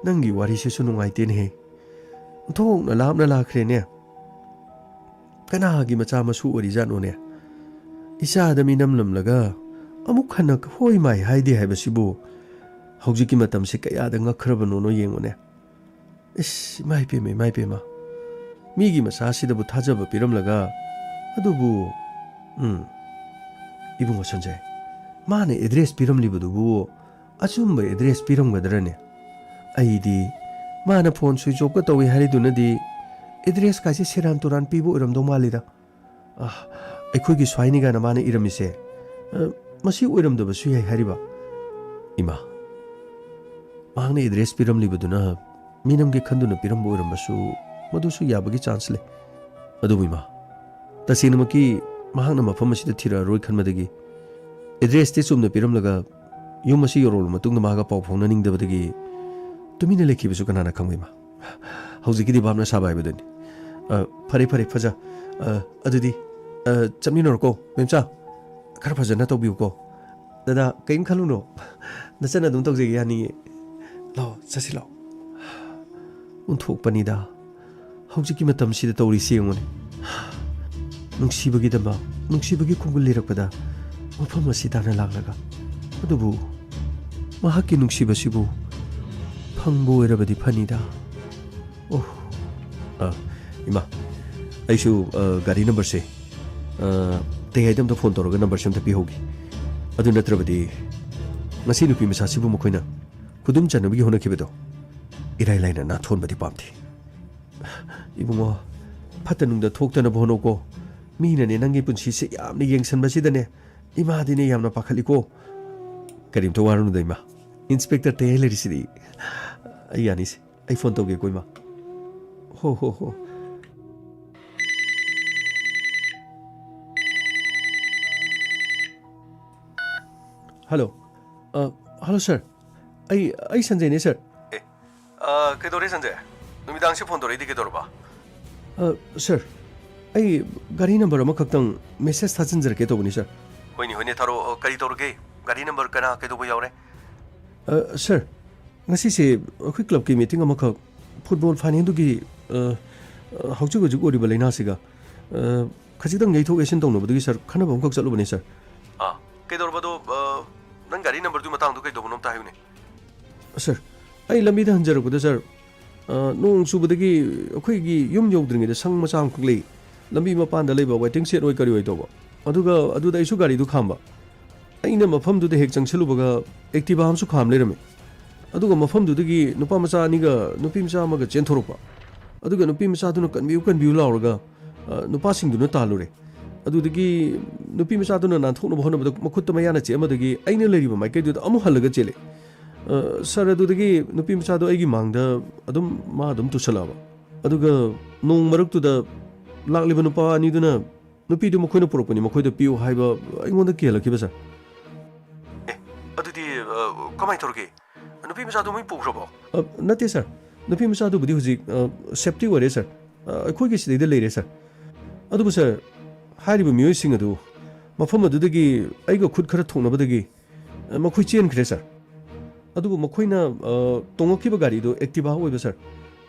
ꯅꯪꯒꯤ ꯋꯥꯔꯤꯁꯤꯁꯨ ꯅꯨꯡꯉꯥꯏꯇꯦꯅꯦꯍꯦ꯫ ꯑꯣꯟꯊꯣꯛꯅ ꯂꯥꯞꯅ ꯂꯥꯛꯈ꯭ꯔꯦꯅꯦ꯫ ꯀꯅꯥꯒꯤ ꯃꯆꯥ ꯃꯁꯨ ꯑꯣꯏꯔꯤꯖꯥꯠꯅꯣꯅꯦ? ꯏꯆꯥꯗ ꯃꯤꯅꯝꯂꯝꯂꯒ ꯑꯃꯨꯛ ꯍꯟꯅ ꯍꯣꯏ ꯃꯥꯏ ꯍꯥꯏꯗꯦ ꯍꯥꯏꯕꯁꯤꯕꯨ ꯍꯧꯖꯤꯛꯀꯤ ꯃꯇꯝꯁꯦ ꯀꯌꯥꯗ ꯉꯛꯈ꯭ꯔꯕꯅꯣꯅꯣ ꯌꯦꯡꯉꯨꯅꯦ꯫ ꯏꯁ, ꯏꯃꯥ ꯏꯄꯦꯝꯃ, ꯏꯃꯥ ꯏꯄꯦꯝꯃ꯫ ꯃꯤꯒꯤ ꯃꯆꯥꯁꯤꯗꯕꯨ ꯊꯥꯖꯕ ꯄꯤꯔꯝꯂꯒ, ꯑꯗꯨꯕꯨ, ꯎꯝ, ꯏꯕꯨꯡꯉꯣ ꯁꯟꯖꯌ, ꯃꯥꯅ ꯑꯦꯗ꯭ꯔꯦꯁ ꯄꯤꯔꯝꯂꯤꯕꯗꯨꯕꯨ ꯑꯆꯨꯝꯕ ꯑꯦꯗ꯭ꯔꯦꯁ ꯄꯤꯔꯝꯒꯗ꯭ꯔꯅꯦ? ꯑꯩꯗꯤ ꯃꯥꯅ ꯐꯣꯟ ꯁ꯭ꯋꯤꯆ ꯑꯣꯐꯀ ꯇꯧꯏ ꯍꯥꯏꯔꯤꯗꯨꯅꯗꯤ ꯑꯦꯗ꯭ꯔꯦꯁ ꯀꯥꯏꯁꯦ ꯁꯦꯔꯥꯟ ꯇꯨꯔꯥꯟ ꯄꯤꯕ ꯑꯣꯏꯔꯝꯗꯧ ꯃꯥꯜꯂꯤꯗ꯫ ꯑ, ꯑꯩꯈꯣꯏꯒꯤ ꯁ꯭ꯋꯥꯏꯅꯤ ꯀꯥꯏꯅ ꯃꯥꯅ ꯏꯔꯝꯃꯤꯁꯦ, ꯑ, ꯃꯁꯤ ꯑꯣꯏꯔꯝꯗꯕꯁꯨ ꯌꯥꯏ ꯍꯥꯏꯔꯤꯕ꯫ ꯏꯃꯥ, ꯃꯍꯥꯛꯅ ꯑꯦꯗ꯭ꯔꯦꯁ ꯄꯤꯔꯝꯂꯤꯕꯗꯨꯅ ꯃꯤꯅꯝꯒꯤ ꯈꯟꯗꯨꯅ ꯄꯤꯔꯝꯕ ꯑꯣꯏꯔꯝꯕꯁꯨ, ꯃꯗꯨꯁꯨ ꯌꯥꯕꯒꯤ ꯆꯥꯟꯁ ꯂꯩ꯫ ꯑꯗꯨꯕꯨ ꯏꯃꯥ, ꯇꯁꯦꯡꯅꯃꯛꯀꯤ ꯃꯍꯥꯛꯅ ꯃꯐꯝ ꯑꯁꯤꯗ ꯊꯤꯔꯛꯑꯔꯣꯏ ꯈꯟꯕꯗꯒꯤ, ꯑꯦꯗ꯭ꯔꯦꯁꯇꯤ ꯆꯨꯝꯅ ꯄꯤꯔꯝꯂꯒ ꯌꯨꯝ ꯑꯁꯤ ꯌꯧꯔꯛꯂꯕ ꯃꯇꯨꯡꯗ ꯃꯍꯥꯛꯀ ꯄꯥꯎ ꯐꯥꯎꯅꯅꯤꯡꯗꯕꯗꯒꯤ ꯇꯨꯃꯤꯟꯅ ꯂꯩꯈꯤꯕꯁꯨ ꯀꯅꯥꯅ ꯈꯪꯕ, ꯏꯃꯥ? ꯍꯧꯖꯤꯛꯀꯤꯗꯤ ꯚꯥꯞꯅ ꯁꯥꯕ ꯍꯥꯏꯕꯗꯨꯅꯤ꯫ ꯑ, ꯐꯔꯦ, ꯐꯔꯦ, ꯐꯖ꯫ ꯑ, ꯑꯗꯨꯗꯤ, ꯑ, ꯆꯠꯃꯤꯟꯅꯔꯣꯀꯣ, ꯃꯦꯝꯆꯥ꯫ ꯈꯔ ꯐꯖꯅ ꯇꯧꯕꯤꯌꯨꯀꯣ꯫ ꯗꯗꯥ, ꯀꯔꯤꯝ ꯈꯜꯂꯨꯅꯣ꯫ ꯅꯆꯟ ꯑꯗꯨꯝ ꯇꯧꯖꯒꯦ, ꯌꯥꯅꯤꯡꯉꯦ꯫ ꯂꯥꯛꯑꯣ, ꯆꯠꯁꯤ ꯂꯥꯛꯑꯣ꯫ ꯑꯣꯟꯊꯣꯛꯄꯅꯤꯗ꯫ ꯍꯧꯖꯤꯛꯀꯤ ꯃꯇꯝꯁꯤꯗ ꯇꯧꯔꯤꯁꯤ ꯌꯦꯡꯉꯨꯅꯦ꯫ ꯅꯨꯡꯁꯤꯕꯒꯤꯗꯃꯛ, ꯅꯨꯡꯁꯤꯕꯒꯤ ꯈꯣꯡꯒꯨꯜ ꯂꯤꯔꯛꯄꯗ ꯃꯐꯝ ꯑꯁꯤ ꯇꯥꯟꯅ ꯂꯥꯛꯂꯒ꯫ ꯑꯗꯨꯕꯨ ꯃꯍꯥꯛꯀꯤ ꯅꯨꯡꯁꯤꯕꯁꯤꯕꯨ ꯐꯪꯕ ꯑꯣꯏꯔꯕꯗꯤ ꯐꯅꯤꯗ꯫ ꯑꯣ꯫ ꯑ, ꯏꯃꯥ, ꯑꯩꯁꯨ, ꯑ, ꯒꯥꯔꯤ ꯅꯝꯕꯔꯁꯦ, ꯑ, ꯇꯌꯥꯏꯗ ꯑꯝꯇ ꯐꯣꯟ ꯇꯧꯔꯒ ꯅꯝꯕꯔꯁꯦ ꯑꯝꯇ ꯄꯤꯍꯧꯒꯦ꯫ ꯑꯗꯨ ꯅꯠꯇ꯭ꯔꯕꯗꯤ ꯉꯁꯤ ꯅꯨꯄꯤ ꯃꯆꯥꯁꯤꯕꯨ ꯃꯈꯣꯏꯅ ꯈꯨꯗꯨꯝ ꯆꯟꯅꯕꯒꯤ ꯍꯣꯠꯅꯈꯤꯕꯗꯣ ꯏꯔꯥꯏ ꯂꯥꯏꯅ ꯅꯥꯊꯣꯟꯕꯗꯤ ꯄꯥꯝꯗꯦ꯫ ꯏꯕꯨꯡꯉꯣ, ꯐꯠꯇ ꯅꯨꯡꯗ ꯊꯣꯛꯇꯅꯕ ꯍꯣꯠꯅꯧꯀꯣ꯫ ꯃꯤꯅꯅꯦ ꯅꯪꯒꯤ ꯄꯨꯟꯁꯤꯁꯦ ꯌꯥꯝꯅ ꯌꯦꯡꯁꯟꯕꯁꯤꯗꯅꯦ ꯏꯃꯥꯗꯤꯅꯦ ꯌꯥꯝꯅ ꯄꯥꯈꯠꯂꯤꯀꯣ꯫ ꯀꯔꯤꯝꯇ ꯋꯥꯔꯨꯅꯨꯗ ꯏꯃꯥ, ꯏꯟꯁꯄꯦꯛꯇꯔ ꯇꯌꯥꯏ ꯂꯩꯔꯤꯁꯤꯗꯤ꯫ ꯑꯩ ꯌꯥꯅꯤꯁꯦ, ꯑꯩ ꯐꯣꯟ ꯇꯧꯒꯦꯀꯣ ꯏꯃꯥ꯫ ꯍꯣ, ꯍꯣ, ꯍꯣ꯫ ꯍꯜꯂꯣ꯫ ꯑ, ꯍꯜꯂꯣ ꯁꯥꯔ꯫ ꯑꯩ, ꯑꯩ ꯁꯟꯖꯌꯅꯦ ꯁꯥꯔ꯫ ꯑꯦ, ꯑ, ꯀꯩꯗꯧꯔꯦ ꯁꯟꯖꯌ? ꯅꯨꯃꯤꯗꯥꯡꯁꯤ ꯐꯣꯟ ꯇꯧꯔꯛꯏꯗꯤ ꯀꯩꯗꯧꯔꯕ? ꯑ, ꯁꯥꯔ, ꯑꯩ ꯒꯥꯔꯤ ꯅꯝꯕꯔ ꯑꯃꯈꯛꯇꯪ ꯃꯦꯁꯦꯖ ꯊꯥꯖꯤꯟꯖꯔꯛꯀꯦ ꯇꯧꯕꯅꯤ ꯁꯥꯔ꯫ ꯍꯣꯏꯅꯦ, ꯍꯣꯏꯅꯦ, ꯊꯥꯔꯛꯑꯣ꯫ ꯑ, ꯀꯔꯤ ꯇꯧꯔꯒꯦ? ꯒꯥꯔꯤ ꯅꯝꯕꯔ ꯀꯅꯥ ꯀꯩꯗꯧꯕ ꯌꯥꯎꯔꯦ? ꯑ, ꯁꯥꯔ, ꯉꯁꯤꯁꯦ ꯑꯩꯈꯣꯏ ꯀ꯭ꯂꯕꯀꯤ ꯃꯤꯇꯤꯡ ꯑꯃꯈꯛ ꯐꯨꯠꯕꯣꯜ ꯐꯥꯏꯅꯦꯜꯗꯨꯒꯤ, ꯑ, ꯑ, ꯍꯧꯖꯤꯛ ꯍꯧꯖꯤꯛ ꯑꯣꯏꯔꯤꯕ ꯂꯥꯏꯅꯥꯁꯤꯒ, ꯑ, ꯈꯖꯤꯛꯇꯪ ꯌꯩꯊꯣꯛ ꯌꯩꯁꯤꯟ ꯇꯧꯅꯕꯗꯨꯒꯤ ꯁꯥꯔ, ꯈꯟꯅꯕ ꯑꯃꯈꯛ ꯆꯠꯂꯨꯕꯅꯦ ꯁꯥꯔ꯫ ꯑꯥ, ꯀꯩꯗꯧꯔꯕꯗꯣ? ꯑ, ꯅꯪ ꯒꯥꯔꯤ ꯅꯝꯕꯔꯗꯨꯒꯤ ꯃꯇꯥꯡꯗꯣ ꯀꯩꯗꯧꯕꯅꯣ ꯑꯝꯇ ꯍꯥꯏꯌꯨꯅꯦ꯫ ꯁꯥꯔ, ꯑꯩ ꯂꯝꯕꯤꯗ ꯍꯟꯖꯔꯛꯄꯗ ꯁꯥꯔ, ꯑ, ꯅꯣꯡ ꯆꯨꯕꯗꯒꯤ ꯑꯩꯈꯣꯏꯒꯤ ꯌꯨꯝ ꯌꯧꯗ꯭ꯔꯤꯉꯩꯗ ꯁꯪ ꯃꯆꯥ ꯑꯃꯈꯛ ꯂꯩ꯫ ꯂꯝꯕꯤ ꯃꯄꯥꯟꯗ ꯂꯩꯕ ꯋꯦꯇꯤꯡ ꯁꯦꯗ ꯑꯣꯏ ꯀꯔꯤ ꯑꯣꯏ ꯇꯧꯕ꯫ ꯑꯗꯨꯒ ꯑꯗꯨꯗ ꯑꯩꯁꯨ ꯒꯥꯔꯤꯗꯨ ꯈꯥꯝꯕ꯫ ꯑꯩꯅ ꯃꯐꯝꯗꯨꯗ ꯍꯦꯛ ꯆꯪꯁꯤꯜꯂꯨꯕꯒ Activa ꯑꯃꯁꯨ ꯈꯥꯝ ꯂꯩꯔꯝꯃꯦ꯫ ꯑꯗꯨꯒ ꯃꯐꯝꯗꯨꯗꯒꯤ ꯅꯨꯄꯥ ꯃꯆꯥ ꯑꯅꯤꯒ ꯅꯨꯄꯤ ꯃꯆꯥ ꯑꯃꯒ ꯆꯦꯟꯊꯣꯔꯛꯄ꯫ ꯑꯗꯨꯒ ꯅꯨꯄꯤ ꯃꯆꯥꯗꯨꯅ "ꯀꯟꯕꯤꯌꯨ, ꯀꯟꯕꯤꯌꯨ" ꯂꯥꯎꯔꯒ, ꯑ, ꯅꯨꯄꯥꯁꯤꯡꯗꯨꯅ ꯇꯥꯜꯂꯨꯔꯦ꯫ ꯑꯗꯨꯗꯒꯤ ꯅꯨꯄꯤ ꯃꯆꯥꯗꯨꯅ ꯅꯥꯟꯊꯣꯛꯅꯕ ꯍꯣꯠꯅꯕꯗ ꯃꯈꯨꯠꯇ ꯃꯌꯥꯅ ꯆꯤꯛ ꯑꯃꯗꯒꯤ ꯑꯩꯅ ꯂꯩꯔꯤꯕ ꯃꯥꯏꯀꯩꯗꯨꯗ ꯑꯃꯨꯛ ꯍꯜꯂꯒ ꯆꯦꯜꯂꯦ꯫ ꯑ, ꯁꯥꯔ, ꯑꯗꯨꯗꯒꯤ ꯅꯨꯄꯤ ꯃꯆꯥꯗꯣ ꯑꯩꯒꯤ ꯃꯥꯡꯗ ꯑꯗꯨꯝ, ꯃꯥ ꯑꯗꯨꯝ ꯇꯨꯁꯜꯂꯛꯑꯕ꯫ ꯑꯗꯨꯒ ꯅꯣꯡ ꯃꯔꯛꯇꯨꯗ ꯂꯥꯛꯂꯤꯕ ꯅꯨꯄꯥ ꯑꯅꯤꯗꯨꯅ ꯅꯨꯄꯤꯗꯨ ꯃꯈꯣꯏꯅ ꯄꯨꯔꯛꯄꯅꯤ, ꯃꯈꯣꯏꯗ ꯄꯤꯌꯨ ꯍꯥꯏꯕ ꯑꯩꯉꯣꯟꯗ ꯀꯤꯍꯜꯂꯛꯈꯤꯕ, ꯁꯥꯔ꯫ ꯑꯦ, ꯑꯗꯨꯗꯤ, ꯑ, ꯀꯃꯥꯏꯅ ꯇꯧꯔꯒꯦ? ꯅꯨꯄꯤ ꯃꯆꯥꯗꯨ ꯃꯣꯏ ꯄꯨꯈ꯭ꯔꯕꯣ? ꯑ, ꯅꯠꯇꯦ, ꯁꯥꯔ꯫ ꯅꯨꯄꯤ ꯃꯆꯥꯗꯨꯕꯨꯗꯤ ꯍꯧꯖꯤꯛ, ꯑ, ꯁꯦꯐꯇꯤ ꯑꯣꯏꯔꯦ, ꯁꯥꯔ꯫ ꯑ, ꯑꯩꯈꯣꯏꯒꯤ ꯁꯤꯗꯩꯗ ꯂꯩꯔꯦ, ꯁꯥꯔ꯫ ꯑꯗꯨꯕꯨ, ꯁꯥꯔ, ꯍꯥꯏꯔꯤꯕ ꯃꯤꯑꯣꯏꯁꯤꯡ ꯑꯗꯨ ꯃꯐꯝ ꯑꯗꯨꯗꯒꯤ ꯑꯩꯒ ꯈꯨꯠ ꯈꯔ ꯊꯣꯛꯅꯕꯗꯒꯤ, ꯑ, ꯃꯈꯣꯏ ꯆꯦꯟꯈ꯭ꯔꯦ, ꯁꯥꯔ꯫ ꯑꯗꯨꯕꯨ ꯃꯈꯣꯏꯅ, ꯑ, ꯇꯣꯡꯉꯛꯈꯤꯕ ꯒꯥꯔꯤꯗꯨ Activa ꯑꯣꯏꯕ, ꯁꯥꯔ꯫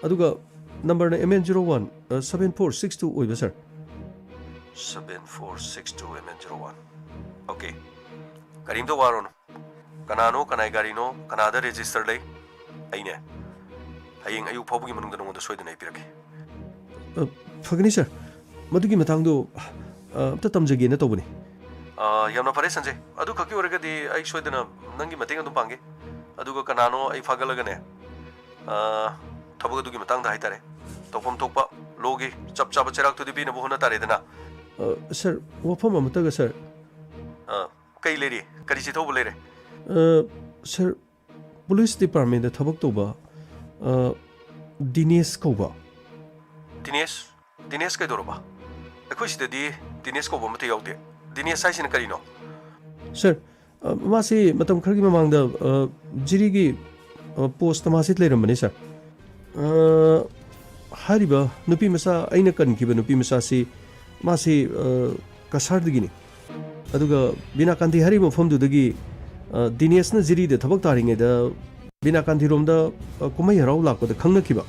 ꯑꯗꯨꯒ ꯅꯝꯕꯔꯅ M N zero one, ꯑ, seven four six two ꯑꯣꯏꯕ, ꯁꯥꯔ꯫ Seven four six two M N zero one. Okay. ꯀꯔꯤꯝꯇ ꯋꯥꯔꯨꯅꯨ꯫ ꯀꯅꯥꯅꯣ, ꯀꯅꯥꯏ ꯒꯥꯔꯤꯅꯣ, ꯀꯅꯥꯗ ꯔꯦꯖꯤꯁꯇꯔ ꯂꯩ? ꯑꯩꯅꯦ, ꯍꯌꯦꯡ ꯑꯌꯨꯛ ꯐꯥꯎꯕꯒꯤ ꯃꯅꯨꯡꯗ ꯅꯉꯣꯟꯗ ꯁꯣꯏꯗꯅ ꯑꯩ ꯄꯤꯔꯛꯀꯦ꯫ ꯑ, ꯐꯒꯅꯤ, ꯁꯥꯔ꯫ ꯃꯗꯨꯒꯤ ꯃꯇꯥꯡꯗꯣ, ꯑ, ꯑꯝꯇ ꯇꯝꯖꯒꯦꯅ ꯇꯧꯕꯅꯤ꯫ ꯑ, ꯌꯥꯝꯅ ꯐꯔꯦ, ꯁꯟꯖꯦ꯫ ꯑꯗꯨ ꯈꯛꯀꯤ ꯑꯣꯏꯔꯒꯗꯤ ꯑꯩ ꯁꯣꯏꯗꯅ ꯅꯪꯒꯤ ꯃꯇꯦꯡ ꯑꯗꯨꯝ ꯄꯥꯡꯒꯦ꯫ ꯑꯗꯨꯒ ꯀꯅꯥꯅꯣ ꯑꯩ ꯐꯥꯒꯠꯂꯒꯅꯦ, ꯑ, ꯊꯕꯛ ꯑꯗꯨꯒꯤ ꯃꯇꯥꯡꯗ ꯍꯥꯏꯇꯥꯔꯦ, ꯇꯧꯐꯝ ꯊꯣꯛꯄ ꯂꯣꯒꯤ ꯆꯞ ꯆꯥꯕ ꯆꯩꯔꯥꯛꯇꯨꯗꯤ ꯄꯤꯅꯕ ꯍꯣꯠꯅ ꯇꯥꯔꯦꯗꯅ꯫ ꯑ, ꯁꯥꯔ, ꯋꯥꯐꯝ ꯑꯃꯇꯒ, ꯁꯥꯔ꯫ ꯑ, ꯀꯩ ꯂꯩꯔꯤ? ꯀꯔꯤ ꯆꯤꯊꯧꯕ ꯂꯩꯔꯦ? ꯑ, ꯁꯥꯔ, ꯄꯨꯂꯤꯁ ꯗꯤꯄꯥꯔꯠꯃꯦꯟꯗ ꯊꯕꯛ ꯇꯧꯕ, ꯑ, ꯗꯤꯅꯦꯁ ꯀꯧꯕ꯫ ꯗꯤꯅꯦꯁ? ꯗꯤꯅꯦꯁ ꯀꯩꯗꯧꯔꯕ? ꯑꯩꯈꯣꯏ ꯁꯤꯗꯗꯤ ꯗꯤꯅꯦꯁ ꯀꯧꯕ ꯑꯃꯠꯇ ꯌꯥꯎꯗꯦ꯫ ꯗꯤꯅꯦꯁ ꯍꯥꯏꯁꯤꯅ ꯀꯔꯤꯅꯣ? ꯁꯥꯔ, ꯑ, ꯃꯥꯁꯤ ꯃꯇꯝ ꯈꯔꯒꯤ ꯃꯃꯥꯡꯗ, ꯑ, ꯖꯤꯔꯤꯒꯤ, ꯑ, ꯄꯣꯁꯇ ꯃꯥꯁꯤ ꯂꯩꯔꯝꯕꯅꯤ, ꯁꯥꯔ꯫ ꯑ, ꯍꯥꯏꯔꯤꯕ ꯅꯨꯄꯤ ꯃꯆꯥ, ꯑꯩꯅ ꯀꯟꯈꯤꯕ ꯅꯨꯄꯤ ꯃꯆꯥꯁꯤ, ꯃꯥꯁꯤ, ꯑ, ꯀꯁꯥꯔꯗꯒꯤꯅꯤ꯫ ꯑꯗꯨꯒ ꯕꯤꯅꯥꯀꯥꯟꯇꯤ ꯍꯥꯏꯔꯤꯕ ꯃꯐꯝꯗꯨꯗꯒꯤ, ꯑ, ꯗꯤꯅꯦꯁꯅ ꯖꯤꯔꯤꯗ ꯊꯕꯛ ꯇꯥꯔꯤꯉꯩꯗ ꯕꯤꯅꯥꯀꯥꯟꯇꯤꯔꯣꯝꯗ, ꯑ, ꯀꯨꯝꯍꯩ ꯍꯔꯥꯎ ꯂꯥꯛꯄꯗ ꯈꯪꯅꯈꯤꯕ꯫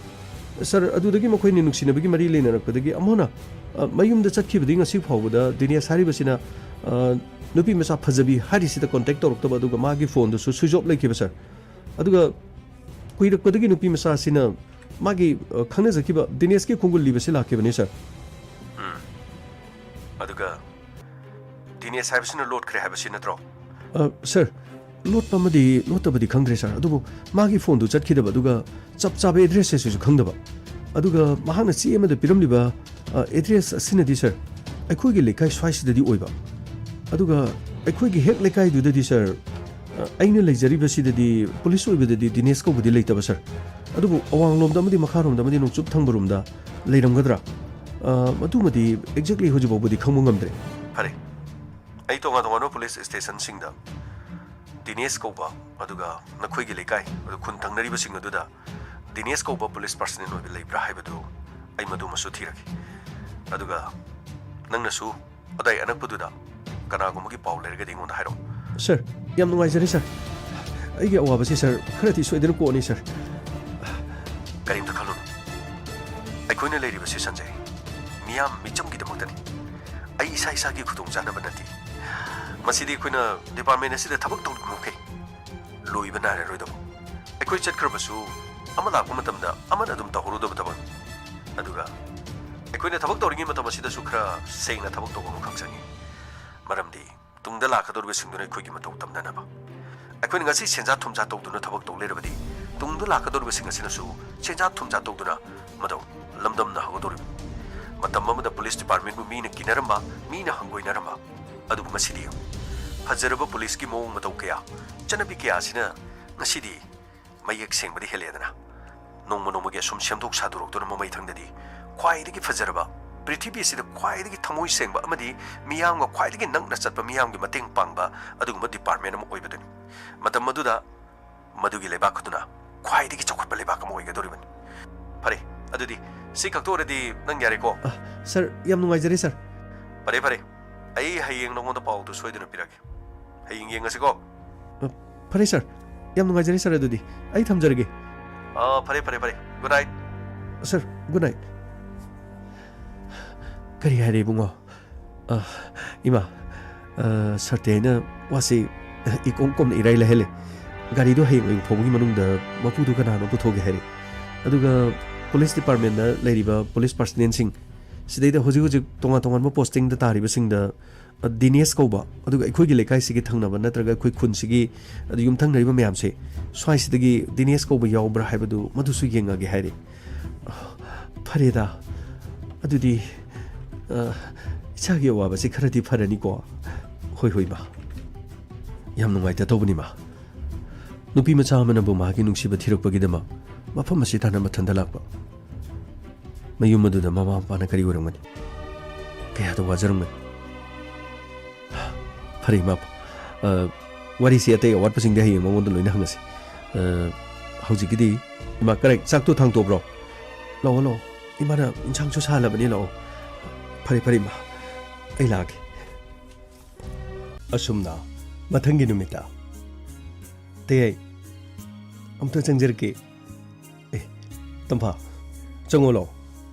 ꯁꯥꯔ, ꯑꯗꯨꯗꯒꯤ ꯃꯈꯣꯏꯅꯤ ꯅꯨꯡꯁꯤꯅꯕꯒꯤ ꯃꯔꯤ ꯂꯩꯅꯔꯛꯄꯗꯒꯤ ꯑꯃꯨꯛ ꯍꯟꯅ, ꯑ, ꯃꯌꯨꯝꯗ ꯆꯠꯈꯤꯕꯗꯒꯤ ꯉꯁꯤ ꯐꯥꯎꯕꯗ ꯗꯤꯅꯦꯁ ꯍꯥꯏꯔꯤꯕꯁꯤꯅ, ꯑ, ꯅꯨꯄꯤ ꯃꯆꯥ ꯐꯖꯕꯤ ꯍꯥꯏꯔꯤꯁꯤꯗ ꯀꯣꯟꯇꯦꯛ ꯇꯧꯔꯛꯇꯕ, ꯑꯗꯨꯒ ꯃꯥꯒꯤ ꯐꯣꯟꯗꯨꯁꯨ ꯁ꯭ꯋꯤꯆ ꯑꯣꯐ ꯂꯩꯈꯤꯕ, ꯁꯥꯔ꯫ ꯑꯗꯨꯒ ꯀꯨꯏꯔꯛꯄꯗꯒꯤ ꯅꯨꯄꯤ ꯃꯆꯥꯁꯤꯅ ꯃꯥꯒꯤ, ꯑ, ꯈꯪꯅꯖꯈꯤꯕ ꯗꯤꯅꯦꯁꯀꯤ ꯈꯣꯡꯒꯨꯜ ꯂꯤꯕꯁꯤ ꯂꯥꯛꯈꯤꯕꯅꯤ, ꯁꯥꯔ꯫ ꯎꯝ꯫ ꯑꯗꯨꯒ ꯗꯤꯅꯦꯁ ꯍꯥꯏꯕꯁꯤꯅ ꯂꯣꯠꯈ꯭ꯔꯦ ꯍꯥꯏꯕꯁꯤ ꯅꯠꯇ꯭ꯔꯣ? ꯑ, ꯁꯥꯔ, ꯂꯣꯠꯄ ꯑꯃꯗꯤ ꯂꯣꯠꯇꯕꯗꯤ ꯈꯪꯗ꯭ꯔꯦ, ꯁꯥꯔ꯫ ꯑꯗꯨꯕꯨ ꯃꯥꯒꯤ ꯐꯣꯟꯗꯨ ꯆꯠꯈꯤꯗꯕ, ꯑꯗꯨꯒ ꯆꯞ ꯆꯥꯕ ꯑꯦꯗ꯭ꯔꯦꯁ ꯑꯁꯤꯁꯨ ꯈꯪꯗꯕ꯫ ꯑꯗꯨꯒ ꯃꯍꯥꯛꯅ ꯆꯦ ꯑꯃꯗ ꯄꯤꯔꯝꯂꯤꯕ, ꯑ, ꯑꯦꯗ꯭ꯔꯦꯁ ꯑꯁꯤꯅꯗꯤ, ꯁꯥꯔ, ꯑꯩꯈꯣꯏꯒꯤ ꯂꯩꯀꯥꯏ ꯁ꯭ꯋꯥꯏꯁꯤꯗꯗꯤ ꯑꯣꯏꯕ, ꯑꯗꯨꯒ ꯑꯩꯈꯣꯏꯒꯤ ꯍꯦꯛ ꯂꯩꯀꯥꯏꯗꯨꯗꯗꯤ, ꯁꯥꯔ, ꯑ, ꯑꯩꯅ ꯂꯩꯖꯔꯤꯕꯁꯤꯗꯗꯤ ꯄꯨꯂꯤꯁ ꯑꯣꯏꯕꯗꯗꯤ ꯗꯤꯅꯦꯁ ꯀꯧꯕꯗꯤ ꯂꯩꯇꯕ, ꯁꯥꯔ꯫ ꯑꯗꯨꯕꯨ ꯑꯋꯥꯡꯂꯣꯝꯗ ꯑꯃꯗꯤ ꯃꯈꯥꯔꯣꯝꯗ ꯑꯃꯗꯤ ꯅꯣꯡꯆꯨꯞ ꯊꯪꯕꯔꯣꯝꯗ ꯂꯩꯔꯝꯒꯗ꯭ꯔꯥ? ꯑ, ꯃꯗꯨꯃꯗꯤ exactly ꯍꯧꯖꯤꯛ ꯐꯥꯎꯕꯗꯤ ꯈꯪꯕ ꯉꯝꯗ꯭ꯔꯦ꯫ ꯐꯔꯦ, ꯑꯩ ꯇꯣꯉꯥꯟ ꯇꯣꯉꯥꯟꯕ ꯄꯨꯂꯤꯁ ꯁ꯭ꯇꯦꯁꯟꯁꯤꯡꯗ ꯗꯤꯅꯦꯁ ꯀꯧꯕ, ꯑꯗꯨꯒ ꯅꯈꯣꯏꯒꯤ ꯂꯩꯀꯥꯏ, ꯑꯗꯨ ꯈꯨꯟ ꯊꯪꯅꯔꯤꯕꯁꯤꯡ ꯑꯗꯨꯗ ꯗꯤꯅꯦꯁ ꯀꯧꯕ ꯄꯨꯂꯤꯁ ꯄꯥꯔꯁꯅꯦꯜ ꯑꯣꯏꯕ ꯂꯩꯕ꯭ꯔꯥ ꯍꯥꯏꯕꯗꯨ ꯑꯩ ꯃꯗꯨꯃꯁꯨ ꯊꯤꯔꯒꯦ꯫ ꯑꯗꯨꯒ ꯅꯪꯅꯁꯨ ꯑꯗꯥꯏ ꯑꯅꯛꯄꯗꯨꯗ ꯀꯅꯥꯒꯨꯝꯕꯒꯤ ꯄꯥꯎ ꯂꯩꯔꯒꯗꯤ ꯑꯩꯉꯣꯟꯗ ꯍꯥꯏꯔꯛꯑꯣ꯫ ꯁꯥꯔ, ꯌꯥꯝ ꯅꯨꯡꯉꯥꯏꯖꯔꯦ, ꯁꯥꯔ꯫ ꯑꯩꯒꯤ ꯑꯋꯥꯕꯁꯤ, ꯁꯥꯔ, ꯈꯔꯗꯤ ꯁꯣꯏꯗꯅ ꯀꯣꯛꯑꯅꯤ, ꯁꯥꯔ꯫ ꯀꯔꯤꯝꯇ ꯈꯜꯂꯨꯅꯨ꯫ ꯑꯩꯈꯣꯏꯅ ꯂꯩꯔꯤꯕꯁꯤ, ꯁꯟꯖꯦ, ꯃꯤꯌꯥꯝ ꯃꯤꯆꯝꯒꯤꯗꯃꯛꯇꯅꯤ꯫ ꯑꯩ ꯏꯁꯥ ꯏꯁꯥꯒꯤ ꯈꯨꯗꯣꯡꯆꯥꯅꯕ ꯅꯠꯇꯦ꯫ ꯃꯁꯤꯗꯤ ꯑꯩꯈꯣꯏꯅ ꯗꯤꯄꯥꯔꯠꯃꯦꯟ ꯑꯁꯤꯗ ꯊꯕꯛ ꯇꯧꯔꯤꯕ ꯃꯈꯩ ꯂꯣꯏꯕ ꯅꯥꯏꯔꯔꯣꯏꯗꯕ꯫ ꯑꯩꯈꯣꯏ ꯆꯠꯈ꯭ꯔꯕꯁꯨ ꯑꯃ ꯂꯥꯛꯄ ꯃꯇꯝꯗ ꯑꯃꯅ ꯑꯗꯨꯝ ꯇꯧꯍꯧꯔꯗꯕ ꯊꯕꯛꯅꯤ꯫ ꯑꯗꯨꯒ ꯑꯩꯈꯣꯏꯅ ꯊꯕꯛ ꯇꯧꯔꯤꯉꯩ ꯃꯇꯝ ꯑꯁꯤꯗꯁꯨ ꯈꯔ ꯁꯦꯡꯅ ꯊꯕꯛ ꯇꯧꯕ ꯑꯃꯈꯛ ꯆꯪꯉꯤ꯫ ꯃꯔꯝꯗꯤ ꯇꯨꯡꯗ ꯂꯥꯛꯀꯗꯧꯔꯤꯕꯁꯤꯡꯗꯨꯅ ꯑꯩꯈꯣꯏꯒꯤ ꯃꯇꯧ ꯇꯝꯅꯅꯕ꯫ ꯑꯩꯈꯣꯏꯅ ꯉꯁꯤ ꯁꯦꯟꯖꯥ ꯊꯨꯝꯖꯥ ꯇꯧꯗꯨꯅ ꯊꯕꯛ ꯇꯧ ꯂꯩꯔꯕꯗꯤ ꯇꯨꯡꯗ ꯂꯥꯛꯀꯗꯧꯔꯤꯕꯁꯤꯡ ꯑꯁꯤꯅꯁꯨ ꯁꯦꯟꯖꯥ ꯊꯨꯝꯖꯥ ꯇꯧꯗꯨꯅ ꯃꯇꯧ ꯂꯝꯗꯝꯅꯍꯧꯒꯗꯧꯔꯤꯕꯅꯤ꯫ ꯃꯇꯝ ꯑꯃꯗ ꯄꯨꯂꯤꯁ ꯗꯤꯄꯥꯔꯠꯃꯦꯟꯕꯨ ꯃꯤꯅ ꯀꯤꯅꯔꯝꯕ, ꯃꯤꯅ ꯍꯪꯒꯣꯏꯅꯔꯝꯕ, ꯑꯗꯨꯕꯨ ꯉꯁꯤꯗꯤ ꯌꯦꯡꯉꯨ, ꯐꯖꯔꯕ ꯄꯨꯂꯤꯁꯀꯤ ꯃꯑꯣꯡ ꯃꯇꯧ ꯀꯌꯥ, ꯆꯠꯅꯕꯤ ꯀꯌꯥ ꯑꯁꯤꯅ ꯉꯁꯤꯗꯤ ꯃꯌꯦꯛ ꯁꯦꯡꯕꯗꯤ ꯍꯦꯜꯂꯛꯑꯦꯗꯅ꯫ ꯅꯣꯡꯃ ꯅꯣꯡꯃꯒꯤ ꯑꯁꯨꯝ ꯁꯦꯝꯗꯣꯛ ꯁꯥꯗꯣꯔꯛꯇꯨꯅ ꯃꯃꯩ ꯊꯪꯗꯗꯤ ꯈ꯭ꯋꯥꯏꯗꯒꯤ ꯐꯖꯔꯕ, ꯄ꯭ꯔꯤꯊꯤꯕꯤ ꯑꯁꯤꯗ ꯈ꯭ꯋꯥꯏꯗꯒꯤ ꯊꯃꯣꯏ ꯁꯦꯡꯕ ꯑꯃꯗꯤ ꯃꯤꯌꯥꯝꯒ ꯈ꯭ꯋꯥꯏꯗꯒꯤ ꯅꯛꯅ ꯆꯠꯄ, ꯃꯤꯌꯥꯝꯒꯤ ꯃꯇꯦꯡ ꯄꯥꯡꯕ ꯑꯗꯨꯒꯨꯝꯕ ꯗꯤꯄꯥꯔꯠꯃꯦꯟ ꯑꯃ ꯑꯣꯏꯕꯗꯨꯅꯤ꯫ ꯃꯇꯝ ꯑꯗꯨꯗ ꯃꯗꯨꯒꯤ ꯂꯩꯕꯥꯛ ꯑꯗꯨꯅ ꯈ꯭ꯋꯥꯏꯗꯒꯤ ꯆꯥꯎꯈꯠꯄ ꯂꯩꯕꯥꯛ ꯑꯃ ꯑꯣꯏꯒꯗꯧꯔꯤꯕꯅꯤ꯫ ꯐꯔꯦ, ꯑꯗꯨꯗꯤ ꯁꯤ ꯀꯛꯊꯣꯛꯑꯔꯗꯤ ꯅꯪ ꯌꯥꯔꯦꯀꯣ? ꯑ, ꯁꯥꯔ, ꯌꯥꯝ ꯅꯨꯡꯉꯥꯏꯖꯔꯦ, ꯁꯥꯔ꯫ ꯐꯔꯦ, ꯐꯔꯦ꯫ ꯑꯩ ꯍꯌꯦꯡ ꯅꯉꯣꯟꯗ ꯄꯥꯎꯗꯨ ꯁꯣꯏꯗꯅ ꯄꯤꯔꯛꯀꯦ꯫ ꯍꯌꯦꯡ ꯌꯦꯡꯉꯁꯤꯀꯣ? ꯑ, ꯐꯔꯦ, ꯁꯥꯔ꯫ ꯌꯥꯝ ꯅꯨꯡꯉꯥꯏꯖꯔꯦ, ꯁꯥꯔ, ꯑꯗꯨꯗꯤ꯫ ꯑꯩ ꯊꯝꯖꯔꯒꯦ꯫ ꯑ, ꯐꯔꯦ, ꯐꯔꯦ, ꯐꯔꯦ꯫ Good night꯫ ꯁꯥꯔ, good night꯫ ꯀꯔꯤ ꯍꯥꯏꯔꯦ, ꯏꯕꯨꯡꯉꯣ? ꯑ, ꯏꯃꯥ, ꯑ, ꯁꯥꯔ ꯇꯦꯅ ꯋꯥꯁꯤ ꯏꯀꯣꯝ ꯀꯣꯝꯅ ꯏꯔꯥꯏ ꯂꯥꯏꯍꯜꯂꯦ꯫ ꯒꯥꯔꯤꯗꯣ ꯍꯌꯦꯡ ꯑꯌꯨꯛ ꯐꯥꯎꯕꯒꯤ ꯃꯅꯨꯡꯗ ꯃꯄꯨꯗꯨ ꯀꯅꯥꯅꯣ ꯄꯨꯊꯣꯛꯀꯦ ꯍꯥꯏꯔꯦ꯫ ꯑꯗꯨꯒ ꯄꯨꯂꯤꯁ ꯗꯤꯄꯥꯔꯠꯃꯦꯟꯗ ꯂꯩꯔꯤꯕ ꯄꯨꯂꯤꯁ ꯄꯥꯔꯁꯅꯦꯜꯁꯤꯡ, ꯁꯤꯗꯩꯗ ꯍꯧꯖꯤꯛ ꯍꯧꯖꯤꯛ ꯇꯣꯉꯥꯟ ꯇꯣꯉꯥꯟꯕ ꯄꯣꯁꯇꯤꯡꯗ ꯇꯥꯔꯤꯕꯁꯤꯡꯗ, ꯑ, ꯗꯤꯅꯦꯁ ꯀꯧꯕ, ꯑꯗꯨꯒ ꯑꯩꯈꯣꯏꯒꯤ ꯂꯩꯀꯥꯏꯁꯤꯒꯤ ꯊꯪꯅꯕ ꯅꯠꯇ꯭ꯔꯒ ꯑꯩꯈꯣꯏ ꯈꯨꯟꯁꯤꯒꯤ, ꯑꯗꯨ ꯌꯨꯝꯊꯪꯅꯔꯤꯕ ꯃꯌꯥꯝꯁꯦ, ꯁ꯭ꯋꯥꯏꯁꯤꯗꯒꯤ ꯗꯤꯅꯦꯁ ꯀꯧꯕ ꯌꯥꯎꯕ꯭ꯔꯥ ꯍꯥꯏꯕꯗꯨ ꯃꯗꯨꯁꯨ ꯌꯦꯡꯉꯒꯦ ꯍꯥꯏꯔꯦ꯫ ꯑ, ꯐꯔꯦꯗ, ꯑꯗꯨꯗꯤ, ꯑ, ꯏꯆꯥꯒꯤ ꯑꯋꯥꯕꯁꯤ ꯈꯔꯗꯤ ꯐꯔꯅꯤꯀꯣ? ꯍꯣꯏ, ꯍꯣꯏ, ꯃꯥ꯫ ꯌꯥꯝ ꯅꯨꯡꯉꯥꯏꯇ ꯇꯧꯕꯅꯤ, ꯃꯥ꯫ ꯅꯨꯄꯤ ꯃꯆꯥ ꯑꯃꯅꯕꯨ ꯃꯍꯥꯛꯀꯤ ꯅꯨꯡꯁꯤꯕ ꯊꯤꯔꯛꯄꯒꯤꯗꯃꯛ ꯃꯐꯝ ꯑꯁꯤ ꯇꯥꯟꯅ ꯃꯊꯟꯇ ꯂꯥꯛꯄ꯫ ꯃꯌꯨꯝ ꯑꯗꯨꯗ ꯃꯃꯥ ꯃꯄꯥꯅ ꯀꯔꯤ ꯑꯣꯏꯔꯝꯒꯅꯤ? ꯀꯌꯥꯗ ꯋꯥꯖꯔꯝꯒꯅꯤ? ꯐꯔꯦ, ꯏꯃꯥ, ꯑ, ꯋꯥꯔꯤꯁꯤ ꯑꯇꯩ ꯑꯋꯥꯠꯄꯁꯤꯡꯗꯤ ꯍꯌꯦꯡ ꯃꯉꯣꯟꯗ ꯂꯣꯏꯅ ꯍꯪꯉꯁꯤ꯫ ꯑ, ꯍꯧꯖꯤꯛꯀꯤꯗꯤ, ꯏꯃꯥ, ꯀꯔꯥꯏ, ꯆꯥꯛꯇꯣ ꯊꯥꯡꯇꯣꯛꯄ꯭ꯔꯣ? ꯂꯥꯛꯑꯣ, ꯂꯥꯛꯑꯣ꯫ ꯏꯃꯥꯅ ꯏꯟꯁꯥꯡꯁꯨ ꯁꯥꯍꯜꯂꯕꯅꯤ, ꯂꯥꯛꯑꯣ꯫ ꯐꯔꯦ, ꯐꯔꯦ, ꯏꯃꯥ꯫ ꯑꯩ ꯂꯥꯛꯑꯒꯦ꯫ ꯑꯁꯨꯝꯅ ꯃꯊꯪꯒꯤ ꯅꯨꯃꯤꯠꯇ꯫ ꯇꯌꯥꯏ, ꯑꯝꯇ ꯆꯪꯖꯔꯛꯀꯦ꯫ ꯑꯦ, ꯇꯝꯐꯥ, ꯆꯪꯉꯣ, ꯂꯥꯛꯑꯣ꯫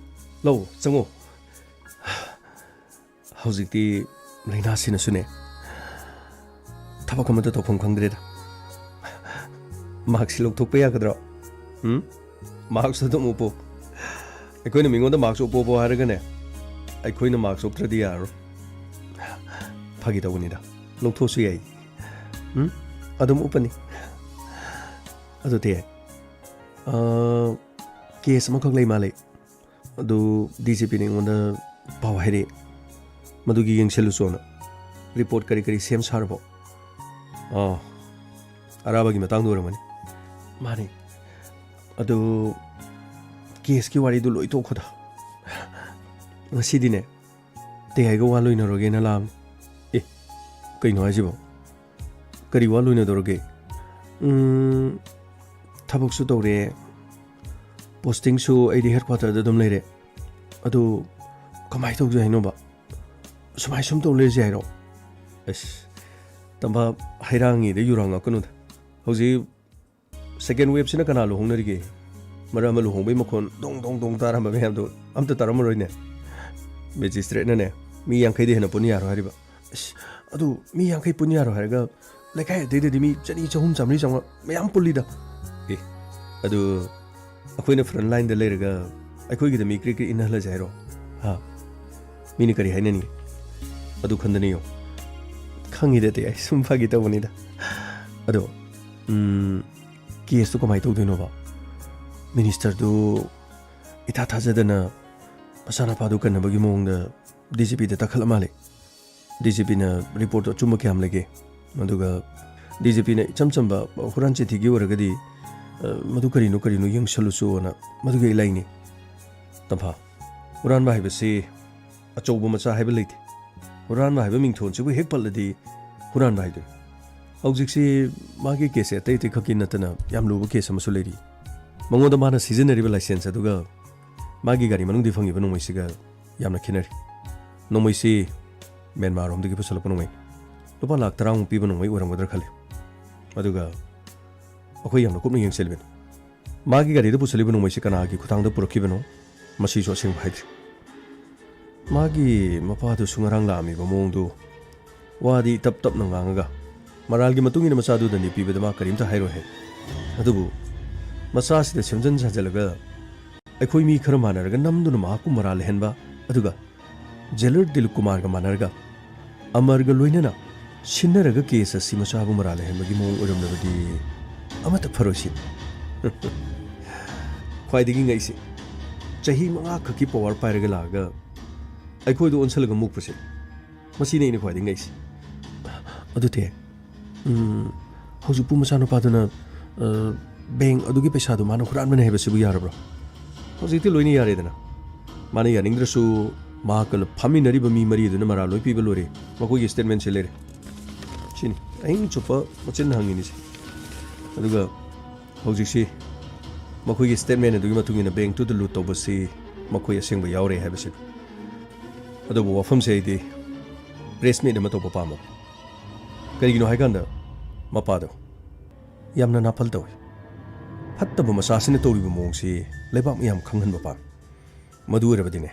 ꯂꯥꯛꯑꯣ, ꯆꯪꯉꯣ꯫ ꯍꯧꯖꯤꯛꯇꯤ ꯂꯥꯏꯅꯥꯁꯤꯅꯁꯨꯅꯦ, ꯊꯕꯛ ꯑꯃꯠꯇ ꯇꯧꯐꯝ ꯈꯪꯗ꯭ꯔꯦꯗ꯫ ꯃꯥꯛꯁꯁꯤ ꯂꯧꯊꯣꯛꯄ ꯌꯥꯒꯗ꯭ꯔꯣ? ꯎꯝ? ꯃꯥꯛꯁ ꯑꯗꯨꯝ ꯎꯞꯄꯣ꯫ ꯑꯩꯈꯣꯏꯅ ꯃꯤꯉꯣꯟꯗ ꯃꯥꯛꯁ ꯎꯞꯄꯣ ꯎꯞꯄꯣ ꯍꯥꯏꯔꯒꯅꯦ, ꯑꯩꯈꯣꯏꯅ ꯃꯥꯛꯁ ꯎꯞꯇ꯭ꯔꯗꯤ ꯌꯥꯔꯔꯣꯏ꯫ ꯐꯥꯒꯤ ꯇꯧꯕꯅꯤꯗ꯫ ꯂꯧꯊꯣꯛꯑꯁꯨ ꯌꯥꯏ꯫ ꯎꯝ? ꯑꯗꯨꯝ ꯎꯞꯄꯅꯤ꯫ ꯑꯗꯨꯗꯤ, ꯑ, ꯀꯦꯁ ꯑꯃꯈꯛ ꯂꯩ ꯃꯥꯜꯂꯦ꯫ ꯑꯗꯨ ꯗꯤ ꯖꯤ ꯄꯤꯅ ꯑꯩꯉꯣꯟꯗ ꯄꯥꯎ ꯍꯥꯏꯔꯛꯑꯦ꯫ ꯃꯗꯨꯒꯤ ꯌꯦꯡꯁꯤꯜꯂꯨꯆꯣꯅ꯫ ꯔꯤꯄꯣꯔꯠ ꯀꯔꯤ ꯀꯔꯤ ꯁꯦꯝ ꯁꯥꯔꯕꯣ? ꯑꯥ, ꯑꯔꯥꯕꯒꯤ ꯃꯇꯥꯡꯗ ꯑꯣꯏꯔꯝꯒꯅꯤ꯫ ꯃꯥꯅꯦ꯫ ꯑꯗꯨ ꯀꯦꯁꯀꯤ ꯋꯥꯔꯤꯗꯨ ꯂꯣꯏ ꯇꯣꯛꯈꯣꯗ꯫ ꯉꯁꯤꯗꯤꯅꯦ, ꯇꯌꯥꯏꯒ ꯋꯥ ꯂꯣꯏꯅꯔꯨꯒꯦꯅ ꯂꯥꯛꯑꯝꯅꯤ꯫ ꯑꯦ, ꯀꯩꯅꯣ ꯍꯥꯏꯁꯤꯕꯣ? ꯀꯔꯤ ꯋꯥ ꯂꯣꯏꯅꯗꯧꯔꯒꯦ? ꯎꯝ, ꯊꯕꯛꯁꯨ ꯇꯧꯔꯦ, ꯄꯣꯁꯇꯤꯡꯁꯨ ꯑꯩꯗꯤ ꯍꯦꯗ ꯀ꯭ꯋꯥꯇꯔꯗ ꯑꯗꯨꯝ ꯂꯩꯔꯦ꯫ ꯑꯗꯨ ꯀꯃꯥꯏꯅ ꯇꯧꯁꯦ ꯍꯥꯏꯅꯣꯕ? ꯁꯨꯃꯥꯏ ꯁꯨꯝ ꯇꯧ ꯂꯩꯔꯁꯦ ꯍꯥꯏꯔꯣ? ꯑꯁ, ꯇꯝꯐꯥ, ꯍꯩꯔꯥꯡꯉꯤꯗ ꯌꯨꯔꯥꯡ ꯉꯥꯛꯀꯅꯨꯗ꯫ ꯍꯧꯖꯤꯛ ꯁꯦꯀꯦꯟ ꯋꯦꯕꯁꯤꯅ ꯀꯅꯥ ꯂꯨꯍꯣꯡꯅꯔꯤꯒꯦ? ꯃꯔꯛ ꯑꯃ ꯂꯨꯍꯣꯡꯕꯩ ꯃꯈꯣꯟ ꯗꯣꯡ ꯗꯣꯡ ꯗꯣꯡ ꯇꯥꯔꯝꯕ ꯃꯌꯥꯝꯗꯣ ꯑꯝꯇ ꯇꯥꯔꯝꯃꯔꯣꯏꯅꯦ꯫ ꯃꯦꯖꯤꯁꯇ꯭ꯔꯦꯠꯅꯅꯦ, ꯃꯤ ꯌꯥꯡꯈꯩꯗꯤ ꯍꯦꯟꯅ ꯄꯨꯟ ꯌꯥꯔꯣꯏ ꯍꯥꯏꯔꯤꯕ꯫ ꯑꯁ, ꯑꯗꯨ ꯃꯤ ꯌꯥꯡꯈꯩ ꯄꯨꯟ ꯌꯥꯔꯣꯏ ꯍꯥꯏꯔꯒ ꯂꯩꯀꯥꯏ ꯑꯇꯩꯗꯗꯤ ꯃꯤ ꯆꯅꯤ, ꯆꯍꯨꯝ, ꯆꯥꯝꯃꯔꯤ, ꯆꯥꯝꯃꯉꯥ ꯃꯌꯥꯝ ꯄꯨꯜꯂꯤꯗ꯫ ꯑꯦ, ꯑꯗꯨ ꯑꯩꯈꯣꯏꯅ ꯐ꯭ꯔꯟ ꯂꯥꯏꯟꯗ ꯂꯩꯔꯒ ꯑꯩꯈꯣꯏꯒꯤꯗ ꯃꯤ ꯀ꯭ꯔꯤꯛ ꯀ꯭ꯔꯤꯛ ꯏꯟꯅꯍꯜꯂꯁꯦ ꯍꯥꯏꯔꯣ? ꯍꯥ? ꯃꯤꯅ ꯀꯔꯤ ꯍꯥꯏꯅꯅꯤ? ꯑꯗꯨ ꯈꯟꯗꯅ ꯌꯦꯡꯉꯨ꯫ ꯈꯪꯉꯤꯗꯗꯤ ꯑꯩ ꯁꯨꯝ ꯐꯥꯒꯤ ꯇꯧꯕꯅꯤꯗ꯫ ꯑꯗꯣ, ꯎꯝ, ꯀꯦꯁꯇꯨ ꯀꯃꯥꯏꯅ ꯇꯧꯗꯣꯏꯅꯣꯕ? ꯃꯤꯅꯤꯁꯇꯔꯗꯨ ꯏꯊꯥ ꯊꯥꯖꯗꯅ ꯃꯆꯥꯅꯨꯄꯥꯗꯨ ꯀꯟꯅꯕꯒꯤ ꯃꯑꯣꯡꯗ ꯗꯤ ꯖꯤ ꯄꯤꯗ ꯇꯥꯈꯠꯂ ꯃꯥꯜꯂꯦ꯫ ꯗꯤ ꯖꯤ ꯄꯤꯅ ꯔꯤꯄꯣꯔꯠꯇꯣ ꯑꯆꯨꯝꯕ ꯀꯌꯥꯝ ꯂꯩꯒꯦ? ꯑꯗꯨꯒ ꯗꯤ ꯖꯤ ꯄꯤꯅ ꯏꯆꯝ ꯆꯝꯕ ꯍꯨꯔꯥꯟ ꯆꯤꯟꯊꯤꯒꯤ ꯑꯣꯏꯔꯒꯗꯤ, ꯑ, "ꯃꯗꯨ ꯀꯔꯤꯅꯣ, ꯀꯔꯤꯅꯣ ꯌꯦꯡꯁꯜꯂꯨꯆꯣꯅ" ꯃꯗꯨꯒꯤ ꯑꯩ ꯂꯥꯏꯅꯤ꯫ ꯇꯝꯐꯥ, ꯍꯨꯔꯥꯟꯕ ꯍꯥꯏꯕꯁꯤ ꯑꯆꯧꯕ ꯃꯆꯥ ꯍꯥꯏꯕ ꯂꯩꯇꯦ꯫ ꯍꯨꯔꯥꯟꯕ ꯍꯥꯏꯕ ꯃꯤꯡꯊꯣꯟꯁꯤꯕꯨ ꯍꯦꯛ ꯄꯜꯂꯗꯤ ꯍꯨꯔꯥꯟꯕ ꯍꯥꯏꯗꯣꯏꯅꯤ꯫ ꯍꯧꯖꯤꯛꯁꯤ ꯃꯥꯒꯤ ꯀꯦꯁꯁꯦ ꯑꯇꯩ ꯑꯇꯩ ꯈꯛꯀꯤ ꯅꯠꯇꯅ ꯌꯥꯝ ꯂꯨꯕ ꯀꯦꯁ ꯑꯃꯁꯨ ꯂꯩꯔꯤ꯫ ꯃꯉꯣꯟꯗ ꯃꯥꯅ ꯁꯤꯖꯤꯟꯅꯔꯤꯕ ꯂꯥꯏꯁꯦꯟꯁ ꯑꯗꯨꯒ ꯃꯥꯒꯤ ꯒꯥꯔꯤ ꯃꯅꯨꯡꯗꯒꯤ ꯐꯪꯉꯤꯕ ꯅꯣꯡꯃꯩꯁꯤꯒ ꯌꯥꯝꯅ ꯈꯦꯠꯅꯔꯤ꯫ ꯅꯣꯡꯃꯩꯁꯤ ꯃ꯭ꯌꯥꯟꯃꯥꯔ ꯔꯣꯝꯗꯒꯤ ꯄꯨꯁꯜꯂꯛꯄ ꯅꯣꯡꯃꯩ꯫ ꯂꯨꯄꯥ ꯂꯥꯈ ꯇꯔꯥꯃꯨꯛ ꯄꯤꯕ ꯅꯣꯡꯃꯩ ꯑꯣꯏꯔꯝꯒꯗ꯭ꯔꯥ ꯈꯜꯂꯤ꯫ ꯑꯗꯨꯒ ꯑꯩꯈꯣꯏ ꯌꯥꯝꯅ ꯀꯨꯞꯅ ꯌꯦꯡꯁꯤꯜꯂꯤꯕꯅꯤ꯫ ꯃꯥꯒꯤ ꯒꯥꯔꯤꯗ ꯄꯨꯁꯜꯂꯤꯕ ꯅꯣꯡꯃꯩꯁꯤ ꯀꯅꯥꯒꯤ ꯈꯨꯊꯥꯡꯗ ꯄꯨꯔꯛꯈꯤꯕꯅꯣ, ꯃꯁꯤꯁꯨ ꯑꯁꯦꯡꯕ ꯍꯥꯏꯗ꯭ꯔꯤ꯫ ꯃꯥꯒꯤ ꯃꯄꯥꯗꯨꯁꯨ ꯉꯔꯥꯡ ꯂꯥꯛꯑꯝꯃꯤꯕ ꯃꯑꯣꯡꯗꯨ ꯋꯥꯗꯤ ꯇꯞ ꯇꯞꯅ ꯉꯥꯡꯉꯒ, ꯃꯔꯥꯜꯒꯤ ꯃꯇꯨꯡ ꯏꯟꯅ ꯃꯆꯥꯗꯨꯗ ꯅꯤꯄꯤꯕꯗ ꯃꯥ ꯀꯔꯤꯝꯇ ꯍꯥꯏꯔꯣꯏ ꯍꯥꯏ꯫ ꯑꯗꯨꯕꯨ ꯃꯆꯥꯁꯤꯗ ꯁꯦꯝꯖꯤꯟ ꯁꯥꯖꯤꯜꯂꯒ ꯑꯩꯈꯣꯏ ꯃꯤ ꯈꯔ ꯃꯥꯟꯅꯔꯒ ꯅꯝꯗꯨꯅ ꯃꯍꯥꯛꯄꯨ ꯃꯔꯥꯜ ꯂꯩꯍꯟꯕ, ꯑꯗꯨꯒ ꯖꯦꯂꯔ ꯗꯤꯂꯤꯞ ꯀꯨꯃꯥꯔꯒ ꯃꯥꯟꯅꯔꯒ ꯑꯃꯔꯒ ꯂꯣꯏꯅꯅ ꯁꯤꯟꯅꯔꯒ ꯀꯦꯁ ꯑꯁꯤ ꯃꯆꯥꯕꯨ ꯃꯔꯥꯜ ꯂꯩꯍꯟꯕꯒꯤ ꯃꯑꯣꯡ ꯑꯣꯏꯔꯝꯂꯕꯗꯤ ꯑꯃꯠꯇ ꯐꯔꯣꯏꯁꯤ꯫ ꯈ꯭ꯋꯥꯏꯗꯒꯤ ꯉꯛꯏꯁꯤ, ꯆꯍꯤ ꯃꯉꯥ ꯈꯛꯀꯤ ꯄꯋꯥꯔ ꯄꯥꯏꯔꯒ ꯂꯥꯛꯑꯒ ꯑꯩꯈꯣꯏꯗ ꯑꯣꯟꯁꯜꯂꯒ ꯃꯨꯛꯄꯁꯦ, ꯃꯁꯤꯅꯤ ꯑꯩꯅ ꯈ꯭ꯋꯥꯏꯗꯒꯤ ꯉꯛꯏꯁꯦ꯫ ꯑꯗꯨꯗꯤ, ꯎꯝ, ꯍꯧꯖꯤꯛꯄꯨ ꯃꯆꯥꯅꯨꯄꯥꯗꯨꯅ, ꯑ, ꯕꯦꯡꯛ ꯑꯗꯨꯒꯤ ꯄꯩꯁꯥꯗꯨ ꯃꯥꯅ ꯍꯨꯔꯥꯟꯕꯅꯦ ꯍꯥꯏꯕꯁꯤꯕꯨ ꯌꯥꯔꯕ꯭ꯔꯣ? ꯍꯧꯖꯤꯛꯇꯤ ꯂꯣꯏꯅ ꯌꯥꯔꯦꯗꯅ꯫ ꯃꯥꯅ ꯌꯥꯅꯤꯡꯗ꯭ꯔꯁꯨ ꯃꯍꯥꯛꯀ ꯐꯝꯃꯤꯟꯅꯔꯤꯕ ꯃꯤ ꯃꯔꯤ ꯑꯗꯨꯅ ꯃꯔꯥꯜ ꯂꯣꯏ ꯄꯤꯕ ꯂꯣꯏꯔꯦ꯫ ꯃꯈꯣꯏꯒꯤ ꯁ꯭ꯇꯦꯠꯃꯦꯟꯁꯦ ꯂꯩꯔꯦ꯫ ꯁꯤꯅꯤ ꯑꯍꯤꯡ ꯆꯨꯞꯄ ꯃꯆꯤꯟ ꯍꯪꯉꯤꯅꯤꯁꯦ꯫ ꯑꯗꯨꯒ ꯍꯧꯖꯤꯛꯁꯤ ꯃꯈꯣꯏꯒꯤ ꯁ꯭ꯇꯦꯠꯃꯦꯟ ꯑꯗꯨꯒꯤ ꯃꯇꯨꯡ ꯏꯟꯅ ꯕꯦꯡꯛꯇꯨꯗ ꯂꯨꯠ ꯇꯧꯕꯁꯤ ꯃꯈꯣꯏ ꯑꯁꯦꯡꯕ ꯌꯥꯎꯔꯦ ꯍꯥꯏꯕꯁꯤꯅꯤ꯫ ꯑꯗꯨꯕꯨ ꯋꯥꯐꯝꯁꯦ ꯑꯩꯗꯤ ꯄ꯭ꯔꯦꯁ ꯃꯤꯠ ꯑꯃ ꯇꯧꯕ ꯄꯥꯝꯃꯕ꯫ ꯀꯔꯤꯒꯤꯅꯣ ꯍꯥꯏꯀꯥꯟꯗ ꯃꯄꯥꯗꯣ ꯌꯥꯝꯅ ꯅꯥꯄꯜ ꯇꯧꯏ꯫ ꯐꯠꯇꯕ ꯃꯆꯥꯁꯤꯅ ꯇꯧꯔꯤꯕ ꯃꯑꯣꯡꯁꯤ ꯂꯩꯕꯥꯛ ꯃꯌꯥꯝ ꯈꯪꯍꯟꯕ ꯄꯥꯝꯃꯤ꯫ ꯃꯗꯨ ꯑꯣꯏꯔꯕꯗꯤꯅꯦ,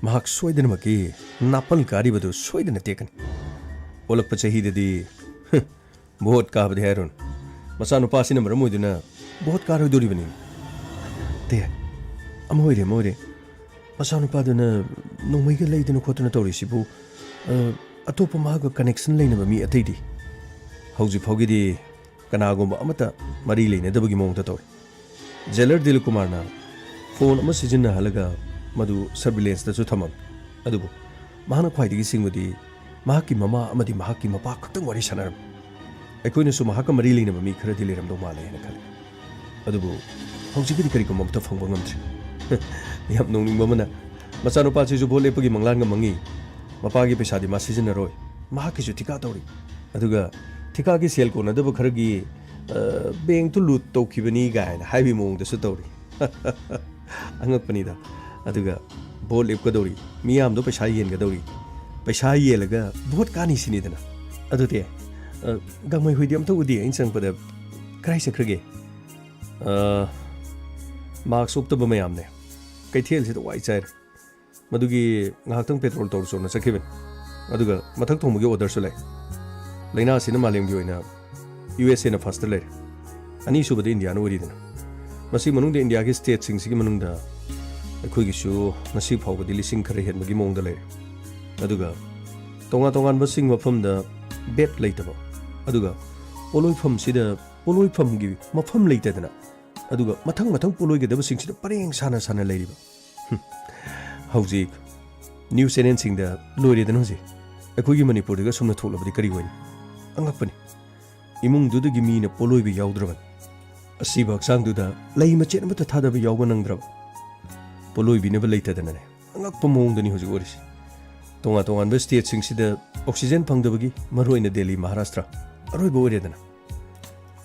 ꯃꯍꯥꯛ ꯁꯣꯏꯗꯅꯃꯛꯀꯤ ꯅꯥꯄꯜ ꯀꯥꯔꯤꯕꯗꯨ ꯁꯣꯏꯗꯅ ꯇꯦꯛꯀꯅꯤ꯫ ꯑꯣꯜꯂꯛꯄ ꯆꯍꯤꯗꯗꯤ, ꯍ, ꯚꯣꯠ ꯀꯥꯕꯗꯤ ꯍꯥꯏꯔꯨꯅꯨ, ꯃꯆꯥꯅꯨꯄꯥꯁꯤꯅ ꯃꯔꯝ ꯑꯣꯏꯗꯨꯅ ꯚꯣꯠ ꯀꯥꯔꯣꯏꯗꯣꯔꯤꯕꯅꯤ꯫ ꯇꯦ, ꯑꯃ ꯑꯣꯏꯔꯦ, ꯑꯃ ꯑꯣꯏꯔꯦ꯫ ꯃꯆꯥꯅꯨꯄꯥꯗꯨꯅ ꯅꯣꯡꯃꯩꯒ ꯂꯩꯗꯅ ꯈꯣꯠꯇꯅ ꯇꯧꯔꯤꯁꯤꯕꯨ, ꯑ, ꯑꯇꯣꯞꯄ ꯃꯍꯥꯛꯀ ꯀꯅꯦꯛꯁꯟ ꯂꯩꯅꯕ ꯃꯤ ꯑꯇꯩꯗꯤ? ꯍꯧꯖꯤꯛ ꯐꯥꯎꯒꯤꯗꯤ ꯀꯅꯥꯒꯨꯝꯕ ꯑꯃꯠꯇ ꯃꯔꯤ ꯂꯩꯅꯗꯕꯒꯤ ꯃꯑꯣꯡꯗ ꯇꯧꯏ꯫ ꯖꯦꯂꯔ ꯗꯤꯜ ꯀꯨꯃꯥꯔꯅ ꯐꯣꯟ ꯑꯃ ꯁꯤꯖꯤꯟꯅꯍꯜꯂꯒ ꯃꯗꯨ ꯁꯔꯚꯤꯂꯦꯟꯁꯇꯁꯨ ꯊꯝꯃꯝꯃꯤ꯫ ꯑꯗꯨꯕꯨ ꯃꯍꯥꯛꯅ ꯈ꯭ꯋꯥꯏꯗꯒꯤ ꯁꯤꯡꯕꯗꯤ ꯃꯍꯥꯛꯀꯤ ꯃꯃꯥ ꯑꯃꯗꯤ ꯃꯍꯥꯛꯀꯤ ꯃꯄꯥ ꯈꯛꯇꯪ ꯋꯥꯔꯤ ꯁꯥꯟꯅꯔꯝꯃꯤ꯫ ꯑꯩꯈꯣꯏꯅꯁꯨ ꯃꯍꯥꯛꯀ ꯃꯔꯤ ꯂꯩꯅꯕ ꯃꯤ ꯈꯔꯗꯤ ꯂꯩꯔꯝꯗꯧ ꯃꯥꯜꯂꯦ ꯍꯥꯏꯅ ꯈꯜꯂꯤ꯫ ꯑꯗꯨꯕꯨ ꯍꯧꯖꯤꯛꯀꯤꯗꯤ ꯀꯔꯤꯒꯨꯝꯕ ꯑꯃꯠꯇ ꯐꯪꯕ ꯉꯝꯗ꯭ꯔꯤ꯫ ꯌꯥꯝ ꯅꯣꯛꯅꯤꯡꯕ ꯑꯃꯅ, ꯃꯆꯥꯅꯨꯄꯥꯁꯤꯁꯨ ꯚꯣꯠ ꯂꯦꯞꯄꯒꯤ ꯃꯪꯂꯥꯟꯒ ꯃꯪꯉꯤ꯫ ꯃꯄꯥꯒꯤ ꯄꯩꯁꯥꯗꯤ ꯃꯥ ꯁꯤꯖꯤꯟꯅꯔꯣꯏ꯫ ꯃꯍꯥꯛꯀꯤꯁꯨ ꯊꯤꯀꯥ ꯇꯧꯔꯤ꯫ ꯑꯗꯨꯒ ꯊꯤꯀꯥꯒꯤ ꯁꯦꯜ ꯀꯣꯟꯅꯗꯕ ꯈꯔꯒꯤ, ꯑ, ꯕꯦꯡꯛꯇꯨ ꯂꯨꯠ ꯇꯧꯈꯤꯕꯅꯤ ꯀꯥꯏꯅ ꯍꯥꯏꯕꯒꯤ ꯃꯑꯣꯡꯗꯁꯨ ꯇꯧꯔꯤ꯫ ꯑꯉꯛꯄꯅꯤꯗ꯫ ꯑꯗꯨꯒ ꯚꯣꯠ ꯂꯦꯞꯀꯗꯧꯔꯤ, ꯃꯤꯌꯥꯝꯗꯣ ꯄꯩꯁꯥ ꯌꯦꯟꯒꯗꯧꯔꯤ, ꯄꯩꯁꯥ ꯌꯦꯜꯂꯒ ꯚꯣꯠ ꯀꯥꯅꯤ ꯁꯤꯅꯤꯗꯅ꯫ ꯑꯗꯨꯗꯤ, ꯑ, ꯒꯥꯡꯃꯩ ꯍꯨꯏꯗꯤ ꯑꯝꯇ ꯎꯗꯦ, ꯑꯩꯅ ꯆꯪꯉꯛꯄꯗ ꯀꯗꯥꯏ ꯆꯠꯈ꯭ꯔꯒꯦ? ꯑ, ꯃꯥꯛꯁ ꯎꯞꯇꯕ ꯃꯌꯥꯝꯅꯦ꯫ ꯀꯩꯊꯦꯜꯁꯤꯗ ꯋꯥꯏ ꯆꯥꯏꯔꯦ꯫ ꯃꯗꯨꯒꯤ ꯉꯥꯏꯍꯥꯛꯇꯪ ꯄꯦꯇ꯭ꯔꯣꯜ ꯇꯧꯔꯨꯆꯣꯅ ꯆꯠꯈꯤꯕꯅꯤ꯫ ꯑꯗꯨꯒ ꯃꯊꯛ ꯊꯣꯡꯕꯒꯤ ꯑꯣꯔꯗꯔꯁꯨ ꯂꯩ꯫ ꯂꯥꯏꯅꯥ ꯑꯁꯤꯅ ꯃꯥꯂꯦꯝꯒꯤ ꯑꯣꯏꯅ ꯌꯨ ꯑꯦꯁ ꯑꯦꯅ ꯐꯥꯔꯁꯇ ꯂꯩꯔꯦ꯫ ꯑꯅꯤꯁꯨꯕꯗ ꯏꯟꯗꯤꯌꯥꯅ ꯑꯣꯏꯔꯤꯗꯅ꯫ ꯃꯁꯤ ꯃꯅꯨꯡꯗ ꯏꯟꯗꯤꯌꯥꯒꯤ ꯁ꯭ꯇꯦꯠꯁꯤꯡꯁꯤꯒꯤ ꯃꯅꯨꯡꯗ ꯑꯩꯈꯣꯏꯒꯤꯁꯨ ꯉꯁꯤ ꯐꯥꯎꯕꯗꯤ ꯂꯤꯁꯤꯡ ꯈꯔ ꯍꯦꯟꯕꯒꯤ ꯃꯑꯣꯡꯗ ꯂꯩꯔꯦ꯫ ꯑꯗꯨꯒ ꯇꯣꯉꯥꯟ ꯇꯣꯉꯥꯟꯕꯁꯤꯡ ꯃꯐꯝꯗ ꯕꯦꯗ ꯂꯩꯇꯕ, ꯑꯗꯨꯒ ꯄꯣꯠꯂꯣꯏꯐꯝꯁꯤꯗ ꯄꯣꯠꯂꯣꯏꯐꯝꯒꯤ ꯃꯐꯝ ꯂꯩꯇꯗꯅ, ꯑꯗꯨꯒ ꯃꯊꯪ ꯃꯊꯪ ꯄꯣꯠꯂꯣꯏꯒꯗꯕꯁꯤꯡꯁꯤꯗ ꯄꯔꯦꯡ ꯁꯥꯅ ꯁꯥꯅ ꯂꯩꯔꯤꯕ꯫ ꯍꯨꯝ꯫ ꯍꯧꯖꯤꯛ ꯅ꯭ꯌꯨꯁ ꯆꯦꯅꯦꯜꯁꯤꯡꯗ ꯂꯣꯏꯔꯦꯗꯅ ꯍꯧꯖꯤꯛ꯫ ꯑꯩꯈꯣꯏꯒꯤ ꯃꯅꯤꯄꯨꯔꯗꯒ ꯑꯁꯨꯝꯅ ꯊꯣꯛꯂꯕꯗꯤ ꯀꯔꯤ ꯑꯣꯏꯅꯤ? ꯑꯉꯛꯄꯅꯤ꯫ ꯏꯃꯨꯡꯗꯨꯗꯒꯤ ꯃꯤꯅ ꯄꯣꯠꯂꯣꯏꯕ ꯌꯥꯎꯗ꯭ꯔꯕꯅꯤ꯫ ꯑꯁꯤꯕ ꯍꯛꯆꯥꯡꯗꯨꯗ ꯂꯩ ꯃꯆꯦꯠ ꯑꯃꯠꯇ ꯊꯥꯗꯕ ꯌꯥꯎꯕ ꯅꯪꯗ꯭ꯔꯕ꯫ ꯄꯣꯠꯂꯣꯏꯕꯤꯅꯕ ꯂꯩꯇꯗꯅꯅꯦ꯫ ꯑꯉꯛꯄ ꯃꯑꯣꯡꯗꯅꯤ ꯍꯧꯖꯤꯛ ꯑꯣꯏꯔꯤꯁꯤ꯫ ꯇꯣꯉꯥꯟ ꯇꯣꯉꯥꯟꯕ ꯁ꯭ꯇꯦꯠꯁꯤꯡꯁꯤꯗ ꯑꯣꯛꯁꯤꯖꯦꯟ ꯐꯪꯗꯕꯒꯤ, ꯃꯔꯨꯑꯣꯏꯅ ꯗꯦꯜꯂꯤ, ꯃꯍꯥꯔꯥꯁꯇ꯭ꯔ, ꯑꯔꯣꯏꯕ ꯑꯣꯏꯔꯦꯗꯅ꯫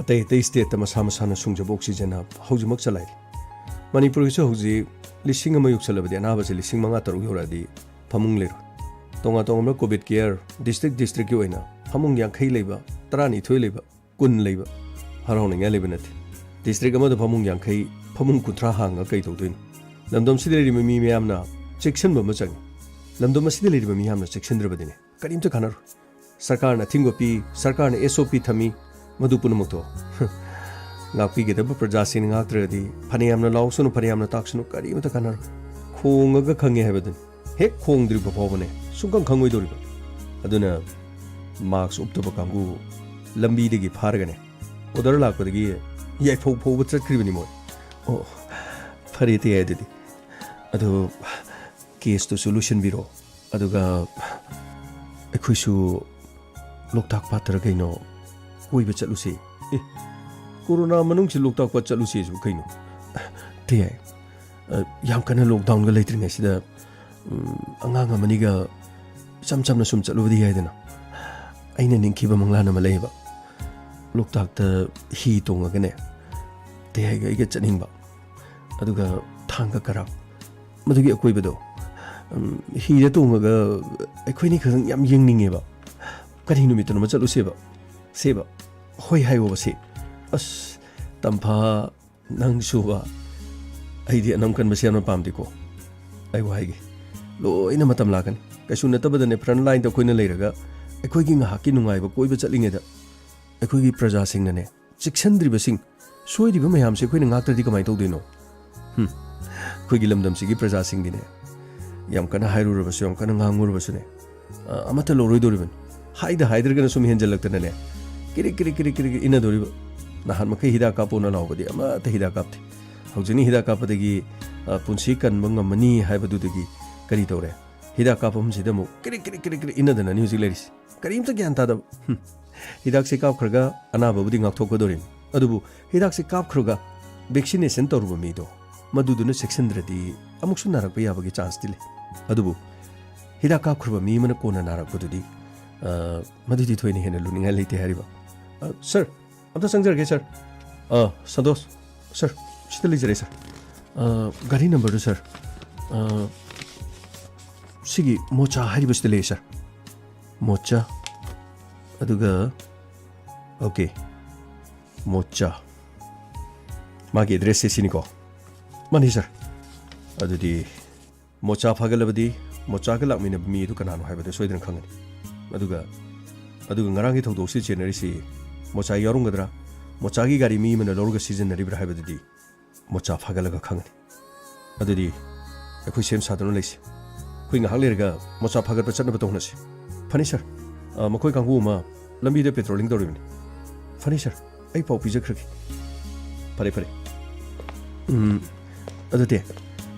ꯑꯇꯩ ꯑꯇꯩ ꯁ꯭ꯇꯦꯠꯇ ꯃꯁꯥ ꯃꯁꯥꯅ ꯁꯨꯡꯖꯕ ꯑꯣꯛꯁꯤꯖꯦꯟ ꯍꯥꯞ ꯍꯧꯖꯤꯛꯃꯛ ꯆꯂꯥꯏꯔꯤ꯫ ꯃꯅꯤꯄꯨꯔꯒꯤꯁꯨ ꯍꯧꯖꯤꯛ ꯂꯤꯁꯤꯡ ꯑꯃ ꯌꯧꯁꯜꯂꯕꯗꯤ, ꯑꯅꯥꯕꯁꯦ ꯂꯤꯁꯤꯡ ꯃꯉꯥ ꯇꯔꯨꯛ ꯌꯧꯔꯛꯑꯗꯤ ꯐꯃꯨꯡ ꯂꯩꯔꯣꯏ꯫ ꯇꯣꯉꯥꯟ ꯇꯣꯉꯥꯟꯕ ꯀꯣꯚꯤꯗ ꯀꯦꯌꯔ, ꯗꯤꯁꯇ꯭ꯔꯤꯛ ꯗꯤꯁꯇ꯭ꯔꯤꯛꯀꯤ ꯑꯣꯏꯅ ꯐꯃꯨꯡ ꯌꯥꯡꯈꯩ ꯂꯩꯕ, ꯇꯔꯥꯅꯤꯊꯣꯏ ꯂꯩꯕ, ꯀꯨꯟ ꯂꯩꯕ, ꯍꯔꯥꯎꯅꯤꯡꯉꯥꯏ ꯂꯩꯕ ꯅꯠꯇꯦ꯫ ꯗꯤꯁꯇ꯭ꯔꯤꯛ ꯑꯃꯗ ꯐꯃꯨꯡ ꯌꯥꯡꯈꯩ, ꯐꯃꯨꯡ ꯀꯨꯟꯊ꯭ꯔꯥ ꯍꯥꯡꯉꯒ ꯀꯩ ꯇꯧꯗꯣꯏꯅꯣ? ꯂꯝꯗꯝꯁꯤꯗ ꯂꯩꯔꯤꯕ ꯃꯤ ꯃꯌꯥꯝꯅ ꯆꯦꯛꯁꯤꯟꯕ ꯑꯃ ꯆꯪꯉꯤ꯫ ꯂꯝꯗꯝ ꯑꯁꯤꯗ ꯂꯩꯔꯤꯕ ꯃꯤꯌꯥꯝꯅ ꯆꯦꯛꯁꯤꯟꯗ꯭ꯔꯕꯗꯤꯅꯦ, ꯀꯔꯤꯝꯇ ꯀꯥꯟꯅꯔꯣꯏ꯫ ꯁꯔꯀꯥꯔꯅ ꯑꯊꯤꯡꯕ ꯄꯤ, ꯁꯔꯀꯥꯔꯅ ꯑꯦꯁ ꯑꯣ ꯄꯤ ꯊꯝꯃꯤ, ꯃꯗꯨ ꯄꯨꯝꯅꯃꯛꯇꯣ ꯉꯥꯛꯄꯤꯒꯗꯕ ꯄ꯭ꯔꯖꯥꯁꯤꯡꯅ ꯉꯥꯛꯇ꯭ꯔꯒꯗꯤ, ꯐꯅꯌꯥꯝꯅ ꯂꯥꯎꯁꯅꯨ, ꯐꯅꯌꯥꯝꯅ ꯇꯥꯛꯁꯅꯨ, ꯀꯔꯤꯃꯇ ꯀꯥꯟꯅꯔꯣꯏ꯫ ꯈꯣꯡꯉꯒ ꯈꯪꯉꯦ ꯍꯥꯏꯕꯗꯨꯅꯤ꯫ ꯍꯦꯛ ꯈꯣꯡꯗ꯭ꯔꯤꯕ ꯐꯥꯎꯕꯅꯦ, ꯁꯨꯡꯈꯪ ꯈꯪꯉꯣꯏꯗꯧꯔꯤꯕ꯫ ꯑꯗꯨꯅ ꯃꯥꯛꯁ ꯎꯞꯇꯕ ꯀꯥꯡꯕꯨ ꯂꯝꯕꯤꯗꯒꯤ ꯐꯥꯔꯒꯅꯦ, ꯑꯣꯔꯗꯔ ꯂꯥꯛꯄꯗꯒꯤ ꯌꯥꯏꯐꯧ ꯐꯥꯎꯕ ꯆꯠꯈ꯭ꯔꯤꯕꯅꯤ ꯃꯣꯏ꯫ ꯑꯣ, ꯐꯔꯦ, ꯇꯌꯥꯏ, ꯑꯗꯨꯗꯤ꯫ ꯑꯗꯨ caseꯇꯨꯁꯨ ꯂꯣꯏꯁꯤꯟꯕꯤꯔꯣ꯫ ꯑꯗꯨꯒ ꯑꯩꯈꯣꯏꯁꯨ ꯂꯣꯛꯇꯥꯛ ꯄꯥꯠꯇꯔ ꯀꯩꯅꯣ ꯀꯣꯏꯕ ꯆꯠꯂꯨꯁꯦ꯫ ꯑꯦ, ꯀꯣꯔꯣꯅꯥ ꯃꯅꯨꯡꯁꯤ ꯂꯣꯛꯇꯥꯛ ꯄꯥꯠ ꯆꯠꯂꯨꯁꯦꯁꯨ ꯀꯩꯅꯣ? ꯇꯌꯥꯏ, ꯑ, ꯌꯥꯝ ꯀꯟꯅ lockdownꯒ ꯂꯩꯇ꯭ꯔꯤꯉꯩꯁꯤꯗ, ꯎꯝ, ꯑꯉꯥꯡ ꯑꯃꯅꯤꯒ ꯏꯆꯝ ꯆꯝꯅ ꯁꯨꯝ ꯆꯠꯂꯨꯕꯗꯤ ꯌꯥꯏꯗꯅ꯫ ꯑꯩꯅ ꯅꯤꯡꯈꯤꯕ ꯃꯪꯂꯥꯟ ꯑꯃ ꯂꯩꯌꯦꯕ꯫ ꯂꯣꯛꯇꯥꯛꯇ ꯍꯤ ꯇꯣꯡꯉꯒꯅꯦ, ꯇꯌꯥꯏꯒ ꯑꯩꯒ ꯆꯠꯅꯤꯡꯕ꯫ ꯑꯗꯨꯒ ꯊꯥꯡꯒ ꯀꯔꯥꯡ, ꯃꯗꯨꯒꯤ ꯑꯀꯣꯏꯕꯗꯣ, ꯎꯝ, ꯍꯤꯗ ꯇꯣꯡꯉꯒ ꯑꯩꯈꯣꯏꯅꯤ ꯈꯛꯇꯪ ꯌꯥꯝ ꯌꯦꯡꯅꯤꯡꯉꯦꯕ꯫ ꯀꯔꯤ ꯅꯨꯃꯤꯠꯇꯅꯣꯃ ꯆꯠꯂꯨꯁꯦꯕ꯫ ꯁꯦꯕ꯫ ꯍꯣꯏ ꯍꯥꯏꯌꯣꯕ ꯁꯤ꯫ ꯑꯁ, ꯇꯝꯐꯥ, ꯅꯪꯁꯨꯕ꯫ ꯑꯩꯗꯤ ꯑꯅꯝ ꯀꯟꯕꯁꯦ ꯌꯥꯝꯅ ꯄꯥꯝꯗꯦꯀꯣ꯫ ꯑꯩ ꯋꯥ ꯍꯥꯏꯒꯦ꯫ ꯂꯣꯏꯅ ꯃꯇꯝ ꯂꯥꯛꯀꯅꯤ꯫ ꯀꯩꯁꯨ ꯅꯠꯇꯕꯗꯅꯦ, front lineꯗ ꯑꯩꯈꯣꯏꯅ ꯂꯩꯔꯒ ꯑꯩꯈꯣꯏꯒꯤ ꯉꯥꯏꯍꯥꯛꯀꯤ ꯅꯨꯡꯉꯥꯏꯕ ꯀꯣꯏꯕ ꯆꯠꯂꯤꯉꯩꯗ ꯑꯩꯈꯣꯏꯒꯤ ꯄ꯭ꯔꯖꯥꯁꯤꯡꯅꯅꯦ, ꯆꯦꯛꯁꯤꯟꯗ꯭ꯔꯤꯕꯁꯤꯡ, ꯁꯣꯏꯔꯤꯕ ꯃꯌꯥꯝꯁꯦ ꯑꯩꯈꯣꯏꯅ ꯉꯥꯛꯇ꯭ꯔꯗꯤ ꯀꯃꯥꯏꯅ ꯇꯧꯗꯣꯏꯅꯣ? ꯍꯨꯝ꯫ ꯑꯩꯈꯣꯏꯒꯤ ꯂꯝꯗꯝꯁꯤꯒꯤ ꯄ꯭ꯔꯖꯥꯁꯤꯡꯗꯤꯅꯦ, ꯌꯥꯝ ꯀꯟꯅ ꯍꯥꯏꯔꯨꯔꯕꯁꯨ, ꯌꯥꯝ ꯀꯟꯅ ꯉꯥꯡꯉꯨꯔꯕꯁꯨꯅꯦ, ꯑ, ꯑꯃꯠꯇ ꯂꯧꯔꯣꯏꯗꯧꯔꯤꯕꯅꯤ꯫ ꯍꯥꯏꯗ ꯍꯥꯏꯗ꯭ꯔꯒꯅ ꯁꯨꯝ ꯍꯦꯟꯖꯜꯂꯛꯇꯅꯅꯦ, ꯀꯤꯔꯤꯛ, ꯀꯤꯔꯤꯛ, ꯀꯤꯔꯤꯛ, ꯀꯤꯔꯤꯛ ꯏꯟꯅꯗꯣꯔꯤꯕ꯫ ꯅꯍꯥꯟ ꯃꯈꯩ ꯍꯤꯗꯥꯛ ꯀꯥꯞꯄꯣꯅ ꯂꯥꯎꯕꯗꯤ ꯑꯃꯠꯇ ꯍꯤꯗꯥꯛ ꯀꯥꯞꯇꯦ꯫ ꯍꯧꯖꯤꯛꯅ ꯍꯤꯗꯥꯛ ꯀꯥꯞꯄꯗꯒꯤ, ꯑ, ꯄꯨꯟꯁꯤ ꯀꯟꯕ ꯉꯝꯃꯅꯤ ꯍꯥꯏꯕꯗꯨꯗꯒꯤ ꯀꯔꯤ ꯇꯧꯔꯦ? ꯍꯤꯗꯥꯛ ꯀꯥꯞꯐꯝꯁꯤꯗ ꯑꯃꯨꯛ ꯀꯤꯔꯤꯛ, ꯀꯤꯔꯤꯛ, ꯀꯤꯔꯤꯛ, ꯀꯤꯔꯤꯛ ꯏꯟꯅꯗꯅꯅꯤ ꯍꯧꯖꯤꯛ ꯂꯩꯔꯤꯁꯤ꯫ ꯀꯔꯤꯝꯇ ꯒ꯭ꯌꯥꯟ ꯇꯥꯗꯕ꯫ ꯍꯨꯝ꯫ ꯍꯤꯗꯥꯛꯁꯦ ꯀꯥꯞꯈ꯭ꯔꯒ ꯑꯅꯥꯕꯕꯨꯗꯤ ꯉꯥꯛꯊꯣꯛꯀꯗꯧꯔꯤꯅꯤ꯫ ꯑꯗꯨꯕꯨ ꯍꯤꯗꯥꯛꯁꯦ ꯀꯥꯞꯈ꯭ꯔꯒ vaccination ꯇꯧꯔꯨꯕ ꯃꯤꯗꯣ, ꯃꯗꯨꯗꯨꯅ ꯆꯦꯛꯁꯤꯟꯗ꯭ꯔꯗꯤ ꯑꯃꯨꯛꯁꯨ ꯅꯥꯔꯛꯄ ꯌꯥꯕꯒꯤ chanceꯇꯤ ꯂꯩ꯫ ꯑꯗꯨꯕꯨ ꯍꯤꯗꯥꯛ ꯀꯥꯞꯈ꯭ꯔꯕ ꯃꯤ ꯑꯃꯅ ꯀꯣꯟꯅ ꯅꯥꯔꯛꯄꯗꯨꯗꯤ, ꯑ, ꯃꯗꯨꯗꯤ ꯊꯣꯏꯅ ꯍꯦꯟꯅ ꯂꯨꯅꯤꯡꯉꯥꯏ ꯂꯩꯇꯦ ꯍꯥꯏꯔꯤꯕ꯫ ꯑ, sir, ꯑꯝꯇ ꯆꯪꯖꯔꯒꯦ, sir꯫ ꯑ, ꯁꯟꯇꯣꯁ, sir, ꯁꯤꯗ ꯂꯩꯖꯔꯦ, sir꯫ ꯑ, ꯒꯥꯔꯤ numberꯗꯨ, sir꯫ ꯑ, ꯁꯤꯒꯤ ꯃꯣꯆꯥ ꯍꯥꯏꯔꯤꯕꯁꯤꯗ ꯂꯩ, sir꯫ ꯃꯣꯆꯥ꯫ ꯑꯗꯨꯒ, okay꯫ ꯃꯣꯆꯥ꯫ ꯃꯥꯒꯤ addressꯁꯦ ꯁꯤꯅꯤꯀꯣ? ꯃꯥꯅꯤ, sir꯫ ꯑꯗꯨꯗꯤ ꯃꯣꯆꯥ ꯐꯥꯒꯠꯂꯕꯗꯤ ꯃꯣꯆꯥꯒ ꯂꯥꯛꯃꯤꯟꯅꯕ ꯃꯤ ꯑꯗꯨ ꯀꯅꯥꯅꯣ ꯍꯥꯏꯕꯗꯨ ꯁꯣꯏꯗꯅ ꯈꯪꯒꯅꯤ꯫ ꯑꯗꯨꯒ, ꯑꯗꯨꯒ ꯉꯔꯥꯡꯒꯤ ꯊꯧꯗꯣꯛꯁꯤ ꯆꯦꯟꯅꯔꯤꯁꯤ ꯃꯣꯆꯥ ꯌꯥꯎꯔꯝꯒꯗ꯭ꯔꯥ, ꯃꯣꯆꯥꯒꯤ ꯒꯥꯔꯤ ꯃꯤ ꯑꯃꯅ ꯂꯧꯔꯒ ꯁꯤꯖꯤꯟꯅꯔꯤꯕ꯭ꯔꯥ ꯍꯥꯏꯕꯗꯨꯗꯤ ꯃꯣꯆꯥ ꯐꯥꯒꯠꯂꯒ ꯈꯪꯒꯅꯤ꯫ ꯑꯗꯨꯗꯤ ꯑꯩꯈꯣꯏ ꯁꯦꯝ ꯁꯥꯗꯨꯅ ꯂꯩꯁꯤ꯫ ꯑꯩꯈꯣꯏ ꯉꯥꯏꯍꯥꯛ ꯂꯩꯔꯒ ꯃꯣꯆꯥ ꯐꯥꯒꯠꯄ ꯆꯠꯅꯕ ꯇꯧꯅꯁꯤ꯫ ꯐꯅꯤ, sir꯫ ꯑ, ꯃꯈꯣꯏ ꯀꯥꯡꯕꯨ ꯑꯃ ꯂꯝꯕꯤꯗ patrolling ꯇꯧꯔꯤꯕꯅꯤ꯫ ꯐꯅꯤ, sir꯫ ꯑꯩ ꯄꯥꯎ ꯄꯤꯖꯈ꯭ꯔꯒꯦ꯫ ꯐꯔꯦ, ꯐꯔꯦ꯫ ꯎꯝ, ꯑꯗꯨꯗꯤ,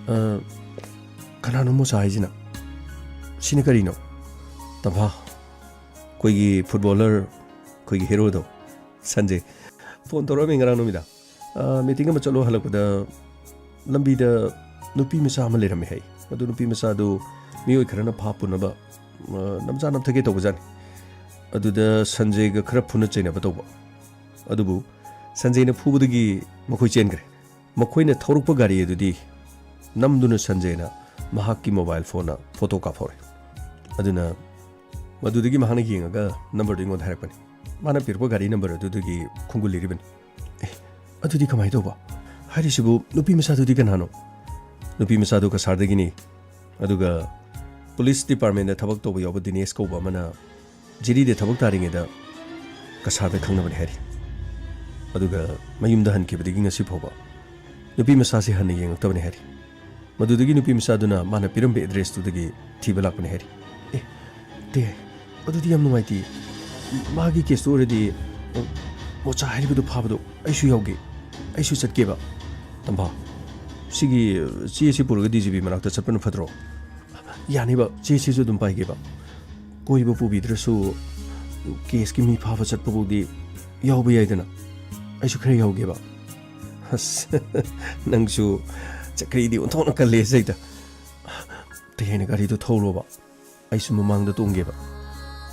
ꯑ, ꯀꯅꯥꯅꯣ ꯃꯣꯆꯥ ꯍꯥꯏꯁꯤꯅ? ꯁꯤꯅ ꯀꯔꯤꯅꯣ? ꯇꯝꯐꯥ, ꯑꯩꯈꯣꯏꯒꯤ ꯐꯨꯠꯕꯣꯂꯔ, ꯑꯩꯈꯣꯏꯒꯤ ꯍꯦꯔꯣꯗꯣ, ꯁꯟꯖꯦ꯫ ꯐꯣꯟ ꯇꯧꯔꯛꯑꯝꯃꯤ ꯉꯔꯥꯡ ꯅꯨꯃꯤꯗꯥꯡ꯫ ꯑ, ꯃꯤꯇꯤꯡ ꯑꯃ ꯆꯠꯂꯨ ꯍꯜꯂꯛꯄꯗ ꯂꯝꯕꯤꯗ ꯅꯨꯄꯤ ꯃꯆꯥ ꯑꯃ ꯂꯩꯔꯝꯃꯦ ꯍꯥꯏ꯫ ꯑꯗꯨ ꯅꯨꯄꯤ ꯃꯆꯥꯗꯨ ꯃꯤꯑꯣꯏ ꯈꯔꯅ ꯐꯥ ꯄꯨꯅꯕ, ꯑ, ꯅꯝꯖꯥ ꯅꯝꯊꯒꯦ ꯇꯧꯕꯖꯥꯠꯅꯤ꯫ ꯑꯗꯨꯗ ꯁꯟꯖꯦꯒ ꯈꯔ ꯐꯨꯅ ꯆꯩꯅꯕ ꯇꯧꯕ꯫ ꯑꯗꯨꯕꯨ ꯁꯟꯖꯦꯅ ꯐꯨꯕꯗꯒꯤ ꯃꯈꯣꯏ ꯆꯦꯟꯈ꯭ꯔꯦ꯫ ꯃꯈꯣꯏꯅ ꯊꯧꯔꯛꯄ ꯒꯥꯔꯤ ꯑꯗꯨꯗꯤ ꯅꯝꯗꯨꯅ ꯁꯟꯖꯦꯅ ꯃꯍꯥꯛꯀꯤ ꯃꯣꯕꯥꯏꯜ ꯐꯣꯟꯅ ꯐꯣꯇꯣ ꯀꯥꯞꯍꯧꯔꯦ꯫ ꯑꯗꯨꯅ ꯃꯗꯨꯗꯒꯤ ꯃꯍꯥꯛꯅ ꯌꯦꯡꯉꯒ ꯅꯝꯕꯔꯗꯨ ꯑꯩꯉꯣꯟꯗ ꯍꯥꯏꯔꯛꯄꯅꯤ꯫ ꯃꯥꯅ ꯄꯤꯔꯛꯄ ꯒꯥꯔꯤ ꯅꯝꯕꯔ ꯑꯗꯨꯗꯒꯤ ꯈꯣꯡꯒꯨꯜ ꯂꯤꯔꯤꯕꯅꯤ꯫ ꯑꯦ, ꯑꯗꯨꯗꯤ ꯀꯃꯥꯏꯅ ꯇꯧꯕ? ꯍꯥꯏꯔꯤꯁꯤꯕꯨ ꯅꯨꯄꯤ ꯃꯆꯥꯗꯨꯗꯤ ꯀꯅꯥꯅꯣ? ꯅꯨꯄꯤ ꯃꯆꯥꯗꯨ ꯀꯁꯥꯔꯗꯒꯤꯅꯤ꯫ ꯑꯗꯨꯒ ꯄꯨꯂꯤꯁ ꯗꯤꯄꯥꯔꯠꯃꯦꯟꯗ ꯊꯕꯛ ꯇꯧꯕ ꯌꯥꯎꯕ ꯗꯤꯅꯦꯁ ꯀꯧꯕ ꯑꯃꯅ ꯖꯤꯔꯤꯗ ꯊꯕꯛ ꯇꯥꯔꯤꯉꯩꯗ ꯀꯁꯥꯔꯗ ꯈꯪꯅꯕꯅꯤ ꯍꯥꯏꯔꯤ꯫ ꯑꯗꯨꯒ ꯃꯌꯨꯝꯗ ꯍꯟꯈꯤꯕꯗꯒꯤ ꯉꯁꯤ ꯐꯥꯎꯕ ꯅꯨꯄꯤ ꯃꯆꯥꯁꯤ ꯍꯟꯅ ꯌꯦꯡꯉꯛꯇꯕꯅꯤ ꯍꯥꯏꯔꯤ꯫ ꯃꯗꯨꯗꯒꯤ ꯅꯨꯄꯤ ꯃꯆꯥꯗꯨꯅ ꯃꯥꯅ ꯄꯤꯔꯝꯕ ꯑꯦꯗ꯭ꯔꯦꯁꯇꯨꯗꯒꯤ ꯊꯤꯕ ꯂꯥꯛꯄꯅꯤ ꯍꯥꯏꯔꯤ꯫ ꯑꯦ, ꯇꯦ, ꯑꯗꯨꯗꯤ ꯌꯥꯝ ꯅꯨꯡꯉꯥꯏꯇꯦ꯫ ꯃꯥꯒꯤ ꯀꯦꯁꯇꯨ ꯑꯣꯏꯔꯗꯤ, ꯑ, ꯃꯣꯆꯥ ꯍꯥꯏꯔꯤꯕꯗꯨ ꯐꯥꯕꯗꯣ ꯑꯩꯁꯨ ꯌꯥꯎꯒꯦ꯫ ꯑꯩꯁꯨ ꯆꯠꯀꯦꯕ꯫ ꯇꯝꯐꯥ, ꯁꯤꯒꯤ, ꯑ, ꯆꯦꯁꯤ ꯄꯨꯔꯒ ꯗꯤ ꯖꯤ ꯄꯤ ꯃꯅꯥꯛꯇ ꯆꯠꯄꯅ ꯐꯠꯇ꯭ꯔꯣ? ꯌꯥꯅꯤꯕ, ꯆꯦꯁꯤꯁꯨ ꯑꯗꯨꯝ ꯄꯥꯏꯒꯦꯕ꯫ ꯀꯣꯏꯕ ꯄꯨꯕꯤꯗ꯭ꯔꯁꯨ ꯀꯦꯁꯀꯤ ꯃꯤ ꯐꯥꯕ ꯆꯠꯄꯐꯥꯎꯗꯤ ꯌꯥꯎꯕ ꯌꯥꯏꯗꯅ꯫ ꯑꯩꯁꯨ ꯈꯔ ꯌꯥꯎꯒꯦꯕ꯫ ꯑꯁ, ꯅꯪꯁꯨ ꯆꯀ꯭ꯔꯤꯗꯤ ꯑꯣꯟꯊꯣꯛꯅ ꯀꯜꯂꯦ ꯁꯤꯗ꯫ ꯇꯦ, ꯑꯩꯅ ꯒꯥꯔꯤꯗꯣ ꯊꯧꯔꯣꯕ, ꯑꯩꯁꯨ ꯃꯃꯥꯡꯗ ꯇꯣꯡꯒꯦꯕ,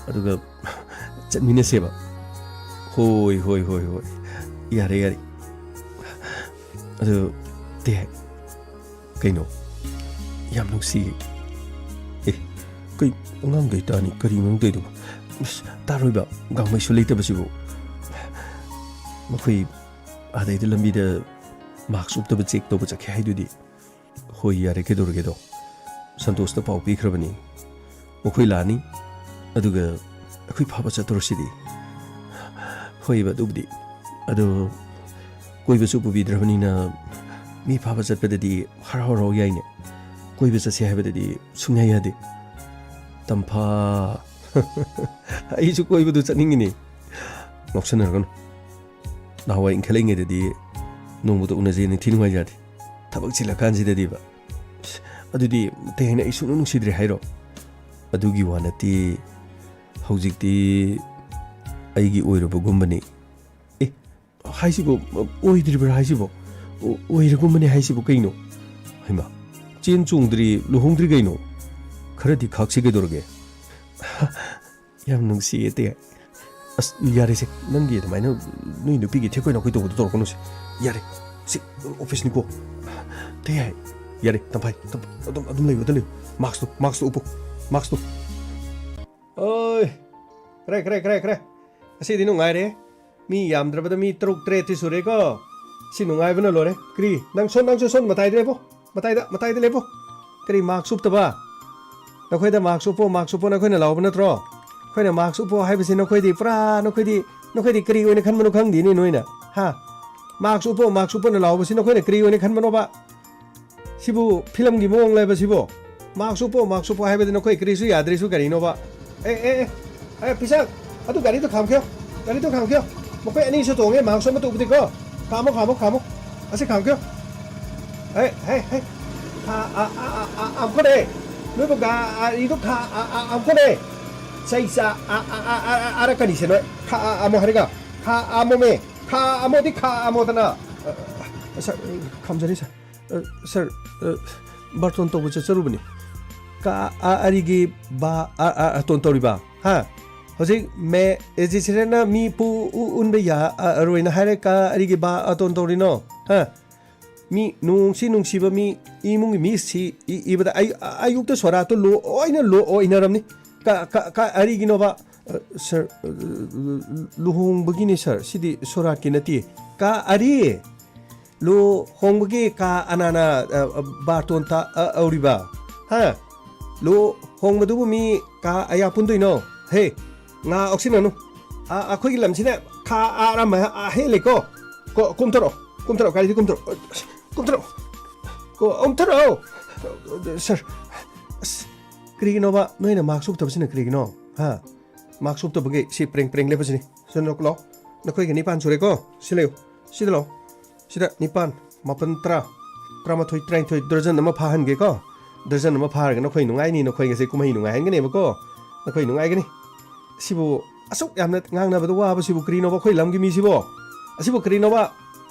ꯑꯗꯨꯒ ꯆꯠꯃꯤꯟꯅꯁꯦꯕ꯫ ꯍꯣꯏ, ꯍꯣꯏ, ꯍꯣꯏ, ꯍꯣꯏ, ꯌꯥꯔꯦ, ꯌꯥꯔꯦ꯫ ꯑꯗꯨ, ꯇꯦ, ꯀꯩꯅꯣ? ꯌꯥꯝ ꯅꯨꯡꯁꯤꯌꯦ꯫ ꯑꯦ, ꯀꯩ ꯑꯉꯥꯡꯈꯩ ꯇꯥꯅꯤ, ꯀꯔꯤ ꯉꯥꯡꯗꯣꯏꯗꯨꯕꯣ? ꯑꯁ, ꯇꯥꯔꯣꯏꯕ, ꯒꯥꯡꯃꯩꯁꯨ ꯂꯩꯇꯕꯁꯤꯕꯨ꯫ ꯃꯈꯣꯏ ꯑꯥꯗꯩꯗ ꯂꯝꯕꯤꯗ ꯃꯥꯛꯁ ꯎꯞꯇꯕ ꯆꯦꯛ ꯇꯧꯕ ꯆꯠꯈꯤ ꯍꯥꯏꯗꯨꯗꯤ꯫ ꯍꯣꯏ, ꯌꯥꯔꯦ, ꯀꯩꯗꯧꯔꯒꯦꯗꯣ? ꯁꯟꯇꯣꯁꯇ ꯄꯥꯎ ꯄꯤꯈ꯭ꯔꯕꯅꯤ꯫ ꯃꯈꯣꯏ ꯂꯥꯛꯑꯅꯤ, ꯑꯗꯨꯒ ꯑꯩꯈꯣꯏ ꯐꯥꯕ ꯆꯠꯇꯧꯔꯁꯤꯗꯤ꯫ ꯍꯣꯏꯕ, ꯑꯗꯨꯕꯨꯗꯤ꯫ ꯑꯗꯣ ꯀꯣꯏꯕꯁꯨ ꯄꯨꯕꯤꯗ꯭ꯔꯕꯅꯤꯅ ꯃꯤ ꯐꯥꯕ ꯆꯠꯄꯗꯗꯤ ꯍꯔꯥꯎ ꯍꯔꯥꯎ ꯌꯥꯏꯅꯦ꯫ ꯀꯣꯏꯕ ꯆꯠꯁꯦ ꯍꯥꯏꯕꯗꯗꯤ ꯁꯨꯡꯌꯥ ꯌꯥꯗꯦ꯫ ꯇꯝꯐꯥ꯫ ꯑꯩꯁꯨ ꯀꯣꯏꯕꯗꯨ ꯆꯠꯅꯤꯡꯉꯤꯅꯦ꯫ ꯉꯥꯎꯁꯟꯅꯔꯒꯅꯨ꯫ ꯅꯍꯥꯟꯋꯥꯏ ꯏꯟꯈꯠꯂꯛꯏꯉꯩꯗꯗꯤ ꯅꯣꯡꯃꯇ ꯎꯅꯁꯦ ꯅꯤꯡꯊꯤ ꯅꯨꯡꯉꯥꯏ ꯌꯥꯗꯦ꯫ ꯊꯕꯛ ꯆꯤꯜꯂꯀꯥꯟꯁꯤꯗꯗꯤꯕ꯫ ꯑꯗꯨꯗꯤ ꯇꯦꯡꯅ ꯑꯩ ꯁꯨꯡꯅꯨꯡ ꯅꯨꯡꯁꯤꯗ꯭ꯔꯦ ꯍꯥꯏꯔꯣ? ꯑꯗꯨꯒꯤ ꯋꯥ ꯅꯠꯇꯦ, ꯍꯧꯖꯤꯛꯇꯤ ꯑꯩꯒꯤ ꯑꯣꯏꯔꯕꯒꯨꯝꯕꯅꯤ꯫ ꯑꯦ, ꯍꯥꯏꯁꯤꯕꯨ ꯑꯣꯏꯗ꯭ꯔꯤꯕ꯭ꯔꯥ ꯍꯥꯏꯁꯤꯕꯨ? ꯑꯣ-, ꯑꯣꯏꯔꯒꯨꯝꯕꯅꯤ ꯍꯥꯏꯁꯤꯕꯨ ꯀꯩꯅꯣ? ꯍꯩꯃꯥ, ꯆꯦꯟ ꯆꯣꯡꯗ꯭ꯔꯤ, ꯂꯨꯍꯣꯡꯗ꯭ꯔꯤ ꯀꯩꯅꯣ? ꯈꯔꯗꯤ ꯈꯥꯛꯁꯤ ꯀꯩꯗꯧꯔꯒꯦ? ꯌꯥꯝ ꯅꯨꯡꯁꯤꯌꯦ ꯇꯦ꯫ ꯑꯁ, ꯌꯥꯔꯦꯁꯦ, ꯅꯪꯒꯤ ꯑꯗꯨꯃꯥꯏꯅ ꯅꯣꯏ ꯅꯨꯄꯤꯒꯤ ꯊꯦꯛꯀꯣꯏ ꯅꯥꯀꯣꯏ ꯇꯧꯕꯗꯣ ꯇꯧꯔꯛꯀꯅꯨꯁꯦ꯫ ꯌꯥꯔꯦ, ꯁꯤ ꯑꯣꯐꯤꯁꯅꯤꯀꯣ꯫ ꯇꯦ, ꯌꯥꯔꯦ, ꯇꯝꯐꯥꯏ, ꯇꯝ-, ꯑꯗꯨꯝ, ꯑꯗꯨꯝ ꯂꯩꯌꯨ, ꯑꯗꯨꯝ ꯂꯩꯌꯨ꯫ ꯃꯥꯛꯁꯇꯣ, ꯃꯥꯛꯁꯇꯣ ꯎꯞꯄꯨ, ꯃꯥꯛꯁꯇꯣ꯫ ꯑꯣꯏ, ꯈꯔꯦ, ꯈꯔꯦ, ꯈꯔꯦ, ꯈꯔꯦ꯫ ꯉꯁꯤꯗꯤ ꯅꯨꯡꯉꯥꯏꯔꯦ꯫ ꯃꯤ ꯌꯥꯝꯗ꯭ꯔꯕꯗ ꯃꯤ ꯇꯔꯨꯛ ꯇꯔꯦꯠꯇꯤ ꯁꯨꯔꯦꯀꯣ꯫ ꯁꯤ ꯅꯨꯡꯉꯥꯏꯕꯅ ꯂꯣꯏꯔꯦ꯫ ꯀ꯭ꯔꯤ, ꯅꯪ ꯁꯣꯝ, ꯅꯪꯁꯨ ꯁꯣꯝ ꯃꯇꯥꯏꯗ ꯂꯦꯞꯄꯣ꯫ ꯃꯇꯥꯏꯗ, ꯃꯇꯥꯏꯗ ꯂꯦꯞꯄꯣ꯫ ꯀꯔꯤ ꯃꯥꯛꯁ ꯎꯞꯇꯕ? ꯅꯈꯣꯏꯗ ꯃꯥꯛꯁ ꯎꯞꯄꯣ, ꯃꯥꯛꯁ ꯎꯞꯄꯣ ꯅꯈꯣꯏꯅ ꯂꯥꯎꯕ ꯅꯠꯇ꯭ꯔꯣ? ꯑꯩꯈꯣꯏꯅ ꯃꯥꯛꯁ ꯎꯞꯄꯣ ꯍꯥꯏꯕꯁꯤ ꯅꯈꯣꯏꯗꯤ ꯄꯨꯔꯥ, ꯅꯈꯣꯏꯗꯤ, ꯅꯈꯣꯏꯗꯤ ꯀꯔꯤ ꯑꯣꯏꯅ ꯈꯟꯕꯅꯣ ꯈꯪꯗꯦꯅꯦ ꯅꯣꯏꯅ꯫ ꯍꯥ? ꯃꯥꯛꯁ ꯎꯞꯄꯣ, ꯃꯥꯛꯁ ꯎꯞꯄꯣꯅ ꯂꯥꯎꯕꯁꯤ ꯅꯈꯣꯏꯅ ꯀꯔꯤ ꯑꯣꯏꯅ ꯈꯟꯕꯅꯣꯕ? ꯁꯤꯕꯨ ꯐꯤꯂꯝꯒꯤ ꯃꯑꯣꯡ ꯂꯩꯕ ꯁꯤꯕꯨ? ꯃꯥꯛꯁ ꯎꯞꯄꯣ, ꯃꯥꯛꯁ ꯎꯞꯄꯣ ꯍꯥꯏꯕꯗꯤ ꯅꯈꯣꯏ ꯀꯔꯤꯁꯨ ꯌꯥꯗ꯭ꯔꯤꯁꯨ ꯀꯔꯤꯅꯣꯕ? ꯑꯦ, ꯑꯦ, ꯑꯦ, ꯑꯦ, ꯄꯤꯁꯛ, ꯑꯗꯨ ꯒꯥꯔꯤꯗꯣ ꯈꯥꯝꯈꯤꯌꯣ, ꯒꯥꯔꯤꯗꯣ ꯈꯥꯝꯈꯤꯌꯣ꯫ ꯃꯈꯣꯏ ꯑꯅꯤꯁꯨ ꯇꯣꯡꯉꯦ, ꯃꯥꯛꯁ ꯑꯃꯠꯇ ꯎꯞꯄꯗꯤꯀꯣ꯫ ꯈꯥꯝꯃꯣ, ꯈꯥꯝꯃꯣ, ꯈꯥꯝꯃꯣ꯫ ꯑꯁꯤ ꯈꯥꯝꯈꯤꯌꯣ꯫ ꯍꯦ, ꯍꯦ, ꯍꯦ꯫ ꯈꯥ-, ꯑ, ꯑ, ꯑ, ꯑ, ꯑꯃꯨꯛꯀꯅꯦ꯫ ꯅꯣꯏꯕꯨ ꯒꯥꯔꯤꯗꯣ ꯈꯥ-, ꯑ, ꯑ, ꯑꯃꯨꯛꯀꯅꯦ꯫ ꯆꯩ ꯆꯥ-, ꯑ, ꯑ, ꯑ, ꯑ, ꯑ, ꯑꯔꯛꯀꯅꯤꯁꯦ ꯅꯣꯏ꯫ ꯈꯥ-, ꯑ, ꯑꯃꯨꯛ ꯍꯥꯏꯔꯒ꯫ ꯈꯥ-, ꯑꯃꯨꯛꯃꯦ꯫ ꯈꯥ-, ꯑꯃꯨꯛꯗꯤ ꯈꯥ-, ꯑꯃꯨꯛꯗꯅ꯫ ꯑ, ꯑ, ꯁꯥꯔ, ꯈꯥꯝꯖꯔꯤ, ꯁꯥꯔ꯫ ꯑ, ꯁꯥꯔ, ꯑ, ꯕꯥꯔꯇꯣꯟ ꯇꯧꯕ ꯆꯠꯆꯔꯨꯕꯅꯤ꯫ ꯀꯥ, ꯑ, ꯑꯔꯤꯒꯤ ꯕꯥ, ꯑ, ꯑ, ꯑꯇꯣꯟ ꯇꯧꯔꯤꯕ? ꯍꯥ? ꯍꯧꯖꯤꯛ ꯃꯦ ꯑꯦꯖꯤꯁꯤꯔꯦꯅ ꯃꯤ ꯄꯨ ꯎ-, ꯎꯟꯕ ꯌꯥ-, ꯑ-, ꯑꯔꯣꯏꯅ ꯍꯥꯏꯔꯦ, ꯀꯥ ꯑꯔꯤꯒꯤ ꯕꯥ ꯑꯇꯣꯟ ꯇꯧꯔꯤꯅꯣ? ꯍꯥ? ꯃꯤ ꯅꯨꯡꯁꯤ ꯅꯨꯡꯁꯤꯕ ꯃꯤ ꯏꯃꯨꯡꯒꯤ ꯃꯤ ꯁꯤ ꯏ-, ꯏꯕꯗ ꯑꯩ-, ꯑ-, ꯑꯌꯨꯛꯇ ꯁꯣꯔꯥꯠꯇꯣ ꯂꯣꯏꯅ ꯂꯣ-, ꯑꯣꯏꯅꯔꯝꯅꯤ꯫ ꯀꯥ, ꯀꯥ, ꯀꯥ ꯑꯔꯤꯒꯤꯅꯣꯕ? ꯑ, ꯁꯥꯔ, ꯑ, ꯂꯨꯍꯣꯡꯕꯒꯤꯅꯤ ꯁꯥꯔ, ꯁꯤꯗꯤ ꯁꯣꯔꯥꯠꯀꯤ ꯅꯠꯇꯦ꯫ ꯀꯥ ꯑꯔꯤ? ꯂꯨꯍꯣꯡꯕꯒꯤ ꯀꯥ ꯑꯅꯥꯅ, ꯑ, ꯑ, ꯕꯥꯔꯇꯣꯟ ꯇ-, ꯑ, ꯑꯧꯔꯤꯕ? ꯍꯥ? ꯂꯨꯍꯣꯡꯕꯗꯨꯕꯨ ꯃꯤ ꯀꯥ ꯑꯌꯥ ꯄꯨꯟꯗꯣꯏꯅꯣ? ꯍꯦ, ꯉꯥ ꯑꯣꯛꯁꯤꯟꯅꯅꯨ꯫ ꯑ, ꯑꯩꯈꯣꯏꯒꯤ ꯂꯝꯁꯤꯅ ꯈꯥ ꯑꯥꯔ ꯑꯃ, ꯑ, ꯍꯦꯜꯂꯦꯀꯣ꯫ ꯀꯣ, ꯀꯨꯝꯊꯔꯛꯑꯣ, ꯀꯨꯝꯊꯔꯛꯑꯣ, ꯒꯥꯔꯤꯗꯤ ꯀꯨꯝꯊꯔꯛꯑꯣ꯫ ꯀꯨꯝꯊꯔꯛꯑꯣ꯫ ꯀꯣ, ꯀꯨꯝꯊꯔꯛꯑꯣ꯫ ꯁꯥꯔ, ꯑꯁ, ꯀꯔꯤꯒꯤꯅꯣꯕ ꯅꯣꯏꯅ ꯃꯥꯛꯁ ꯎꯞꯇꯕꯁꯤꯅ ꯀꯔꯤꯒꯤꯅꯣ? ꯍꯥ? ꯃꯥꯛꯁ ꯎꯞꯇꯕꯒꯤ ꯁꯤ ꯄ꯭ꯔꯦꯡ ꯄ꯭ꯔꯦꯡ ꯂꯦꯞꯄꯁꯤꯅꯤ꯫ ꯁꯤꯗ ꯂꯥꯛꯑꯣ, ꯂꯥꯛꯑꯣ꯫ ꯅꯈꯣꯏꯒꯤ ꯅꯤꯄꯥꯟ ꯁꯨꯔꯦꯀꯣ꯫ ꯁꯤ ꯂꯩꯌꯨ꯫ ꯁꯤꯗ ꯂꯥꯛꯑꯣ꯫ ꯁꯤꯗ ꯅꯤꯄꯥꯟ, ꯃꯥꯄꯟ, ꯇꯔꯥ꯫ ꯇꯔꯥꯃꯥꯊꯣꯏ, ꯇꯔꯥꯅꯤꯊꯣꯏ, ꯗꯔꯖꯟ ꯑꯃ ꯐꯥꯍꯟꯒꯦꯀꯣ꯫ ꯗꯔꯖꯟ ꯑꯃ ꯐꯥꯔꯒ ꯅꯈꯣꯏ ꯅꯨꯡꯉꯥꯏꯅꯤ, ꯅꯈꯣꯏ ꯉꯁꯤ ꯀꯨꯝꯍꯩ ꯅꯨꯡꯉꯥꯏꯍꯟꯒꯅꯦꯕꯀꯣ꯫ ꯅꯈꯣꯏ ꯅꯨꯡꯉꯥꯏꯒꯅꯤ꯫ ꯁꯤꯕꯨ ꯑꯁꯨꯛ ꯌꯥꯝꯅ ꯉꯥꯡꯅꯕꯗ ꯋꯥꯕꯁꯤꯕꯨ ꯀꯔꯤꯅꯣꯕ ꯑꯩꯈꯣꯏ ꯂꯝꯒꯤ ꯃꯤꯁꯤꯕꯣ? ꯑꯁꯤꯕꯨ ꯀꯔꯤꯅꯣꯕ?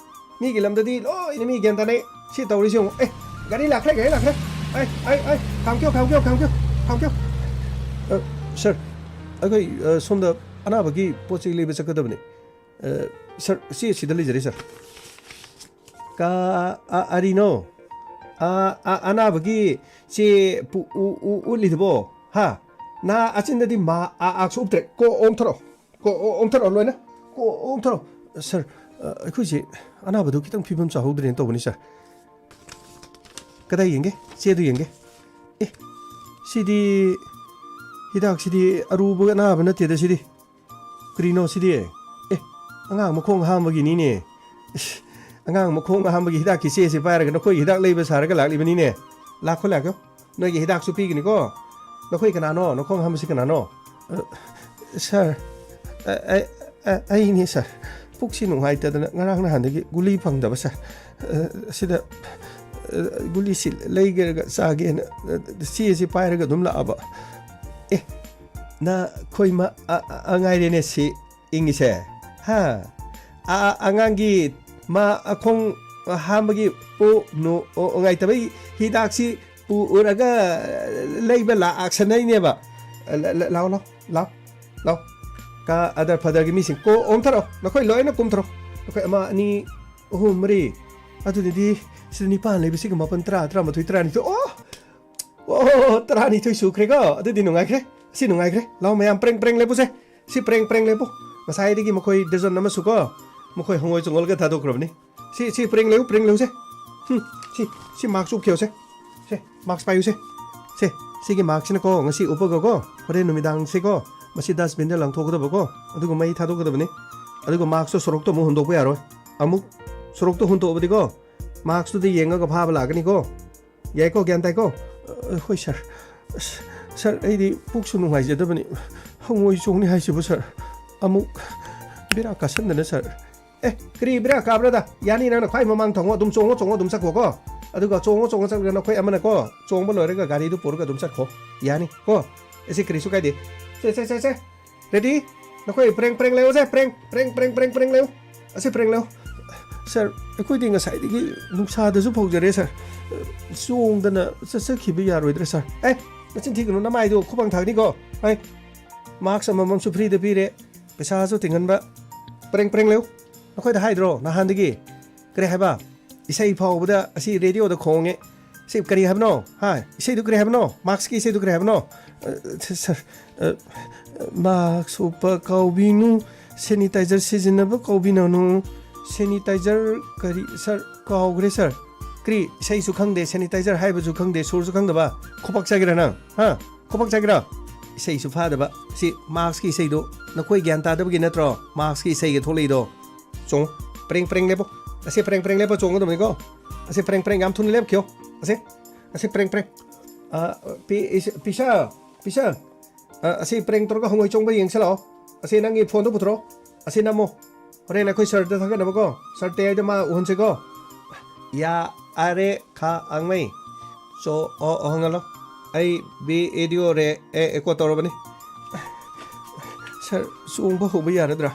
ꯃꯤꯒꯤ ꯂꯝꯗꯗꯤ ꯂꯣꯏꯅ ꯃꯤ ꯒ꯭ꯌꯥꯟ ꯇꯥꯅꯩ꯫ ꯁꯤ ꯇꯧꯔꯤꯁꯤ ꯌꯦꯡꯉꯨ꯫ ꯑꯦ, ꯒꯥꯔꯤ ꯂꯥꯛꯈ꯭ꯔꯦ, ꯒꯥꯔꯤ ꯂꯥꯛꯈ꯭ꯔꯦ꯫ ꯑꯩ, ꯑꯩ, ꯑꯩ, ꯈꯥꯝꯈꯤꯌꯣ, ꯈꯥꯝꯈꯤꯌꯣ, ꯈꯥꯝꯈꯤꯌꯣ, ꯈꯥꯝꯈꯤꯌꯣ꯫ ꯑ, ꯁꯥꯔ, ꯑꯩꯈꯣꯏ, ꯑ, ꯁꯣꯝꯗ ꯑꯅꯥꯕꯒꯤ ꯄꯣꯠ ꯆꯩ ꯂꯩꯕ ꯆꯠꯀꯗꯕꯅꯤ꯫ ꯑ, ꯁꯥꯔ, ꯁꯤ ꯑꯁꯤꯗ ꯂꯩꯖꯔꯦ, ꯁꯥꯔ꯫ ꯀ-, ꯑ-, ꯑꯔꯤꯅꯣ? ꯑ-, ꯑ-, ꯑꯅꯥꯕꯒꯤ ꯆꯦ ꯄꯨ-, ꯎ-, ꯎ-, ꯎꯠꯂꯤꯗꯨꯕꯣ? ꯍꯥ? ꯅꯥ ꯑꯆꯤꯟꯗꯗꯤ ꯃꯥ ꯑꯥ ꯑꯥꯛꯁꯨ ꯎꯞꯇ꯭ꯔꯦ꯫ ꯀꯣ ꯑꯣꯝꯊꯔꯛꯑꯣ꯫ ꯀꯣ ꯑꯣ-, ꯑꯣꯝꯊꯔꯛꯑꯣ ꯂꯣꯏꯅ꯫ ꯀꯣ ꯑꯣꯝꯊꯔꯛꯑꯣ꯫ ꯁꯥꯔ, ꯑ, ꯑꯩꯈꯣꯏꯁꯦ ꯑꯅꯥꯕꯗꯣ ꯈꯤꯇꯪ ꯐꯤꯕꯝ ꯆꯥꯍꯧꯗ꯭ꯔꯦꯅ ꯇꯧꯕꯅꯤ, ꯁꯥꯔ꯫ ꯀꯗꯥꯏ ꯌꯦꯡꯒꯦ? ꯆꯦꯗꯨ ꯌꯦꯡꯒꯦ꯫ ꯑꯦ, ꯁꯤꯗꯤ ꯍꯤꯗꯥꯛꯁꯤꯗꯤ ꯑꯔꯨꯕ ꯑꯅꯥꯕ ꯅꯠꯇꯦꯗ ꯁꯤꯗꯤ꯫ ꯀꯔꯤꯅꯣ ꯁꯤꯗꯤ? ꯑꯦ, ꯑꯉꯥꯡ ꯃꯈꯣꯡ ꯍꯥꯝꯕꯒꯤꯅꯤꯅꯦ꯫ ꯏꯁ, ꯑꯉꯥꯡ ꯃꯈꯣꯡ ꯍꯥꯝꯕꯒꯤ ꯍꯤꯗꯥꯛꯀꯤ ꯆꯦꯁꯤ ꯄꯥꯏꯔꯒ ꯅꯈꯣꯏꯒꯤ ꯍꯤꯗꯥꯛ ꯂꯩꯕ ꯁꯥꯔꯒ ꯂꯥꯛꯂꯤꯕꯅꯤꯅꯦ꯫ ꯂꯥꯛꯈꯣ, ꯂꯥꯛꯈꯣ꯫ ꯅꯣꯏꯒꯤ ꯍꯤꯗꯥꯛꯁꯨ ꯄꯤꯒꯅꯤꯀꯣ꯫ ꯅꯈꯣꯏ ꯀꯅꯥꯅꯣ? ꯅꯈꯣꯡ ꯍꯥꯝꯕꯁꯤ ꯀꯅꯥꯅꯣ? ꯑ, ꯁꯥꯔ, ꯑ, ꯑ, ꯑ, ꯑꯩꯅꯦ, ꯁꯥꯔ꯫ ꯄꯨꯛꯁꯤ ꯅꯨꯡꯉꯥꯏꯇꯗꯅ ꯉꯔꯥꯡ ꯅꯍꯥꯟꯗꯒꯤ ꯒꯨꯂꯤ ꯐꯪꯗꯕ, ꯁꯥꯔ꯫ ꯑ, ꯁꯤꯗ, ꯑ, ꯒꯨꯂꯤꯁꯤ ꯂꯩꯒꯦꯔꯒ ꯆꯥꯒꯦꯅ, ꯑ, ꯆꯦꯁꯤ ꯄꯥꯏꯔꯒ ꯑꯗꯨꯝ ꯂꯥꯛꯑꯕ꯫ ꯑꯦ, ꯅꯈꯣꯏ ꯃ-, ꯑ-, ꯑ-, ꯑꯉꯥꯏꯔꯦꯅꯦ ꯁꯤ ꯏꯪꯉꯤꯁꯦ꯫ ꯍꯥ? ꯑ-, ꯑ-, ꯑꯉꯥꯡꯒꯤ ꯃꯥ ꯑꯈꯣꯡ ꯍꯥꯝꯕꯒꯤ ꯄꯨ-, ꯅꯨ-, ꯑꯣ-, ꯅꯨꯡꯉꯥꯏꯇꯕꯒꯤ ꯍꯤꯗꯥꯛꯁꯤ ꯄꯨꯔꯒ ꯂꯩꯕ ꯂꯥꯛꯁꯟꯅꯩꯅꯦꯕ꯫ ꯂ-, ꯂ-, ꯂꯥꯎ, ꯂꯥꯎ, ꯂꯥꯎ, ꯂꯥꯎ꯫ ꯀ-, ꯑꯗꯔ ꯐꯗꯔꯒꯤ ꯃꯤꯁꯤꯡ ꯀꯣ ꯑꯣꯝꯊꯔꯛꯑꯣ꯫ ꯅꯈꯣꯏ ꯂꯣꯏꯅ ꯀꯨꯝꯊꯔꯣ꯫ ꯅꯈꯣꯏ ꯑꯃ, ꯑꯅꯤ, ꯑꯍꯨꯝ, ꯃꯔꯤ꯫ ꯑꯗꯨꯗꯨꯗꯤ ꯁꯤꯗ ꯅꯤꯄꯥꯟ ꯂꯩꯕꯁꯤꯒ ꯃꯥꯄꯟ, ꯇꯔꯥ, ꯇꯔꯥꯃꯥꯊꯣꯏ, ꯇꯔꯥꯅꯤꯊꯣꯏ꯫ ꯑꯣ! ꯑꯣ, ꯇꯔꯥꯅꯤꯊꯣꯏ ꯁꯨꯈ꯭ꯔꯦꯀꯣ꯫ ꯑꯗꯨꯗꯤ ꯅꯨꯡꯉꯥꯏꯈ꯭ꯔꯦ꯫ ꯁꯤ ꯅꯨꯡꯉꯥꯏꯈ꯭ꯔꯦ꯫ ꯂꯥꯎ ꯃꯌꯥꯝ, ꯄ꯭ꯔꯦꯡ ꯄ꯭ꯔꯦꯡ ꯂꯦꯞꯄꯨꯁꯦ꯫ ꯁꯤ ꯄ꯭ꯔꯦꯡ ꯄ꯭ꯔꯦꯡ ꯂꯦꯞꯄꯨ꯫ ꯉꯁꯥꯏꯗꯒꯤ ꯃꯈꯣꯏ ꯗꯔꯖꯟ ꯑꯃꯁꯨꯀꯣ, ꯃꯈꯣꯏ ꯍꯪꯉꯣꯏ ꯆꯣꯡꯉꯜꯒ ꯊꯥꯗꯣꯛꯈ꯭ꯔꯕꯅꯤ꯫ ꯁꯤ, ꯁꯤ ꯄ꯭ꯔꯦꯡ ꯂꯦꯞꯄꯨ, ꯄ꯭ꯔꯦꯡ ꯂꯦꯞꯄꯨꯁꯦ꯫ ꯍꯨꯝ, ꯁꯤ, ꯁꯤ ꯃꯥꯛꯁ ꯎꯞꯈꯤꯌꯣꯁꯦ꯫ ꯁꯦ, ꯃꯥꯛꯁ ꯄꯥꯏꯌꯨꯁꯦ꯫ ꯁꯦ, ꯁꯤꯒꯤ ꯃꯥꯛꯁꯁꯤꯅꯀꯣ, ꯉꯁꯤ ꯎꯞꯄꯒꯀꯣ, ꯍꯣꯔꯦꯟ ꯅꯨꯃꯤꯗꯥꯡꯁꯦꯀꯣ, ꯃꯁꯤ ꯗꯁꯕꯤꯟꯗ ꯂꯪꯊꯣꯛꯀꯗꯕꯀꯣ, ꯑꯗꯨꯒ ꯃꯩ ꯊꯥꯗꯣꯛꯀꯗꯕꯅꯤ꯫ ꯑꯗꯨꯒ ꯃꯥꯛꯁꯇꯣ ꯁꯣꯔꯣꯛꯇ ꯑꯃꯨꯛ ꯍꯨꯟꯗꯣꯛꯄ ꯌꯥꯔꯣꯏ꯫ ꯑꯃꯨꯛ ꯁꯣꯔꯣꯛꯇ ꯍꯨꯟꯗꯣꯛꯑꯕꯗꯤꯀꯣ, ꯃꯥꯛꯁꯇꯨꯗ ꯌꯦꯡꯉꯒ ꯐꯥꯕ ꯂꯥꯛꯀꯅꯤꯀꯣ꯫ ꯌꯥꯏꯀꯣ, ꯒ꯭ꯌꯥꯟ ꯇꯥꯏꯀꯣ? ꯑ, ꯍꯣꯏ, ꯁꯥꯔ꯫ ꯑꯁ, ꯁꯥꯔ, ꯑꯩꯗꯤ ꯄꯨꯛꯁꯨ ꯅꯨꯡꯉꯥꯏꯖꯗꯕꯅꯤ꯫ ꯍꯪꯉꯣꯏ ꯆꯣꯡꯅꯤ ꯍꯥꯏꯁꯤꯕꯨ, ꯁꯥꯔ? ꯑꯃꯨꯛ ꯕꯦꯔꯥ ꯀꯥꯁꯟꯗꯅ, ꯁꯥꯔ꯫ ꯑꯦ, ꯀꯔꯤ ꯕꯦꯔꯥ ꯀꯥꯕ꯭ꯔꯗ? ꯌꯥꯅꯤ, ꯅꯪꯅ ꯈ꯭ꯋꯥꯏ ꯃꯃꯥꯡ ꯊꯣꯡꯉꯣ, ꯑꯗꯨꯝ ꯆꯣꯡꯉꯣ, ꯆꯣꯡꯉꯣ, ꯑꯗꯨꯝ ꯆꯠꯈꯣꯀꯣ꯫ ꯑꯗꯨꯒ ꯆꯣꯡꯉ ꯆꯣꯡꯉ ꯆꯠꯂꯒ ꯅꯈꯣꯏ ꯑꯃꯅꯀꯣ, ꯆꯣꯡꯕ ꯂꯣꯏꯔꯒ ꯒꯥꯔꯤꯗꯨ ꯄꯨꯔꯒ ꯑꯗꯨꯝ ꯆꯠꯈꯣ꯫ ꯌꯥꯅꯤ ꯀꯣ? ꯑꯁꯤ ꯀꯔꯤꯁꯨ ꯀꯥꯏꯗꯦ꯫ ꯁꯦ, ꯁꯦ, ꯁꯦ, ꯁꯦ꯫ Ready? ꯅꯈꯣꯏ ꯄ꯭ꯔꯦꯡ ꯄ꯭ꯔꯦꯡ ꯂꯩꯌꯨꯁꯦ, ꯄ꯭ꯔꯦꯡ, ꯄ꯭ꯔꯦꯡ, ꯄ꯭ꯔꯦꯡ, ꯄ꯭ꯔꯦꯡ ꯂꯩꯌꯨ꯫ ꯑꯁꯤ ꯄ꯭ꯔꯦꯡ ꯂꯩꯌꯨ꯫ ꯁꯥꯔ, ꯑꯩꯈꯣꯏꯗꯤ ꯉꯁꯥꯏꯗꯒꯤ ꯅꯨꯡꯁꯥꯗꯁꯨ ꯐꯧꯖꯔꯦ, ꯁꯥꯔ꯫ ꯆꯣꯡꯗꯅ ꯆꯠꯆꯈꯤꯕ ꯌꯥꯔꯣꯏꯗ꯭ꯔꯥ, ꯁꯥꯔ? ꯑꯦ, ꯅꯆꯤꯟ ꯊꯤꯒꯅꯨ, ꯅꯃꯥꯏꯗꯣ ꯈꯨꯕꯥꯡ ꯊꯥꯒꯅꯤꯀꯣ꯫ ꯑꯩ mask ꯑꯃꯃꯝꯁꯨ free ꯗ ꯄꯤꯔꯦ, ꯄꯩꯁꯥꯁꯨ ꯇꯤꯡꯍꯟꯕ꯫ ꯄ꯭ꯔꯦꯡ ꯄ꯭ꯔꯦꯡ ꯂꯩꯌꯨ꯫ ꯅꯈꯣꯏꯗ ꯍꯥꯏꯗ꯭ꯔꯣ ꯅꯍꯥꯟꯗꯒꯤ? ꯀꯔꯤ ꯍꯥꯏꯕ? ꯏꯁꯩ ꯐꯥꯎꯕꯗ ꯑꯁꯤ radio ꯗ ꯈꯣꯡꯉꯦ꯫ ꯁꯤ ꯀꯔꯤ ꯍꯥꯏꯕꯅꯣ? ꯍꯥ? ꯏꯁꯩꯗꯨ ꯀꯔꯤ ꯍꯥꯏꯕꯅꯣ? Mask ꯀꯤ ꯏꯁꯩꯗꯨ ꯀꯔꯤ ꯍꯥꯏꯕꯅꯣ? ꯑ, ꯁ-, ꯁꯥꯔ, ꯑ, mask ꯎꯞꯄ ꯀꯥꯎꯕꯤꯅꯨ, sanitizer ꯁꯤꯖꯤꯟꯅꯕ ꯀꯥꯎꯕꯤꯅꯨ꯫ Sanitizer ꯀꯔꯤ? ꯁꯥꯔ, ꯀꯥꯎꯈ꯭ꯔꯦ, ꯁꯥꯔ꯫ ꯀꯔꯤ? ꯏꯁꯩꯁꯨ ꯈꯪꯗꯦ, sanitizer ꯍꯥꯏꯕꯁꯨ ꯈꯪꯗꯦ, ꯁꯨꯔꯁꯨ ꯈꯪꯗꯕ꯫ ꯈꯨꯄꯥꯛ ꯆꯥꯒꯦꯔꯥ ꯅꯪ? ꯍꯥ? ꯈꯨꯄꯥꯛ ꯆꯥꯒꯦꯔꯥ? ꯏꯁꯩꯁꯨ ꯐꯥꯗꯕ꯫ ꯁꯤ mask ꯀꯤ ꯏꯁꯩꯗꯣ ꯅꯈꯣꯏ ꯒ꯭ꯌꯥꯟ ꯇꯥꯗꯕꯒꯤ ꯅꯠꯇ꯭ꯔꯣ mask ꯀꯤ ꯏꯁꯩꯒ ꯊꯣꯛꯂꯛꯏꯗꯣ? ꯆꯣꯡꯉꯨ꯫ ꯄ꯭ꯔꯦꯡ ꯄ꯭ꯔꯦꯡ ꯂꯦꯞꯄꯣ꯫ ꯑꯁꯤ ꯄ꯭ꯔꯦꯡ ꯄ꯭ꯔꯦꯡ ꯂꯦꯞꯄ ꯆꯣꯡꯒꯗꯕꯅꯤꯀꯣ꯫ ꯑꯁꯤ ꯄ꯭ꯔꯦꯡ ꯄ꯭ꯔꯦꯡ ꯌꯥꯝ ꯊꯨꯅ ꯂꯦꯞꯈꯤꯌꯣ꯫ ꯑꯁꯤ, ꯑꯁꯤ ꯄ꯭ꯔꯦꯡ ꯄ꯭ꯔꯦꯡ꯫ ꯑ, ꯄꯤ-, ꯏꯁ-, ꯄꯤꯁꯥ, ꯄꯤꯁꯥ꯫ ꯑ, ꯑꯁꯤ ꯄ꯭ꯔꯦꯡ ꯇꯧꯔꯒ ꯍꯪꯉꯣꯏ ꯆꯣꯡꯕ ꯌꯦꯡꯁꯤ ꯂꯥꯛꯑꯣ꯫ ꯑꯁꯤ ꯅꯪꯒꯤ phone ꯗꯣ ꯄꯨꯊꯣꯔꯛꯑꯣ꯫ ꯑꯁꯤ ꯅꯝꯃꯣ꯫ ꯍꯣꯔꯦꯟ ꯑꯩꯈꯣꯏ sir ꯗ ꯊꯥꯒꯠꯅꯕꯀꯣ꯫ Sir ꯇꯦ ꯍꯥꯏꯗ ꯃꯥ ꯎꯍꯟꯁꯤꯀꯣ꯫ ꯌꯥ, ꯑꯔꯦ, ꯈꯥ, ꯑꯪꯃꯩ꯫ ꯆꯣ, ꯑꯣ, ꯑꯣ, ꯍꯪꯍꯜꯂꯣ꯫ ꯑꯩ ꯕꯤ ꯑꯦ ꯗꯤ ꯑꯣ ꯔꯦ, ꯑꯦ, ꯑꯦꯀꯣ ꯇꯧꯔꯕꯅꯤ꯫ Sir, ꯆꯣꯡꯕ ꯍꯧꯕ ꯌꯥꯔꯗ꯭ꯔꯥ?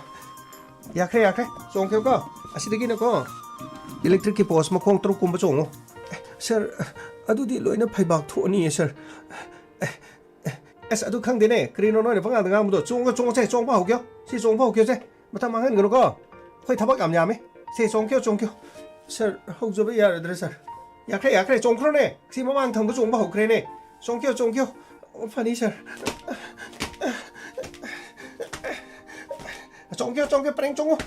ꯌꯥꯈ꯭ꯔꯦ, ꯌꯥꯈ꯭ꯔꯦ꯫ ꯆꯣꯡꯈ꯭ꯔꯦꯀꯣ꯫ ꯑꯁꯤꯗꯒꯤꯅꯀꯣ, electric ꯀꯤ post ꯃꯈꯣꯡ ꯇꯔꯨꯛ ꯀꯨꯝꯕ ꯆꯣꯡꯉꯨ꯫ Sir, ꯑꯗꯨꯗꯤ ꯂꯣꯏꯅ ꯐꯩꯕꯥꯛ ꯊꯣꯛꯑꯅꯤꯌꯦ, sir꯫ ꯑꯁ, ꯑꯗꯨ ꯈꯪꯗꯦꯅꯦ꯫ ꯀꯔꯤꯅꯣ ꯅꯣꯏꯅ ꯄꯉꯥꯡꯗ ꯉꯥꯡꯕꯗꯣ? ꯆꯣꯡꯉꯣ, ꯆꯣꯡꯉꯣꯁꯦ, ꯆꯣꯡꯕ ꯍꯧꯒꯦ꯫ ꯁꯤ ꯆꯣꯡꯕ ꯍꯧꯒꯦꯁꯦ꯫ ꯃꯇꯝ ꯃꯥꯡꯍꯟꯒꯅꯨꯀꯣ꯫ ꯑꯩꯈꯣꯏ ꯊꯕꯛ ꯌꯥꯝ ꯌꯥꯝꯃꯤ꯫ ꯁꯦ, ꯆꯣꯡꯈꯤꯌꯣ, ꯆꯣꯡꯈꯤꯌꯣ꯫ Sir, ꯍꯧꯖꯕ ꯌꯥꯔꯗ꯭ꯔꯥ, sir? ꯌꯥꯈ꯭ꯔꯦ, ꯌꯥꯈ꯭ꯔꯦ, ꯆꯣꯡꯈ꯭ꯔꯣꯅꯦ꯫ ꯁꯤ ꯃꯃꯥꯡ ꯊꯪꯕ ꯆꯣꯡꯕ ꯍꯧꯈ꯭ꯔꯦꯅꯦ꯫ ꯆꯣꯡꯈꯤꯌꯣ, ꯆꯣꯡꯈꯤꯌꯣ꯫ ꯑꯣ, ꯐꯅꯤ, sir꯫ ꯆꯣꯡꯈꯤꯌꯣ, ꯆꯣꯡꯈꯤꯌꯣ, ꯄꯔꯦꯡ ꯆꯣꯡꯉꯨ꯫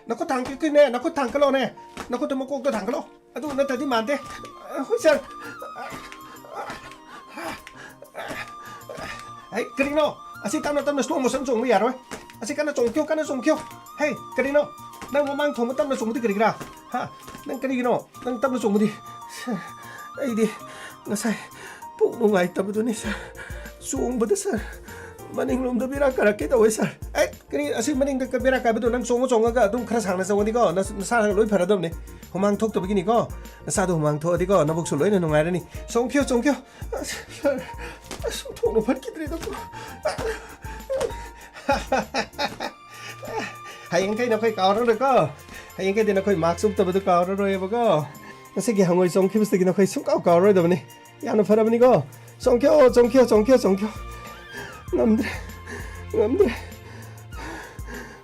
ꯅꯈꯨꯠ ꯊꯥꯡ ꯀꯠꯈꯤꯅꯦ, ꯅꯈꯨꯠ ꯊꯥꯡ ꯀꯠꯂꯣꯅꯦ꯫ ꯅꯈꯨꯠꯇꯨ ꯃꯀꯣꯛꯇ ꯊꯥꯡꯒꯠꯂꯣ꯫ ꯑꯗꯨ ꯅꯠꯇ꯭ꯔꯗꯤ ꯃꯥꯟꯗꯦ꯫ ꯍꯣꯏ, sir꯫ ꯍꯩ, ꯀꯔꯤꯅꯣ? ꯑꯁꯤ ꯇꯞꯅ ꯇꯞꯅ slow motion ꯆꯣꯡꯕ ꯌꯥꯔꯣꯏ꯫ ꯑꯁꯤ ꯀꯟꯅ ꯆꯣꯡꯈꯤꯌꯨ, ꯀꯟꯅ ꯆꯣꯡꯈꯤꯌꯨ꯫ ꯍꯩ, ꯀꯔꯤꯅꯣ? ꯅꯪ ꯃꯃꯥꯡ ꯊꯣꯡꯕ ꯇꯞꯅ ꯆꯣꯡꯕꯗꯤ ꯀꯔꯤꯒꯤꯔꯥ? ꯍꯥ? ꯅꯪ ꯀꯔꯤꯒꯤꯅꯣ? ꯅꯪ ꯇꯞꯅ ꯆꯣꯡꯕꯗꯤ? Sir, ꯑꯩꯗꯤ ꯉꯁꯥꯏ ꯄꯨꯛ ꯅꯨꯡꯉꯥꯏꯇꯕꯗꯨꯅꯤ, sir꯫ ꯆꯣꯡꯕꯗ, sir, ꯃꯅꯤꯡꯂꯣꯝꯗ ꯕꯦꯔꯥ ꯀꯥꯔꯛꯀꯦ ꯇꯧꯋꯦ, ꯁꯥꯔ꯫ ꯑꯦ, ꯀꯔꯤ, ꯑꯁꯤ ꯃꯅꯤꯡꯗ ꯕꯦꯔꯥ ꯀꯥꯏꯕꯗꯣ ꯅꯪ ꯆꯣꯡꯉ ꯆꯣꯡꯉꯒ ꯑꯗꯨꯝ ꯈꯔ ꯁꯥꯡꯅ ꯆꯣꯡꯉꯗꯤꯀꯣ, ꯅꯁꯥ ꯂꯣꯏ ꯐꯔꯗꯕꯅꯤ꯫ ꯍꯨꯃꯥꯡ ꯊꯣꯛꯇꯕꯒꯤꯅꯤꯀꯣ꯫ ꯅꯁꯥꯗꯣ ꯍꯨꯃꯥꯡ ꯊꯣꯛꯑꯗꯤꯀꯣ, ꯅꯕꯨꯛꯁꯨ ꯂꯣꯏꯅ ꯅꯨꯡꯉꯥꯏꯔꯅꯤ꯫ ꯆꯣꯡꯈꯤꯌꯣ, ꯆꯣꯡꯈꯤꯌꯣ꯫ ꯑꯁ, ꯁꯥꯔ, ꯑꯁ, ꯊꯣꯛꯅ ꯐꯠꯈꯤꯗ꯭ꯔꯦꯗꯀꯣ꯫ ꯍꯌꯦꯡꯈꯩ ꯅꯈꯣꯏ ꯀꯥꯎꯔꯔꯣꯏꯀꯣ꯫ ꯍꯌꯦꯡꯈꯩꯗꯤ ꯅꯈꯣꯏ ꯃꯥꯛꯁ ꯎꯞꯇꯕꯗꯨ ꯀꯥꯎꯔꯔꯣꯏꯕꯀꯣ꯫ ꯉꯁꯤꯒꯤ ꯍꯪꯉꯣꯏ ꯆꯣꯡꯈꯤꯕꯁꯤꯗꯒꯤ ꯅꯈꯣꯏ ꯁꯨꯡꯀꯥꯎ ꯀꯥꯎꯔꯔꯣꯏꯗꯕꯅꯤ꯫ ꯌꯥꯝꯅ ꯐꯔꯕꯅꯤꯀꯣ꯫ ꯆꯣꯡꯈꯤꯌꯣ, ꯆꯣꯡꯈꯤꯌꯣ, ꯆꯣꯡꯈꯤꯌꯣ, ꯆꯣꯡꯈꯤꯌꯣ꯫ ꯉꯝꯗ꯭ꯔꯦ, ꯉꯝꯗ꯭ꯔꯦ꯫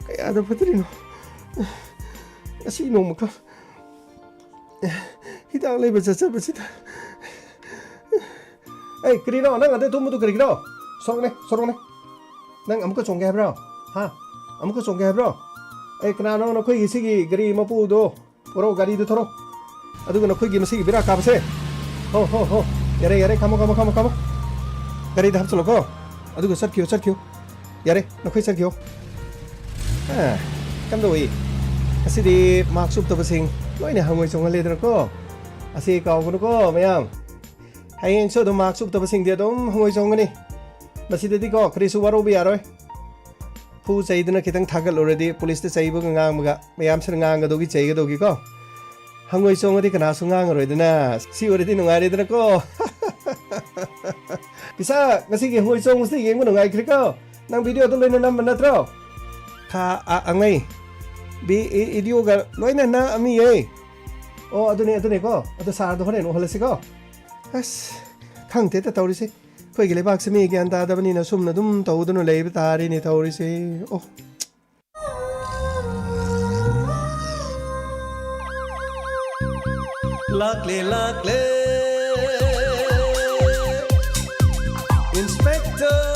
ꯀꯌꯥꯗ ꯐꯠꯇ꯭ꯔꯤꯅꯣ꯫ ꯉꯁꯤ ꯅꯣꯡꯃꯈꯛ ꯍꯤꯗꯥꯛ ꯂꯩꯕ ꯆꯠꯆꯕꯁꯤꯗ꯫ ꯑꯩ, ꯀꯔꯤꯅꯣ? ꯅꯪ ꯑꯗꯩ ꯇꯨꯝꯕꯗꯨ ꯀꯔꯤꯒꯤꯅꯣ? ꯁꯣꯔꯣꯛꯅꯦ, ꯁꯣꯔꯣꯛꯅꯦ꯫ ꯅꯪ ꯑꯃꯨꯛꯀ ꯆꯣꯡꯒꯦ ꯍꯥꯏꯕ꯭ꯔꯣ? ꯍꯥ? ꯑꯃꯨꯛꯀ ꯆꯣꯡꯒꯦ ꯍꯥꯏꯕ꯭ꯔꯣ? ꯑꯩ, ꯀꯅꯥꯅꯣ ꯅꯈꯣꯏꯒꯤ ꯁꯤꯒꯤ ꯒꯥꯔꯤ ꯃꯄꯨꯗꯣ? ꯄꯨꯔꯛꯑꯣ, ꯒꯥꯔꯤꯗꯨ ꯊꯧꯔꯣ꯫ ꯑꯗꯨꯒ ꯅꯈꯣꯏꯒꯤ ꯃꯁꯤꯒꯤ ꯕꯦꯔꯥ ꯀꯥꯕꯁꯦ꯫ ꯍꯣ, ꯍꯣ, ꯍꯣ꯫ ꯌꯥꯔꯦ, ꯌꯥꯔꯦ, ꯈꯥꯝꯃꯣ, ꯈꯥꯝꯃꯣ, ꯈꯥꯝꯃꯣ, ꯈꯥꯝꯃꯣ꯫ ꯒꯥꯔꯤꯗ ꯍꯥꯞꯆꯤꯜꯂꯣꯀꯣ꯫ ꯑꯗꯨꯒ ꯆꯠꯈꯤꯌꯣ, ꯆꯠꯈꯤꯌꯣ꯫ ꯌꯥꯔꯦ, ꯅꯈꯣꯏ ꯆꯠꯈꯤꯌꯣ꯫ ꯑ, ꯀꯝꯗꯧꯏ? ꯉꯁꯤꯗꯤ ꯃꯥꯛꯁ ꯎꯞꯇꯕꯁꯤꯡ ꯂꯣꯏꯅ ꯍꯪꯉꯣꯏ ꯆꯣꯡꯍꯜꯂꯦꯗꯅꯀꯣ꯫ ꯑꯁꯤ ꯀꯥꯎꯒꯅꯨꯀꯣ, ꯃꯌꯥꯝ꯫ ꯍꯌꯦꯡꯁꯨ ꯑꯗꯨꯝ ꯃꯥꯛꯁ ꯎꯞꯇꯕꯁꯤꯡꯗꯤ ꯑꯗꯨꯝ ꯍꯪꯉꯣꯏ ꯆꯣꯡꯒꯅꯤ꯫ ꯃꯁꯤꯗꯗꯤꯀꯣ, ꯀꯔꯤꯁꯨ ꯋꯥꯔꯧꯕ ꯌꯥꯔꯣꯏ꯫ ꯐꯨ ꯆꯩꯗꯅ ꯈꯤꯇꯪ ꯊꯥꯒꯠꯂꯨꯔꯗꯤ ꯄꯨꯂꯤꯁꯇ ꯆꯩꯕꯒ ꯉꯥꯡꯕꯒ ꯃꯌꯥꯝꯁꯤꯅ ꯉꯥꯡꯒꯗꯧꯒꯤ, ꯆꯩꯒꯗꯧꯒꯤꯀꯣ꯫ ꯍꯪꯉꯣꯏ ꯆꯣꯡꯉꯗꯤ ꯀꯅꯥꯁꯨ ꯉꯥꯡꯉꯔꯣꯏꯗꯅ꯫ ꯁꯤ ꯑꯣꯏꯔꯗꯤ ꯅꯨꯡꯉꯥꯏꯔꯦꯗꯅꯀꯣ꯫ ꯄꯤꯁꯥ, ꯉꯁꯤꯒꯤ ꯍꯪꯉꯣꯏ ꯆꯣꯡꯕꯁꯤꯗꯤ ꯌꯦꯡꯕ ꯅꯨꯡꯉꯥꯏꯈ꯭ꯔꯦꯀꯣ꯫ ꯅꯪ ꯚꯤꯗꯤꯑꯣꯗꯣ ꯂꯣꯏꯅ ꯅꯝꯕ ꯅꯠꯇ꯭ꯔꯣ? ꯈꯥ, ꯑ, ꯑꯉꯩ꯫ ꯚꯤ-, ꯏ-, ꯏꯗꯤꯑꯣꯒ ꯂꯣꯏꯅ ꯅꯝꯃꯤꯌꯦ꯫ ꯑꯣ, ꯑꯗꯨꯅꯦ, ꯑꯗꯨꯅꯦꯀꯣ꯫ ꯑꯗꯣ ꯁꯥꯔꯗꯣ ꯍꯣꯔꯦꯟ ꯎꯍꯜꯂꯁꯤꯀꯣ꯫ ꯑꯁ, ꯈꯪꯗꯦꯗ ꯇꯧꯔꯤꯁꯦ꯫ ꯑꯩꯈꯣꯏꯒꯤ ꯂꯩꯕꯥꯛꯁꯦ ꯃꯤ ꯒ꯭ꯌꯥꯟ ꯇꯥꯗꯕꯅꯤꯅ ꯁꯨꯝꯅ ꯑꯗꯨꯝ ꯇꯧꯗꯨꯅ ꯂꯩꯕ ꯇꯥꯔꯦꯅꯦ ꯇꯧꯔꯤꯁꯦ꯫ ꯑꯣ꯫ ꯂꯥꯛꯂꯦ, ꯂꯥꯛꯂꯦ, Inspector꯫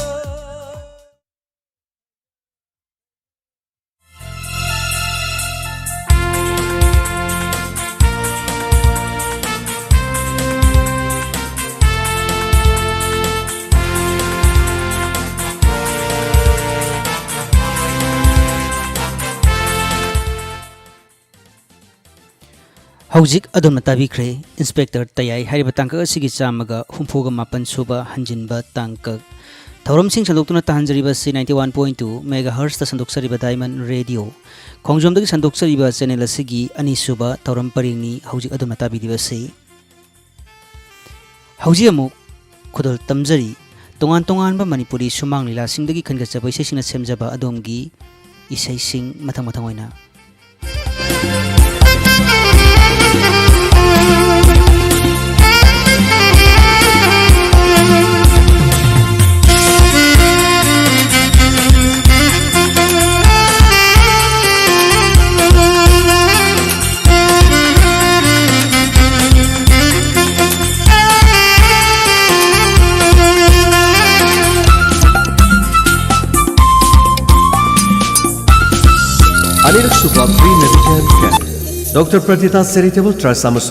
ꯍꯧꯖꯤꯛ ꯑꯗꯣꯝꯅ ꯇꯥꯕꯤꯈ꯭ꯔꯦ ꯏꯟꯁꯄꯦꯛꯇꯔ ꯇꯌꯥꯏ ꯍꯥꯏꯔꯤꯕ ꯇꯥꯡꯀꯛ ꯑꯁꯤꯒꯤ ꯆꯥꯝꯃꯒ ꯍꯨꯝꯐꯨꯒ ꯃꯥꯄꯟ ꯁꯨꯕ ꯍꯟꯖꯤꯟꯕ ꯇꯥꯡꯀꯛ꯫ ꯊꯧꯔꯝꯁꯤꯡ ꯁꯟꯗꯣꯛꯇꯨꯅ ꯇꯥꯍꯟꯖꯔꯤꯕ ꯑꯁꯤ ninety one point two megahertzꯇ ꯁꯟꯗꯣꯛꯆꯔꯤꯕ Diamond Radio ꯈꯣꯡꯖꯣꯝꯗꯒꯤ ꯁꯟꯗꯣꯛꯆꯔꯤꯕ channel ꯑꯁꯤꯒꯤ ꯑꯅꯤꯁꯨꯕ ꯊꯧꯔꯝ ꯄꯔꯤꯡꯅꯤ ꯍꯧꯖꯤꯛ ꯑꯗꯣꯝꯅ ꯇꯥꯕꯤꯔꯤꯕ ꯑꯁꯤ꯫ ꯍꯧꯖꯤꯛ ꯑꯃꯨꯛ ꯈꯨꯗꯣꯜ ꯇꯝꯖꯔꯤ꯫ ꯇꯣꯉꯥꯟ ꯇꯣꯉꯥꯟꯕ ꯃꯅꯤꯄꯨꯔꯤ ꯁꯨꯃꯥꯡ ꯂꯤꯂꯥꯁꯤꯡꯗꯒꯤ ꯈꯟꯒꯠꯆꯕ ꯏꯁꯩꯁꯤꯡꯅ ꯁꯦꯝꯖꯕ ꯑꯗꯣꯝꯒꯤ ꯏꯁꯩꯁꯤꯡ ꯃꯊꯪ ꯃꯊꯪ ꯑꯣꯏꯅ꯫ ꯑꯅꯤꯔꯛꯁꯨꯕ Pre Natal Camp꯫ Doctor Pratita Charitable Trust ꯑꯃꯁꯨꯡ